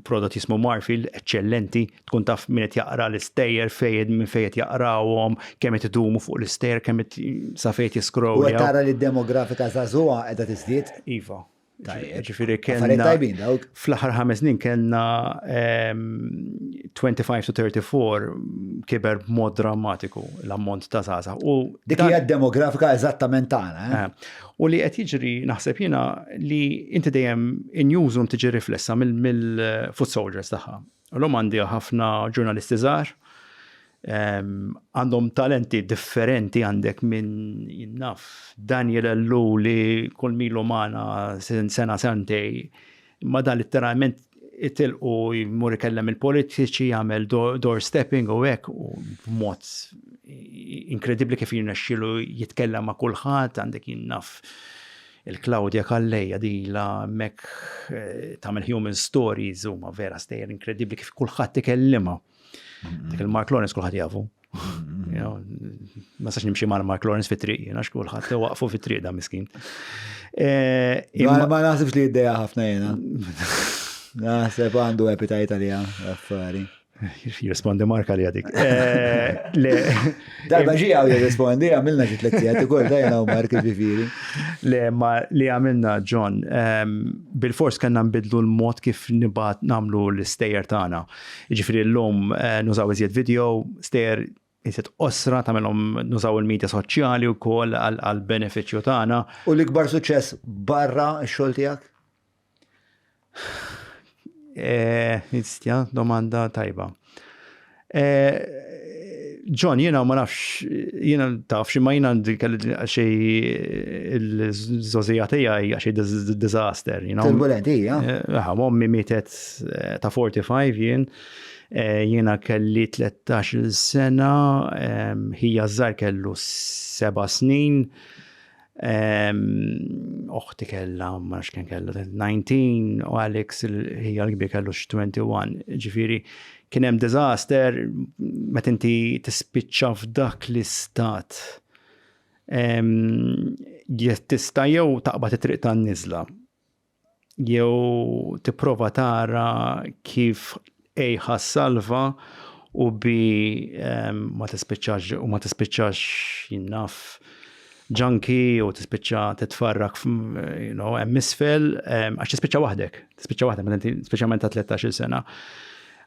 prodott jismu Marfield, eċċellenti, tkun taf min qed jaqra l-istejjer, fejn minn fejn qed jaqrawhom, kemm qed idumu fuq l-istejjer, kemm qed sa fejn qed jiscrolljaw. U qed tara li d-demografika żagħżugħa qiegħda tiżdied? Iva. Tajjeb. Ġifieri kellna. tajbin dawk. Fl-aħħar ħames snin kellna 25 to 34 kiber b'mod drammatiku l-ammont ta' żgħażagħ. U dik hija d-demografika eżattament tagħna. Eh? Eh. U li qed jiġri naħseb jiena li inti dejjem in-newsroom tiġi riflessa mill-foot soldiers tagħha. Illum għandi ħafna ġurnalisti żgħar, għandhom talenti differenti għandek minn naf Daniel Ellul li kull milu magħna sena sentej, ma dan letteralment itilqu jmur ikellem il-politiċi, jagħmel door stepping u hekk u b'mod inkredibbli kif jirnexxielu jitkellem ma' kulħadd, għandek jien naf il-Claudia Calleja dila hemmhekk eh, tagħmel human stories huma vera stejjer inkredibbli kif kulħadd ikellimha. Dik il-Mark Lawrence kulħadd jafu. Ma sax nimxi mal Mark Lawrence fit-triq, jiena xkulħadd waqfu fit-triq da miskin. Eh, ma naħsibx li jiddeja ħafna jiena. Naħseb għandu appetite għalija affari. Jirrispondi Mark għalija dik. Eh, Darba ġi għaw jirrispondi, għamilna xi tliet sigħat ukoll dajna u Mark ġifieri. Le, ma li għamilna John, ehm, bil-fors kellna nbidlu l-mod kif nibgħat nagħmlu l-istejjer tagħna. Jiġifieri llum eh, nużaw iżjed video, stejjer iżjed qosra tagħmelhom nużaw il-medja soċjali wkoll għal benefiċċju tagħna. U l-ikbar suċċess barra x-xogħol tiegħek? Eh, Istja, domanda tajba. Eh, John, jiena ma nafx, jiena taf xi ma jiena kelli xi il-żożija tiegħi xi disaster, you know. Turbulenti, hija. Eh, ommi mietet eh, ta' 45 jien. Eh, jiena kelli 13 sena, ħija żgħar kellu 7 snin. Oħti kellha, ma nafx kemm kellha, 19 u Alex ħija l-kbir kellu 21. Ġifieri kien hemm disaster meta inti tispiċċa f'dak l-istat. Tista' jew taqbad it-triq tan-niżla jew tipprova tara kif A ħa ssalva u B ma tispiċċax u ma tispiċċax jien naf junkie u tispiċċa titfarrak you know, hemm isfel għax tispiċċa waħdek, tispiċċa waħdek meta inti speċjalment ta' 13-il sena.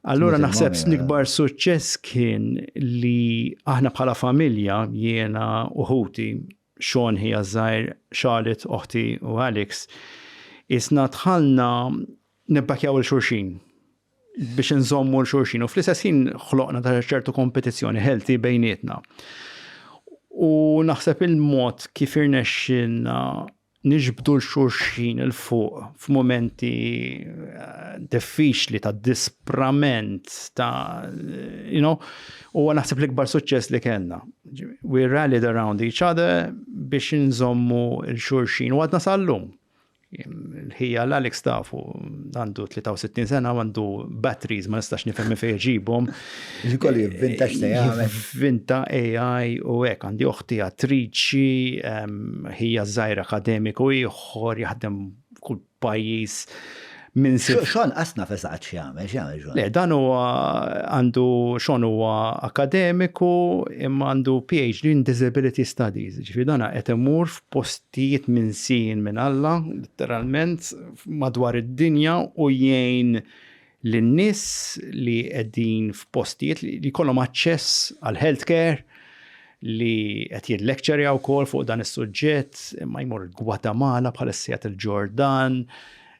Allura naħseb l-ikbar suċċess kien li aħna bħala familja jiena u ħuti Sean ħija ż-żgħir, Charlotte oħti u Alex, qisna dħalna nibbakkjaw 'il xulxin biex inżommu 'l xulxin u fl-istess ħin ħloqna ta' ċertu kompetizzjoni healthy bejnietna. U naħseb il-mod kif irnexxilna niġbdu 'l xulxin 'il fuq f'mumenti eh, diffiċli ta' disprament ta' you know, huwa naħseb l-ikbar suċċess li kellna. We rallied around each other biex nżommu 'l xulxin u għadna sal-lum. Il-ħija l-Alex tafu għandu 63 sena u għandu batteries ma nistax nifhem minn fejn iġibhom. Ikollu jivvinta x'se jagħmel. Jivvinta AI u hekk għandi oħti attriċi, ħija żgħir akademiku ieħor jaħdem kull pajjiż minn Xon qasna fesaqat x'jagħmel, x'jagħmel Xon? Le, dan huwa għandu Xon huwa akademiku imma għandu PhD in Disability Studies. Ġifieri dan qed imur f'postijiet minsijin minn Alla, letteralment madwar id-dinja u jgħin lin-nies li qegħdin f'postijiet li jkollhom aċċess għal healthcare li qed jillekċerja wkoll fuq dan is-suġġett, imma jmur il-Gwatemala bħalissa qiegħed il-Ġordan,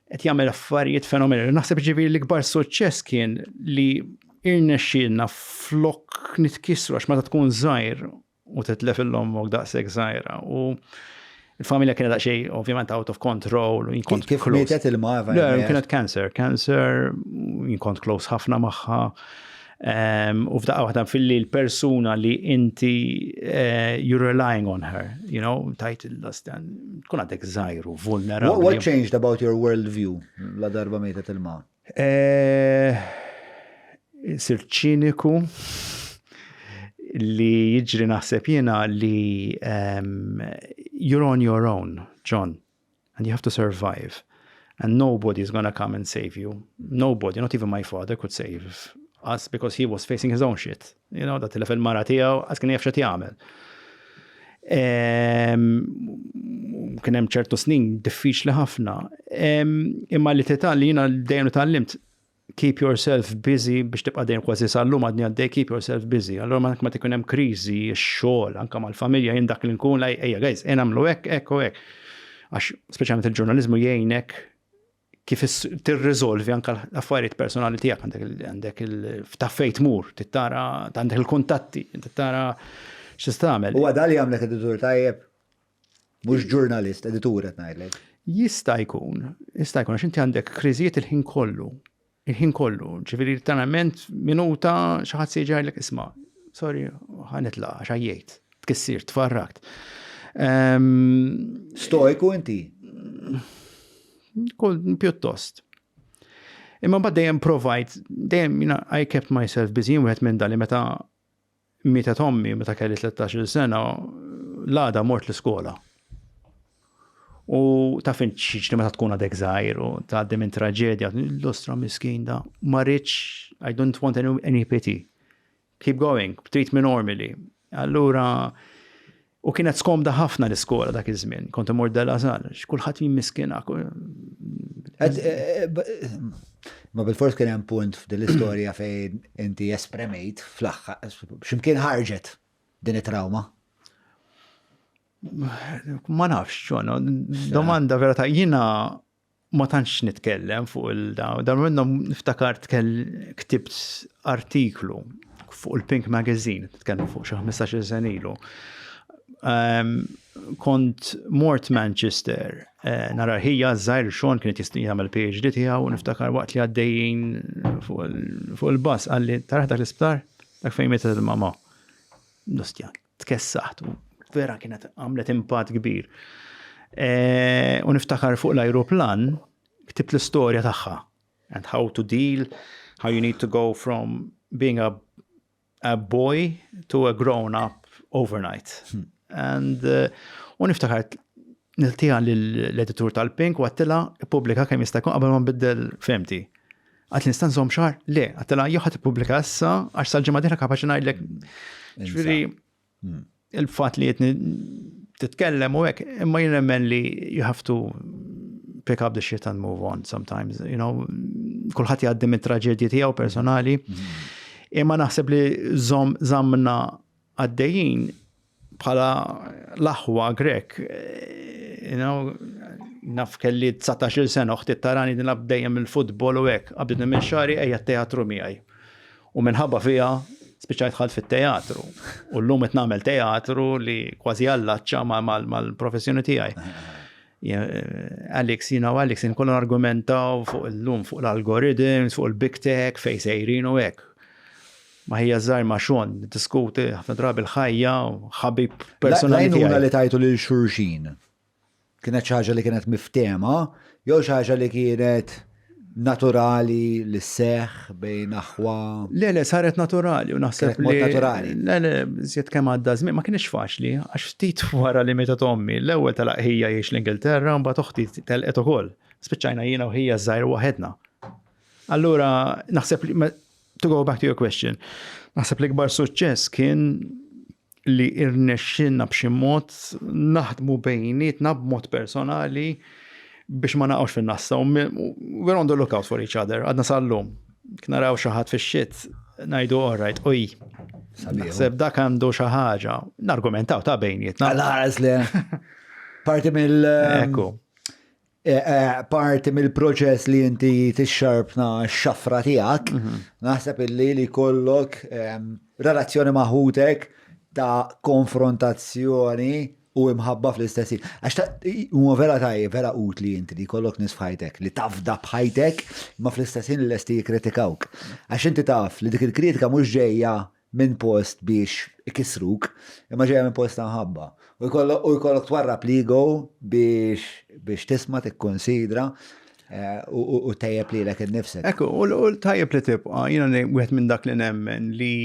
qed jagħmel affarijiet fenomenali. Naħseb ġifieri l-ikbar suċċess kien li irnexxielna flok nitkissru għax meta tkun żgħir u titlef il-ommok daqshekk żgħira u il-familja kienet daqsxejn ovvjament out of control u jien kont Kif mietet il-ma? Le, kienet cancer, cancer, jien kont close ħafna magħha. U f'daqqa waħda filli l-persuna li inti eh, you're relying on her, you know, tajt il-lastan, tkun għadek żgħir u vulnerabbli. What changed about your world view la darba mietet il-ma? Eh, sirt ċiniku li jiġri naħseb jiena li um, you're on your own, John, and you have to survive. And nobody is gonna come and save you. Nobody, not even my father could save us because he was facing his own shit. You know, dat tilef il-mara tiegħu, għas kien jaf x'qed jagħmel. Kien hemm ċertu snin diffiċli ħafna. Imma li titgħalli jiena dejjem tgħallimt keep yourself busy biex tibqa' dejjem kważi sal-lum għadni għaddej keep yourself busy. Allura ma meta ikun hemm kriżi, x-xogħol, anke mal-familja jien dak li nkun lej ejja guys, ejja nagħmlu hekk, hekk u hekk. Għax speċjalment il-ġurnaliżmu jgħinek kif tirriżolvi anke l-affarijiet personali tiegħek għandek għandek ta' fejn tmur, tittara għandek il-kuntatti, tittara x'tista' tagħmel. Huwa dan li jagħmlek editur tajjeb? Mhux ġurnalist, editur qed ngħidlek. Jista' jkun, jista' jkun għax inti għandek kriżijiet il-ħin kollu. Il-ħin kollu, ġifieri letteralment minuta xi ħadd se jiġi jgħidlek isma' sorry, ħa nitlaq għax għajjejt, tkissir, tfarrakt. Ehm, Stoiku inti? Pjuttost. Imma mbagħad dejjem provajt, dejjem I kept myself busy, wieħed minn dali meta mietet ommi meta kelli 13-il sena, l-għada mort l-iskola. U taf int x'jiġri meta tkun għadek żgħir u tgħaddi minn traġedja, l-ostra miskin da, ma rridx, I don't want any, any pity. Keep going, treat me normally. Allura, u kienet skomda ħafna l-iskola dak iż-żmien, kont imur De La Salle, kulħadd jimmiskinak. Eh, eh, ma bil-fors kien hemm punt f'din l-istorja fejn inti espremejt fl-aħħar, x'imkien ħarġet din it-trauma. Ma nafx, ċono, domanda vera ta' jina ma tantx nitkellem fuq il-daw. Dan minnhom niftakar ktibt artiklu fuq il-Pink Magazine, nitkellem fuq xi 15-il sena ilu. Ehm, kont mort Manchester, eh, nara ħija żgħir Sean kien qed jagħmel PhD tiegħu u niftakar waqt li għaddejjin fuq il-bus qalli taraħ dak l-isptar dak fejn mietet il-mama. Nostja, tkessaħt. Vera kienet għamlet impatt kbir. E, u niftakar fuq l-ajruplan, ktibt l-istorja tagħha and how to deal, how you need to go from being a, a boy to a grown up overnight. And uh, u niftakar niltija l-editur tal-Pink u għattila pubblika kemm jista' jkun qabel ma nbiddel fehmti. Għat li nista' nżomm xahar? Le, għattila jew ħadd ippubblika issa għax sal-ġimgħa dieħla kapaċi ngħidlek. Ġifieri il-fatt li qed titkellem u hekk, imma jien nemmen li you have to pick up the shit and move on sometimes, you know, kulħadd jgħaddi minn traġedji tiegħu personali. Imma naħseb li żomm żammna għaddejjin bħala l-aħwa Grech, eh, you know, naf kelli 19 sena uħti tarani nilgħab dejjem il-futbol u hekk, qabditni minn xagħri ejja teatru miegħi. U minħabba fija spiċċajt dħalt fit-teatru. U llum qed nagħmel teatru li kważi allaċċa mal-professjoni tiegħi. Alex, you know, Alex, inkollu argumentaw fuq illum, fuq l-algorithms, fuq il-big tech, fej sejrin u hekk. Ma hija żgħar ma' xon, diskuti ħafna drabi l-ħajja, ħabib personali. L-għajnuna li tajtu lil xulxin. Kienet xi ħaġa li kienet miftehma jew xi ħaġa li kienet naturali li sseħħ bejn aħwa? Le, le, saret naturali u naħseb Kienet mod li. naturali. Le, le, żjed kemm għadda żmien ma kienx faċli, għax ftit wara li mietet ommi, l-ewwel telaq ħija jgħix l-Ingilterra, mbagħad oħti telqet ukoll. Spiċċajna jiena u ħija żgħir waħedna. Allura naħseb li to go back to your question, naħseb li kbar suċċess kien li irnexxinna b'xi mod naħdmu bejnietna b'mod personali biex ma naqgħux fin-nassa. We're on the lookout for each other, għadna sal-lum. Naraw xi ħadd fix-shit, ngħidu all right, oj. Naħseb dak għandu xi ħaġa. Nargumentaw ta' bejnietna. Għal le. Parti mill. Ekku. Eh, eh, parti mill-proċess li inti tixxarpna x-xafra tiegħek, naħseb illi li kollok relazzjoni ma' ħutek ta' konfrontazzjoni u imħabba fl-istess ħin. Għax huwa vera tajjeb, vera utli inti li jkollok nies f'ħajtek, li tafda b'ħajtek, ma fl-istess ħin lesti jikkritikawk. Għax inti taf li dik il-kritika mhux ġejja minn post biex ikissruk, imma ġejja minn post ta' mħabba. U jkollok twarrab l-ego biex biex tisma' tikkonsidra eh, u tejjeb lilek innifsek. Ekku, u tajjeb li tibqa' jiena wieħed minn dak li nemmen li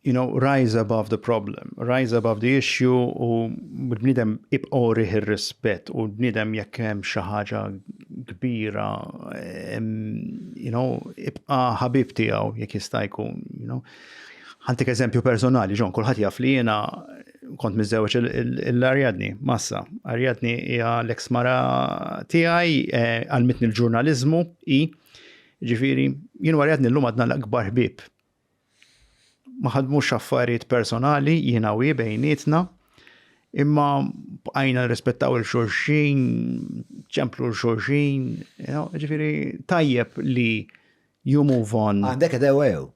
you know, rise above the problem, rise above the issue u l-bniedem ibqa' urih ir-rispett u l-bniedem jekk hemm xi ħaġa kbira, you know, ibqa' ħabib tiegħu jekk jista' jkun, you know. Ħa ntik eżempju personali, John, kulħadd jaf li jiena kont miżżewweġ l-Ariadni, massa. Ariadni hija l-eks mara tiegħi, eh, għallmitni l-ġurnaliżmu, i, ġifieri, jien u Ariadni llum għadna l-akbar ħbieb. Ma ħadmux affarijiet personali jiena u hi bejnietna, imma bqajna nirrispettaw 'il xulxin, ċemplu 'l xulxin, ġifieri tajjeb li you move on. Għandek edewa jew?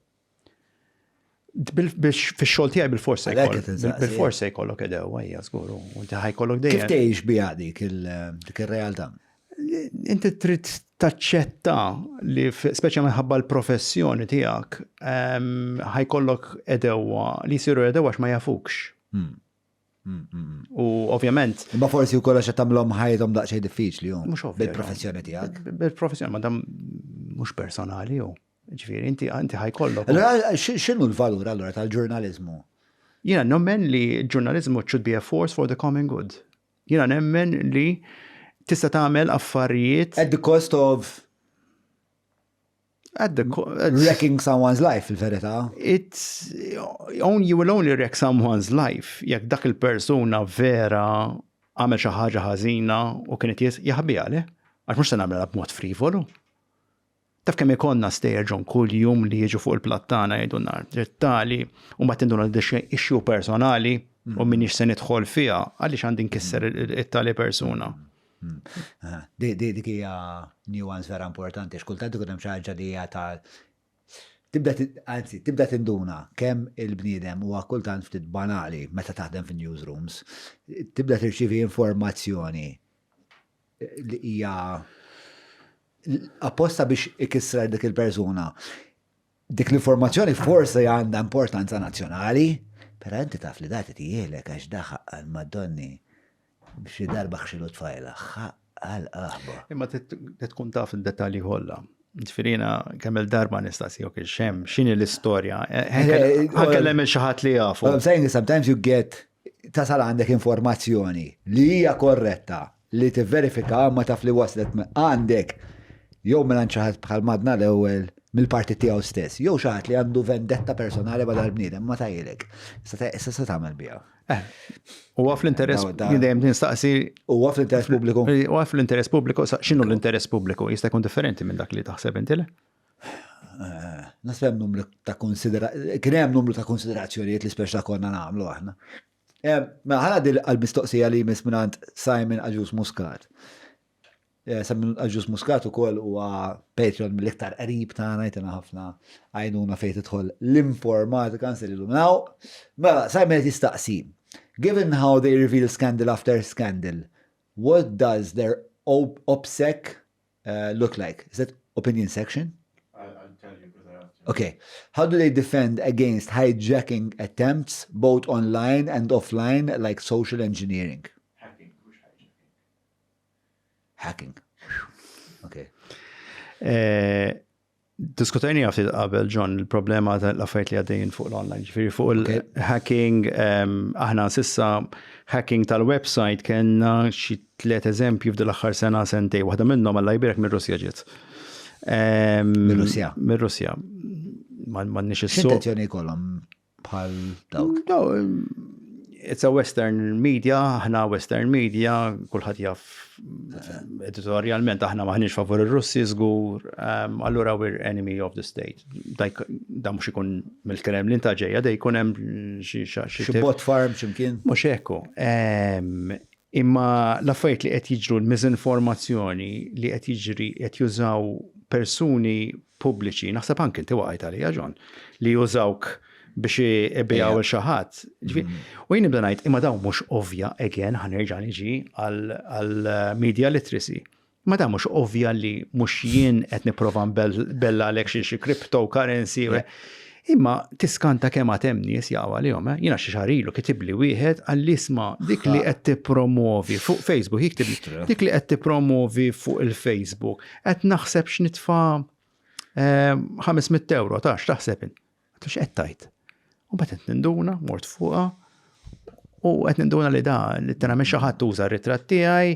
Fix-xogħol tiegħi bil-fors se jkollok. Bil-fors se jkollok edewa, hija żgur, u inti ħajkollok dejjem. Kif tgħix biha dik ir-realtà? Inti trid taċċetta li speċa minħabba l-professjoni tiegħek ehm, ħajkollok edewa li jsiru edewa ma jafukx. Hmm. Hmm, hmm, u ovvjament. Imma forsi wkoll għax tagħmlhom ħajjithom daqsxejn diffiċli hu. Mhux ovvja. Bil-professjoni tiegħek. Bil-professjoni, ma dam mhux personali hu. Ġifieri inti inti ħajkollok. Allora x'inhu l-valur allura tal-ġurnaliżmu? Jiena nemmen li l-ġurnaliżmu should be a force for the common good. Jiena nemmen li tista' tagħmel affarijiet. At the cost of At the wrecking someone's life fil-verità. It's only you will only wreck someone's life jekk dak il-persuna vera għamel xi ħaġa ħażina u kienet jaħbiha le? Għax mhux se nagħmilha b'mod frivolu. Taf kemm ikollna stejjer John kuljum li jiġu fuq il-platt tagħna jgħidulna tali u mbagħad tinduna li xi issue personali u m'iniex se nidħol fiha għaliex għandi nkisser it-tali persuna. Dik hija nuance vera importanti, x'kultant ikun hemm xi ħaġa li hija ta' tibda anzi tibda tinduna kemm il-bniedem huwa kultant ftit banali meta taħdem fin-newsrooms, tibda tirċievi informazzjoni li hija apposta biex ikisser dik il-persuna. Dik l-informazzjoni forsi għandha importanza nazzjonali, Però inti taf li da titijielek għax da ħaqqa l-Madonni xi darba ħxilu tfajla, ħaqqa l-qaħba. Imma tkun taf id-dettalji kollha. Ġifieri jiena kemm il-darba nistaqsi ok x'hemm, x'inhi l-istorja. Ħankellem il xi ħadd li jafu. I'm saying sometimes you get tasal għandek informazzjoni li hija korretta li tivverifika ma taf li waslet għandek jew minn xi ħadd bħal madna l-ewwel mill-partit tiegħu stess, jew xi ħadd li għandu vendetta personali ma dal-bniedem ma tajilek. Issa se tagħmel biha. Eh, huwa fl-interess dejjem nistaqsi. Huwa fl-interess pubbliku. Huwa fl-interess pubbliku, x'inhu l-interess pubbliku? Jista' jkun differenti minn dak li taħseb inti le? Eh, Nasib hemm numru ta' konsidera kien hemm numru ta' konsiderazzjonijiet li speċa konna nagħmlu aħna. Eh, mela ħana dil għal-mistoqsija li jmiss mingħand Simon Aġus Muscat. Eh, Simon Aġus Muscat ukoll huwa Patreon mill-iktar qrib tagħna jtina ħafna għajnuna fejn tidħol l-informatika nsillu minnaw. Mela, Simon qed jistaqsi. Given how they reveal scandal after scandal, what does their OPSEC look like? Is that opinion section? I'll tell you because I asked you. Okay. How do they defend against hijacking attempts, both online and offline, like social engineering? Hacking, mhux hijacking. Hacking. Okay. Eh, Diskutajni ftit qabel, John, il-problema tal-affarijiet li għaddejjin fuq l-online, ġifieri fuq il-hacking, aħna sissa hacking tal-website kellna xi tliet eżempji f'dil aħħar sena sentej, waħda minnhom Alla jbierek mir-Russja ġiet. Mir-Russja? Mir-Russja. M'għandniex is-suq. X'intenzjoni jkollhom bħal dawk? No, it's a Western media, aħna Western media, kulħadd jaf editorialment aħna maħniex favur ir-Russi żgur, ehm, allura we're enemy of the state. Da mhux ikun mill-Kremlin ta' ġejja, da jkun hemm xi xi bot farm x'imkien. Mhux hekk. Ehm, imma l-affarijiet li qed jiġru l-miżinformazzjoni li qed jiġri qed jużaw persuni pubbliċi, naħseb anke inti waqajt għalija John, li jużawk biex ibijaw il xi ħadd. Mm. U jien nibda ngħid imma dawn mhux ovvja again ħa nerġa' niġi għal media literacy. Ma dan mhux ovvja li mhux jien qed nipprova nbella għalek xi cryptocurrency. Imma tiskanta kemm għad hemm nies jaqgħu għalihom, eh? Jiena xi xahar ilu kitibli wieħed għalli isma' dik li qed tippromovi fuq Facebook, jiktibli dik li qed tippromovi fuq il-Facebook, qed naħseb x'nitfa' 500 eh, euro, ta' x'taħseb int? Għatlu x'qed tgħid? U mbagħad qed ninduna, mort fuqha, u qed ninduna li da literalment xi ħadd uża r-ritratt tiegħi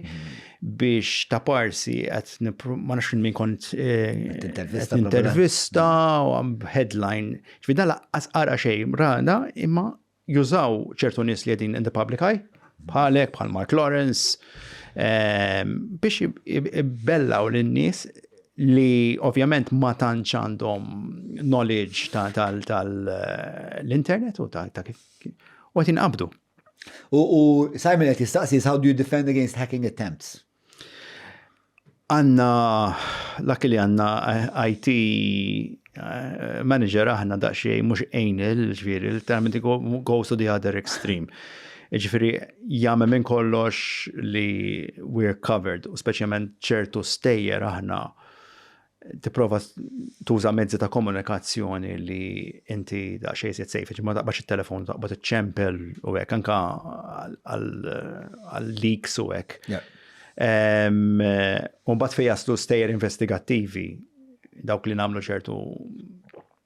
biex ta' parsi qed ma nafx min kont eh, intervista u headline. Ġifieri da laqqas qara xejn rada imma jużaw ċertu nies li qegħdin in the public eye, bħalek, bħal Mark Lawrence, ehm, biex ibbellaw lin-nies li ovvjament ma tantx għandhom knowledge tal-internet u ta' kif u qed inqabdu. U Simon qed jistaqsi how do you defend against hacking attempts? Għanna, luckily għanna IT eh, manager aħna daqxej mux anal, ġviri, literalment goes to the other extreme. Ġifiri, jagħmel minn kollox li we're covered, u speċjalment ċertu stejjer aħna tipprova tuża mezzi ta' komunikazzjoni li inti daqsxejn iżjed safe, ma taqbadx it-telefon, taqbad iċ-ċempel u hekk anka għal leaks u hekk. U mbagħad fejn jaslu stejjer investigattivi dawk li nagħmlu ċertu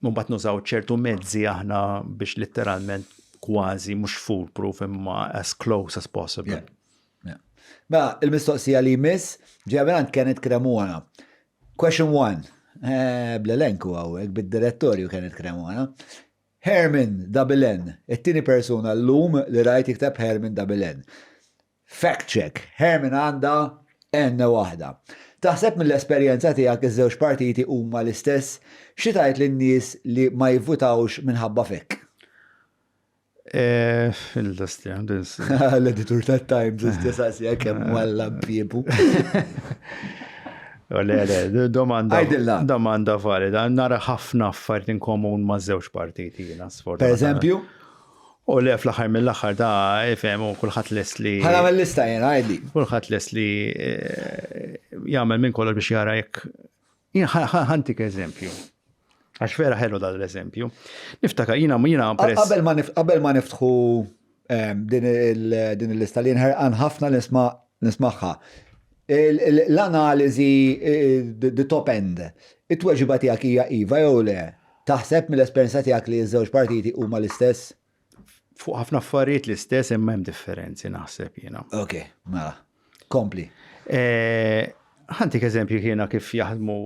mbagħad nużaw ċertu mezzi aħna biex letteralment kważi mhux foolproof imma as close as possible. Mela, il-mistoqsija li jmiss ġejja mingħand Kenneth Cremona. Question 1. Eh, bl-elenku hawnhekk bid-direttorju Kenneth Cremona. Herman double N, it-tieni persuna llum li rajt jikteb Herman double N. Fact check, Herman għandha N waħda. Taħseb mill-esperjenza tiegħek iż-żewġ partiti huma l-istess? Xi tgħid lin-nies li ma jivvutawx minħabba fik? Eh, il-dastja, L-editur ta' Times, istess kemm walla biebu. Le, le, domanda. Domanda valida. Nara ħafna affarijiet in komun ma' żewġ partiti jiena sfortunatament. Per eżempju? U le fl-aħħar mill-aħħar da ifhem u kulħadd lest li. Ħa nagħmel lista jiena għidli. Kulħadd lest li eh, jagħmel minn kollox biex jara jekk. Ħantik eżempju. Għax vera ħelu dal l-eżempju. Niftakar jiena jiena press. Qabel ma niftħu ehm, din il-lista li nħerqan ħafna nisma' nismagħha. L-analiżi eh, the top end. It-tweġiba tiegħek hija iva jew le? Taħseb mill-esperjenza tiegħek li ż-żewġ partiti huma l-istess? Fuq ħafna affarijiet l-istess imma hemm differenzi naħseb jiena. Ok, mela. Kompli. Eh, ħantik eżempju jiena kif jaħdmu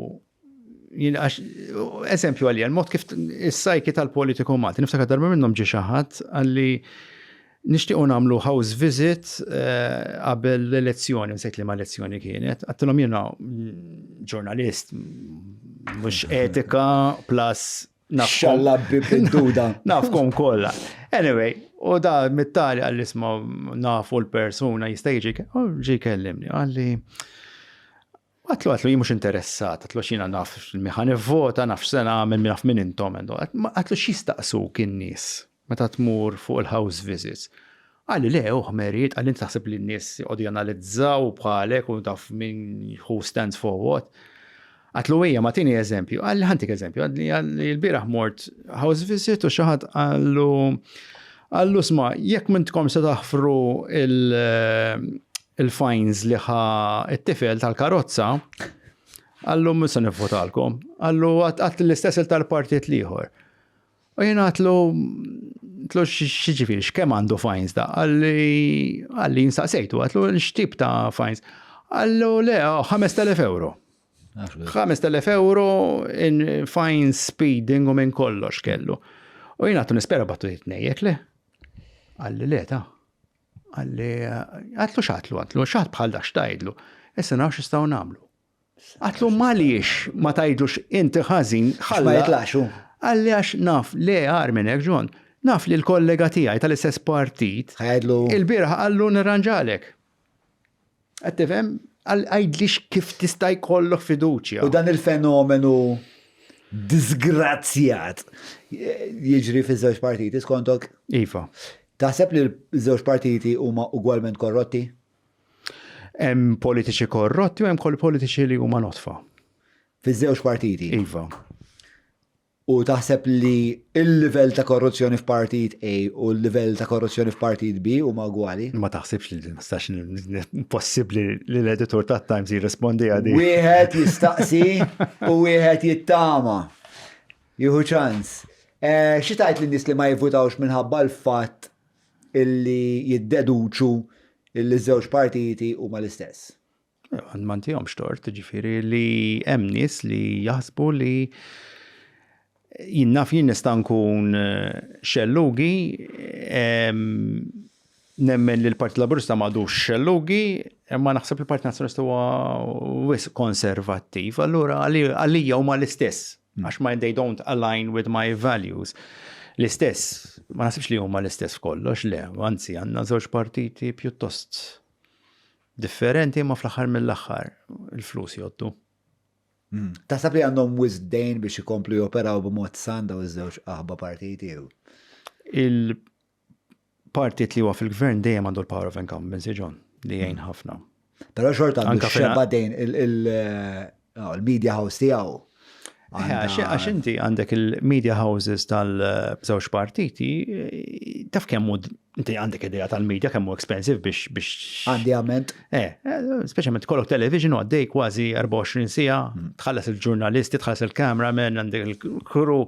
eżempju għalija, il-mod kif is-sajki tal-politiku Malti, niftakar darba minnhom ġie xi ħadd għalli nixtiequ nagħmlu house visit eh, qabel l-elezzjoni, nsejt li ma elezzjoni kienet, għattilhom jiena mm, ġurnalist, mhux etika plus Xalla bid-duda. Nafkom kollha. Anyway, u da mit-tali għalli isma' nafu l-persuna jista' jiġi, ġi kellimni, għalli Għatlu għatlu jien mhux interessat, għatlu xina naf min ħa nivvota, naf x'se nagħmel, naf min intom. Għatlu x'jistaqsuk in-nies meta tmur fuq il-house visits. Qalli le, u ħmerijiet, qalli inti taħseb li n-nies joqogħdu janalizzaw bħalek u taf min who stands for what. Għatlu ejja ma tini eżempju, qalli ħantik eżempju, qalli l-bieraħ mort house visit u xi ħadd qallu qallu sma' jekk m'intkom se taħfru il- il-fines li ħa it-tifel tal-karozza, għallu mhux se nivvotalkom. Għallu għat l-istess tal-partit l-ieħor. U jien għatlu tlu xieġifiri, x'kemm għandu fines da? Għalli għalli jinsaqsejtu, għatlu x'tip ta' fines? Għallu le, 5000 euro. 5000 euro in fines speeding u minn kollox kellu. U jien għatlu nispera battu jitnejjek le. Għalli le ta' Qalli, għatlu x'għatlu, għatlu x'għat bħal dak x'tgħidlu. Issa naraw x'nistgħu nagħmlu. Għatlu m'għaliex ma tgħidlux inti ħażin ħalla. Ma jitlaqx hu. Qalli għax naf le agħar minn hekk John, naf li l-kollega tiegħi tal-istess partit. Ħa jgħidlu. Il-bieraħ qallu nirranġalek. Qed tifhem? Għidlix kif tista' jkollok fiduċja. U dan il-fenomenu disgrazzjat jiġri fiż-żewġ partiti skontok? Iva. Taħseb li l-żewġ partiti huma ugwalment korrotti? Hemm politiċi korrotti u hemm politiċi li huma notfa. Fiż-żewġ partiti? Iva. U taħseb li l-livell ta' korruzzjoni f'partit A u l-livell ta' korruzzjoni f'partit B huma ugwali? Ma taħsibx li nistax possibbli li l-editur ta' Times jirrispondi għadi. Wieħed jistaqsi u wieħed jittama. Jieħu ċans. Eh, xi tgħid lin-nies li ma jivvutawx minħabba l-fatt illi jiddeduċu illi ż-żewġ partiti huma l-istess? Ma ntihomx tort, ġifieri li hemm nies li jaħsbu li jien naf jien nista' nkun eh, xellugi, nemmen li l-Partit Laburista m'għadux xellugi, imma naħseb li l-Partit Nazzjonalista huwa wisq konservattiv, allura għalija huma l-istess, hmm. għax ma they don't align with my values. L-istess, ma naħsibx li huma l-istess f'kollox, le, anzi għandna żewġ partiti pjuttost Differenti imma fl-aħħar mill-aħħar il-flus jgħoddu. Hmm. Taħseb li għandhom wisq dejn biex ikomplu joperaw b'mod san daw iż-żewġ aħba partiti jew? Il-partit li huwa fil-gvern dejjem għandu l-power of incumbency, John, li jgħin hmm. ħafna. Però xorta għandu xebba dejn il-media house tiegħu. Eh, għax inti għandek il-media houses tal-żewġ partiti, taf kemm inti għandek idea tal-media kemm hu expensive biex biex. Għandi għament. Eh, eh speċjalment kollok television u għaddej kważi 24 sija, hmm. tħallas il-ġurnalisti, tħallas il-cameraman, għandek il-crew.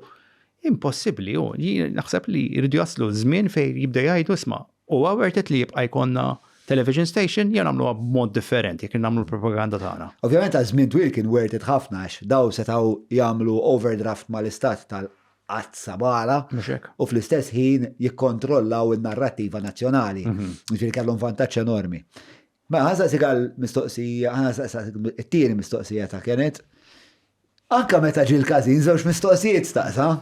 Impossibbli, u naħseb li jridu jaslu żmien fejn jibda jgħidu isma' huwa worth it li jibqa' jkollna television station jew nagħmluha b'mod differenti jekk nagħmlu l-propaganda tagħna. Ovvjament għal żmien twil kien worth it ħafna għax daw setgħu jagħmlu overdraft mal-istat tal-qazza bala u fl-istess ħin jikkontrollaw in-narrattiva nazzjonali. Mhm. Ġifieri kellhom vantaġġ enormi. Mela ħa nsaqsik għal mistoqsija, ħa nsaqsik it-tieni mistoqsija ta' Kenneth. Anka meta ġie l-każin żewġ mistoqsijiet staqsa.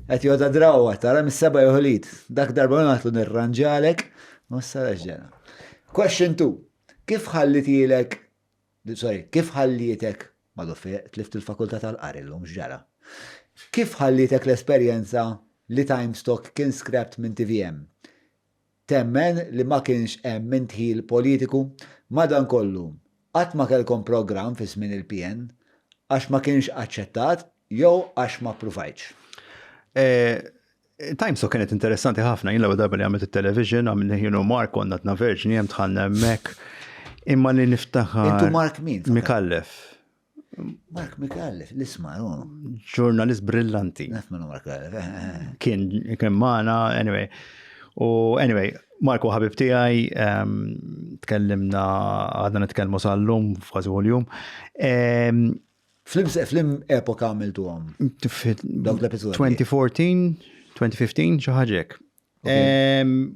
Qed joda drawwa tara mis-seba' jeħolid. Dak darba minn għatlu nirranġalek, u issa ġena. Question 2. Kif ħallitilek, sorry, kif ħallietek, maduffi, tlift il-fakultà tal-qari llum x'ġara. Kif ħallietek l-esperjenza li Times Talk kien scrapped minn TVM? Temmen li ma kienx hemm indħil politiku? Madankollu, qatt ma kellkom programm fi żmien il-PN? Għax ma kienx aċċettat? jew għax ma ppruvajtx? Eh, Times kienet interessanti ħafna, jien l-ewwel darba li għamilt it-television, għamilni jien u Mark konna tna Virgin, jem tħanna hemmhekk. Imma li niftaħar. Intu Mark min? Mikallef. Mark Mikallef, l-isma, Ġurnalist brillanti. Naf minnu Mark Mikallef. Eh, eh, eh. Kien kien magħna, anyway. U anyway, Mark u ħabib tiegħi, ehm, tkellimna għadna nitkellmu sal-lum f'kważi kuljum. Ehm, Flim epoka għamiltuhom? Dawk l-episodji. 2014, 2015, xi ħaġa hekk.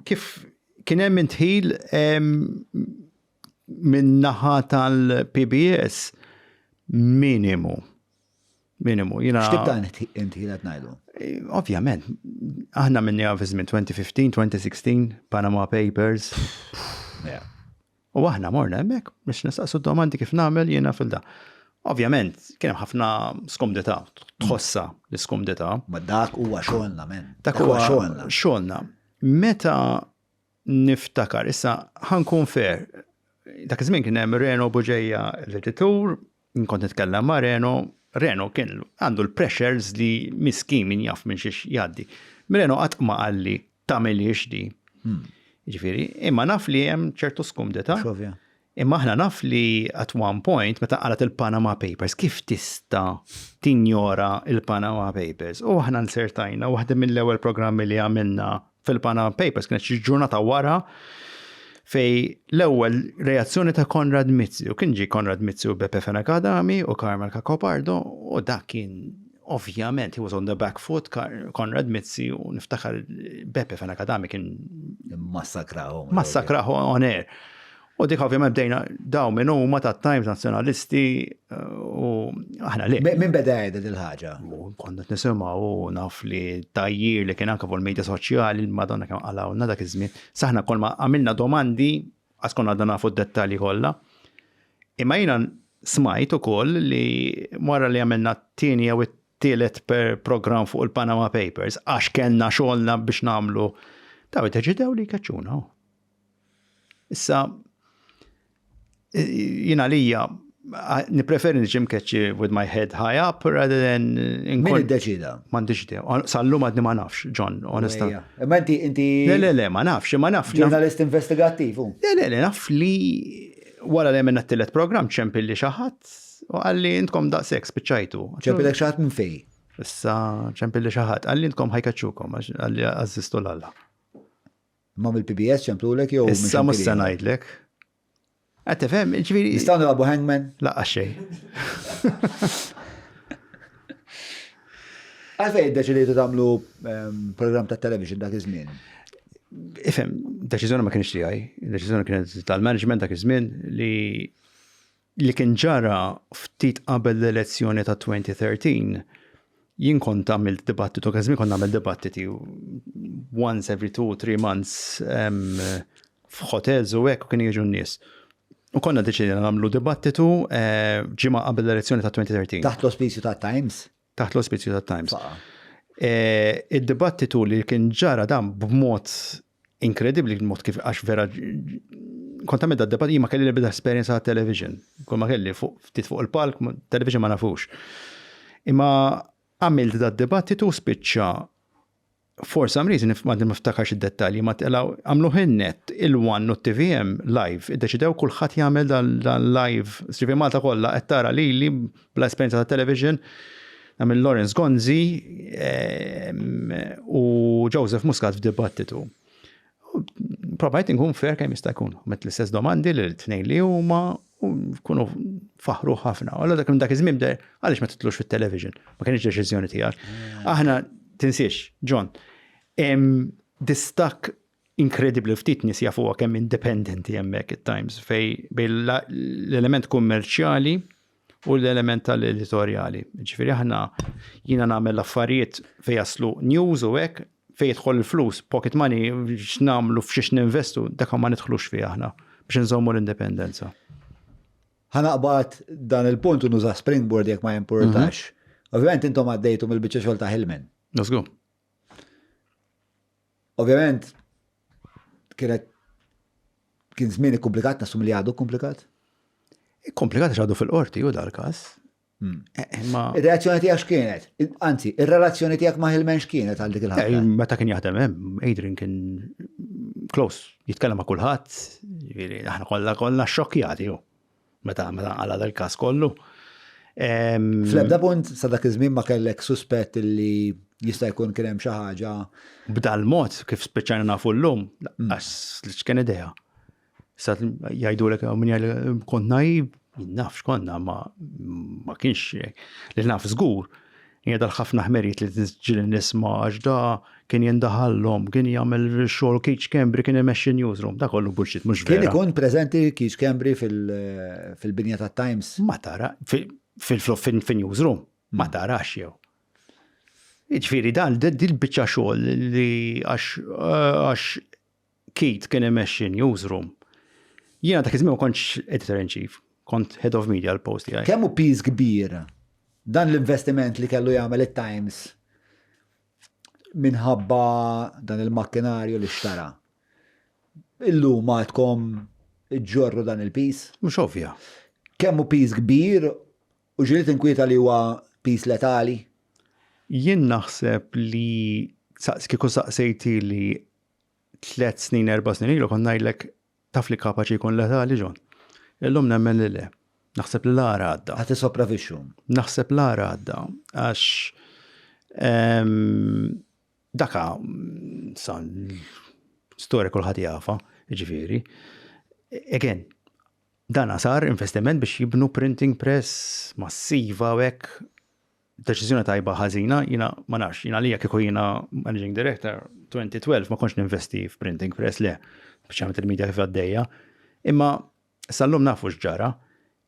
Kif kien hemm intħil minn naħa tal-PBS minimu. Minimu. Jina. X'tip ta' intħil qed ngħidu? Eh, ovvjament, aħna minni fi żmien 2015, 2016, Panama Papers. U aħna morna hemmhekk biex nistaqsu domandi kif nagħmel jiena fil-da. Ovvjament, kien hemm ħafna skomdità, tħossa l-iskomdità. Ma dak huwa xogħolna, men. Dak huwa xogħolna. Xogħolna. Meta niftakar, issa ħankun fair, dak iż-żmien kien hemm Reno Buġeja l-editur, kont nitkellem ma' Reno, Reno kien għandu l-pressures li miskin min jaf minn xiex jgħaddi. Reno qatt ma qalli tagħmilhiex di. Hmm. Ġifieri, imma naf li hemm ċertu skumdità. Imma aħna naf li at one point meta qalat il-Panama Papers, kif tista' tinjora il-Panama Papers? U aħna nsertajna waħda mill-ewwel programmi li għamilna fil-Panama Papers kienet xi ġurnata wara fej l-ewwel reazzjoni ta' Konrad Mizzi u kien ġie Konrad Mizzi u Beppe Fenech Adami u Carmel Cacopardo u dak kien ovvjament he was on the back foot Konrad Mizzi u niftakar Beppe Fenech Adami kien massakrahu. Massakrahu on air. U dik ovvjament bdejna daw minn huma ta' Times nazzjonalisti eh, u aħna li. Min beda jgħidha dil-ħaġa? Konna nisimgħu u naf li tajjir li kien anke fuq il-medja soċjali, madonna kemm qalawna dak iż-żmien. Saħna kol ma għamilna domandi għax konna għadna nafu d-dettalji kollha. Imma jiena smajt ukoll li wara li għamilna t-tieni jew it-tielet per programm fuq il-Panama Papers għax kellna xogħolna biex nagħmlu daw iddeċidew li jkeċċuna. Issa, jina lija, nipreferi niġi mkeċċi with my head high up rather than Min iddeċida? M'għandix idea. Sal-lum għadni ma nafx, John, onesta. Imma inti inti. Le, le, le, ma nafx, ma naf. Ġurnalist investigattiv. Le, le, le, naf li wara li għamilna t-tielet program ċempilli xi ħadd u qalli intkom daqshekk spiċċajtu. Ċempillek xi ħadd minn fej? Issa ċempilli xi ħadd, qalli intkom ħajkaċċukom, qalli għażistu l-Alla. Ma mill-PBS ċemplulek jew. Issa mhux se ngħidlek. Qed tifhem, ġifieri. Nistgħu nilagħbu hangman? Laqqa xejn. Għalfejn iddeċidejtu tagħmlu ehm, programm ta' television dak iż-żmien? Ifhem, deċiżjoni ma kienx tiegħi, deċiżjoni kienet tal-management dak iż-żmien li li kien ġara ftit qabel l-elezzjoni ta' 2013, jien kont għamilt dibattitu, kien żmien kont nagħmel dibattiti once every two, three months f'hotels u hekk u kien jiġu n-nies. U konna deċidejna nagħmlu dibattitu eh, ġimgħa qabel l-elezzjoni ta' 2013. Taħt l-ospizju ta' Times? Taħt l-ospizju ta' Times. Eh, id-dibattitu li kien ġara dan b'mod inkredibbli mod kif għax vera kont għamilt dad-debat jien ma kelli l-ebda esperjenza ta' television. Kull ma kelli fuq ftit fuq il-palk, television ma nafux. Imma għamilt dad-dibattitu spiċċa for some reason ma niftakarx id-dettalji ma telgħu għamluh in-net il-One u t-TVM live, iddeċidew kulħadd jagħmel dan live, ġifieri Malta kollha qed tara lili bla esperjenza ta' television nagħmel Lawrence Gonzi ehm, u Joseph Muscat f'dibattitu. Provajt inkun fair kemm jista' jkun. Met l-istess domandi lil tnejn li huma u kunu faħru ħafna. Allora dak dak iż-żmien bder għaliex ma titlux fit-television. Ma kienx deċiżjoni tiegħek. Mm. Aħna tinsiex, John, distakk inkredibbli ftit nies jafuha kemm independenti hemmhekk it-Times fej bejn l-element kummerċjali u l-element tal-editorjali. Ġifieri aħna jiena nagħmel l-affarijiet fejn jaslu news u hekk fejn jidħol il-flus, pocket money, x'nagħmlu f'xiex ninvestu, dak ma nidħlux fih aħna biex nżommu l-indipendenza. Ħa naqbad dan il-punt u nuża springboard jekk ma jimpurtax. Mhm. Ovvjament intom għaddejtu mill-biċċa xogħol ta' Hillman. Let's go. Ovvjament kienet kien żmien ikkumplikat, nassum li għadu komplikat. Komplikat għax għadu fil-qorti u dal-każ. Eh, imma. Ir-reazzjoni tiegħek x'kienet? Anzi, ir-relazzjoni tiegħek ma' Hillman x'kienet għal dik il-ħabta? Eh, meta kien jaħdem hemm, Adrian kien close, jitkellem ma' kulħadd, jiġifieri aħna kollha kollha xokjati hu. Meta meta qala dal-każ kollu. Fl-ebda punt sa dak iż-żmien ma kellek suspett li jista' jkun kien hemm xi ħaġa. B'dal-mod kif spiċċajna nafu llum, lanqas li x'kien idea. Sa jgħidulek min jgħidlek kont naib, naf x'konna ma ma kienx li naf żgur. Hija dal-ħafna ħmerijiet li ġieli nisma' għax da kien jindaħallhom, kien jagħmel xogħol Keith Schembri kien imexxi newsroom, da kollu bullshit mhux vera. Kien ikun preżenti Keith Schembri fil-binja tat-Times? Ma tara, fil-newsroom, ma tarax jew. Jiġifieri dan dil-biċċa xogħol li għax Keith kien imexxi newsroom. Jiena dak iż-żmien ma kontx editor in chief, kont head of media l-post tiegħi. Kemm hu piż kbir dan l-investiment li kellu jagħmel it-Times minħabba dan il-makkinarju li xtara? Illum għadkom iġġorru dan il-piż? Mhux ovvja. Kemm hu piż kbir u ġieli tinkwieta li huwa piż letali? Jien naħseb li kieku saqsejtili tlett snin, erba' snin ilu kont ngħidlek taf li kapaċi jkun letali John. Illum nemmen li le. Naħseb li l-agħar għadda. Ħa tissopravixxu. Naħseb l-agħar għadda għax ehm, daka san storja kulħadd jafa, ġifieri. Again, dan sar investiment biex jibnu printing press massiva u hekk Deċiżjoni tajba ħażina, jiena ma nafx, jiena għalija kieku jiena managing director 2012 ma kontx ninvesti f'printing press le, biex għamilt il-media kif għaddejja. Imma sal-lum nafu x'ġara.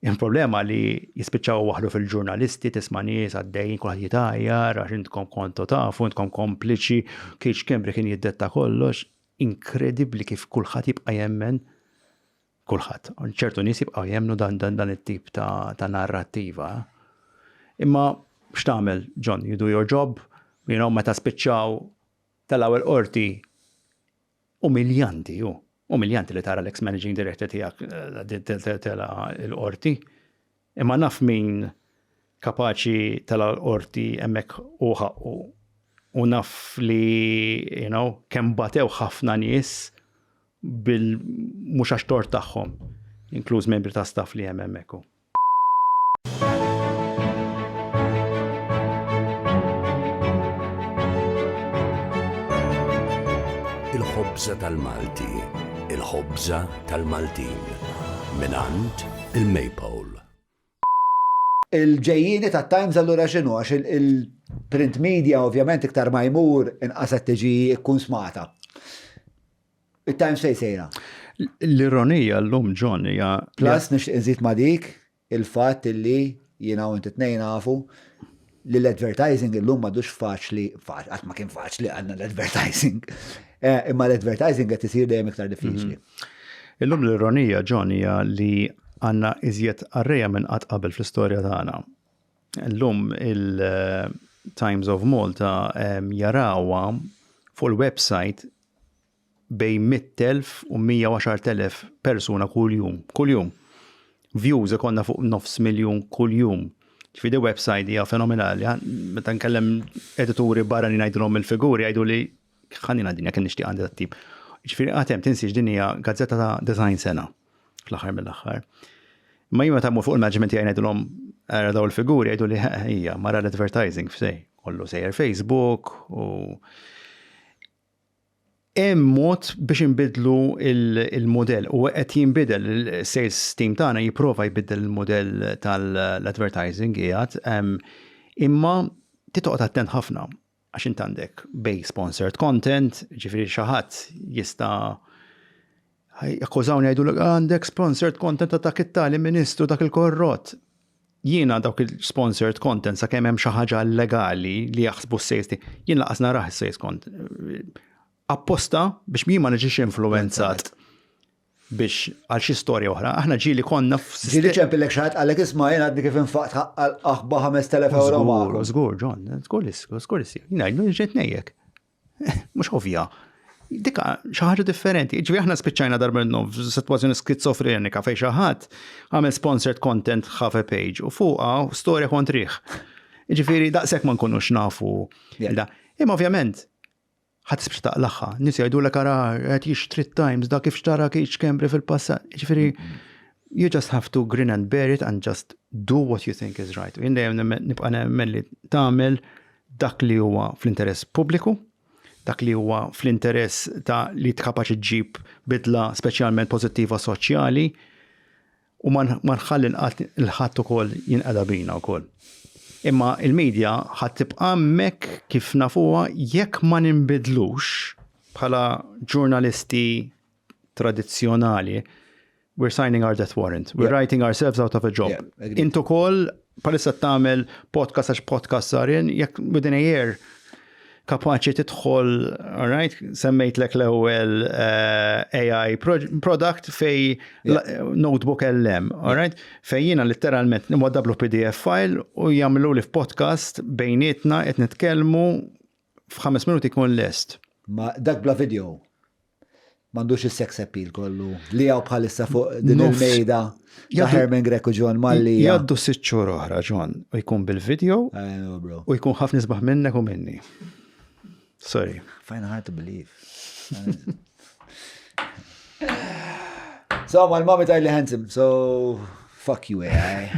Il-problema li jispiċċaw waħlu fil-ġurnalisti, tisma' nies għaddejjin kulħadd jitgħajjar għax intkom kontu tafu, intkom kompliċi, Keith Schembri kien jiddetta kollox. Inkredibbli kif kulħadd jibqa' jemmen Kulħadd. Ċertu nies jibqgħu jemmnu dan dan dan it-tip ta' ta' narrattiva. Imma x'tagħmel, John, you do your job, you know, meta spiċċaw telgħu l-qorti umiljanti hu. Umiljanti li tara l-ex managing director tiegħek eh, tela l-qorti. Imma naf min kapaċi tela l-qorti hemmhekk u ħaqqu. U naf li, you know, kemm batew ħafna nies bil mhux għax tort tagħhom, inkluż membri ta' staff li hemm hemmhekk. Il-ħobża tal-Malti, il-ħobża tal-Maltin, mingħand il-Maypole. Il-ġejjieni tat-Times allura x'inhu? Għax il-print media ovvjament iktar ma jmur inqas qed tiġi kkunsmata. It-Times fejn sejra? L-ironija llum John hija. Plus nixtieq inżid ma' dik il-fatt illi jiena u inti tnejn nafu li l-advertising illum m'għadux faċli, qatt ma kien faċli għandna l-advertising, eh, imma l-advertising qed isir dejjem iktar diffiċli. Mhm. Illum l-ironija John hija li għandna iżjed qarrejja minn qatt qabel fl-istorja tagħna. Illum il-Times of Malta jarawha fuq il-website bejn 100,000 u 110,000 persuna kuljum. Kuljum. Views ikollna fuq nofs miljun kuljum. Ġifieri website hija fenomenali. Meta nkellem edituri barranin ngħidilhom il-figuri jgħidu li ħanina dinja kien nixtieq għandi dat-tip. Ġifieri għad hemm tinsiex din hija gazzetta ta' design sena fl-aħħar mill-aħħar. Ma jien meta mmur fuq il-management tiegħi ngħidilhom ara daw il-figuri jgħidu li hija mara l-advertising f'sej, kollu sejjer Facebook u hemm mod biex inbidlu il-modell u qed jinbidel il-sales team tagħna jipprova jbiddel il-modell tal-advertising qiegħed imma titoqgħod attent ħafna għax int għandek bej sponsored content, ġifieri xi ħadd jista' jakkużawni jgħidu għandek sponsored content ta' dak it-tali ministru dak il-korrott. Jiena dawk il-sponsored content sakemm hemm xi ħaġa legali li jaħsbu s-sales team, jien laqas narah is-sales content. Apposta biex jien ma niġix influenzat biex għal xi storja oħra. Aħna ġieli konna Ġieli ċempillek xi ħadd qallek isma' jien għadni kif infaqt aħba 5000 euro ma. Żgur, John, żgur li żgur li Jien ngħidlu ġejt ngħejjek. Mhux ovvja. Dika xi ħaġa differenti. Ġifieri aħna spiċċajna darba minnhom f'sitwazzjoni skizofrenika fejn xi ħadd għamel sponsored content half a page u fuqha storja kontrih. Ġifieri daqshekk ma nkunux nafu. Imma ovvjament ħadd tispiċċa taqlagħha. Nies jgħidulek ara qed jixtri t-Times da kif xtara Keith Schembri fil-passat. Ġifieri you just have to grin and bear it and just do what you think is right. U jien dejjem nibqa' nemmen li tagħmel dak li huwa fl-interess pubbliku, dak li huwa fl-interess ta' li kapaċi ġġib bidla speċjalment pożittiva soċjali u ma nħalli l-ħadd ukoll jinqeda bina wkoll. Imma il-media ħa tibqa' hemmhekk kif nafuha jekk ma ninbidlux bħala ġurnalisti tradizzjonali, we're signing our death warrant. We're writing ourselves out of a job. Int ukoll bħalissa tagħmel podcast għax podcast sarin, jekk within a year kapaċi tidħol, all right, semmejtlek l-ewwel eh, AI product fej notebook LM, all right, fej jiena literalment nwadablu PDF file u jagħmlu li f'podcast bejnietna qed nitkellmu f'ħames minuti jkun lest. Ma dak bla video. M'għandux is-sex appeal kollu li hawn bħalissa fuq din il-mejda ta' Herman Grech u John Malli. Jgħaddu sitt xhur oħra, John, u jkun bil-video u jkun ħafna isbaħ minnek u minni. Sorry. Find hard to believe. So, my mommy tajli handsome, so fuck you AI.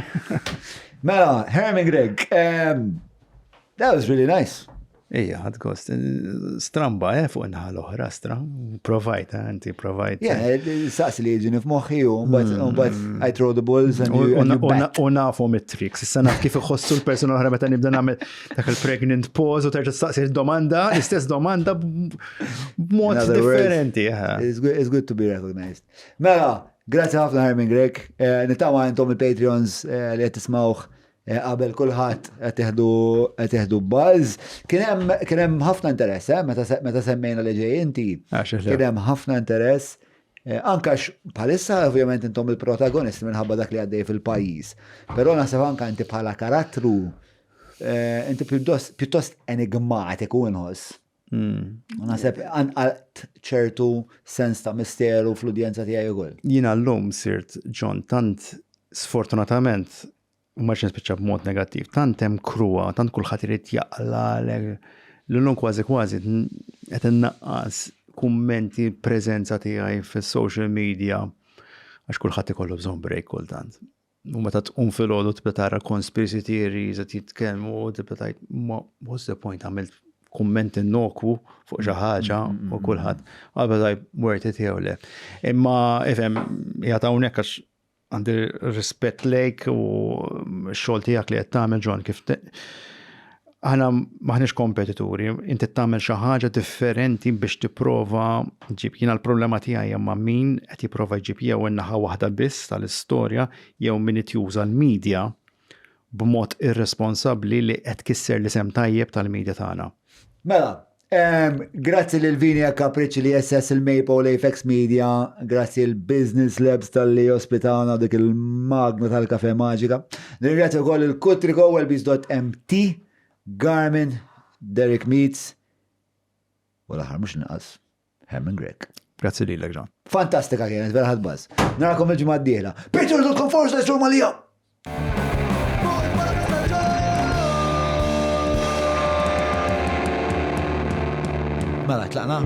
Mela, Herman Grech, um, that was really nice. Ija, ħadd gost. Stramba, eh, fuq in-naħa l-oħra, stra. Provajt, eh, inti provajt. Yeah, saqsi li jiġini f'moħħi u mbagħad mm. I throw the balls and you, and you bat. U nafu mit-tricks. Issa naf kif iħossu l-persuna l-oħra meta nibda nagħmel dak il-pregnant pause u terġa' staqsi domanda, l-istess domanda b'mod differenti. Eh. It's good, it's good to be recognized. Mela, grazzi ħafna Herman Grech. Eh, Nittama intom il-Patreons eh, li qed tismawh Eh, qabel kulħadd qed tieħdu qed tieħdu buzz. Kien hemm kien hemm ħafna interess, eh, meta meta semmejna li ġej inti. Kien hemm ħafna interess. Eh, anka bħalissa ovvjament intom il-protagonist minħabba dak li għaddej fil-pajjiż. Però naħseb anka inti bħala karattru eh, inti pjuttost enigmatiku inħoss. Hmm. Naħseb anqalt ċertu sens ta' misteru fl-udjenza tiegħi ukoll. Jiena llum sirt John tant sfortunatament u ma nispiċċa b'mod negattiv, tant hemm kruha, tant kulħadd irid jaqlalek, l-lum kważi kważi qed innaqqas kummenti preżenza tiegħi fis-social media għax kulħadd ikollu bżonn break kultant. U meta tqum filgħodu tibda tara conspiracy theories qed jitkellmu u tibda tgħid ma what's the point għamilt kumment innokwu fuq xi ħaġa u kulħadd qabel tgħid worth it jew le. Imma ifhem qiegħed hawnhekk għax għandi rispett lejk u x-xogħol tiegħek li qed tagħmel John kif aħna maħniex kompetituri, inti tagħmel xi ħaġa differenti biex tipprova ġib. Jiena l-problema tiegħi ma' min qed jipprova jġib jew in-naħa waħda biss tal-istorja jew min qed juża l-media b'mod irresponsabbli li qed tkisser l-isem tajjeb tal-media tagħna. Mela, grazzi lil Vini Capricci li SS il-Maple Apex Media, grazzi l-Business Labs tal-li ospitana dik il-magna tal-kafe maġika. Nirringrazzja wkoll il-Kutriko, wellbees.mt, Garmin, Derek Meets, u l-aħħar mhux inqas, Herman Grech. Grazzi lilek, John. Fantastika kienet, vera ħadd baż. Narakom il-ġimgħa d-dieħla. Patreon.com forward slash Malija! Mela, tlaqna?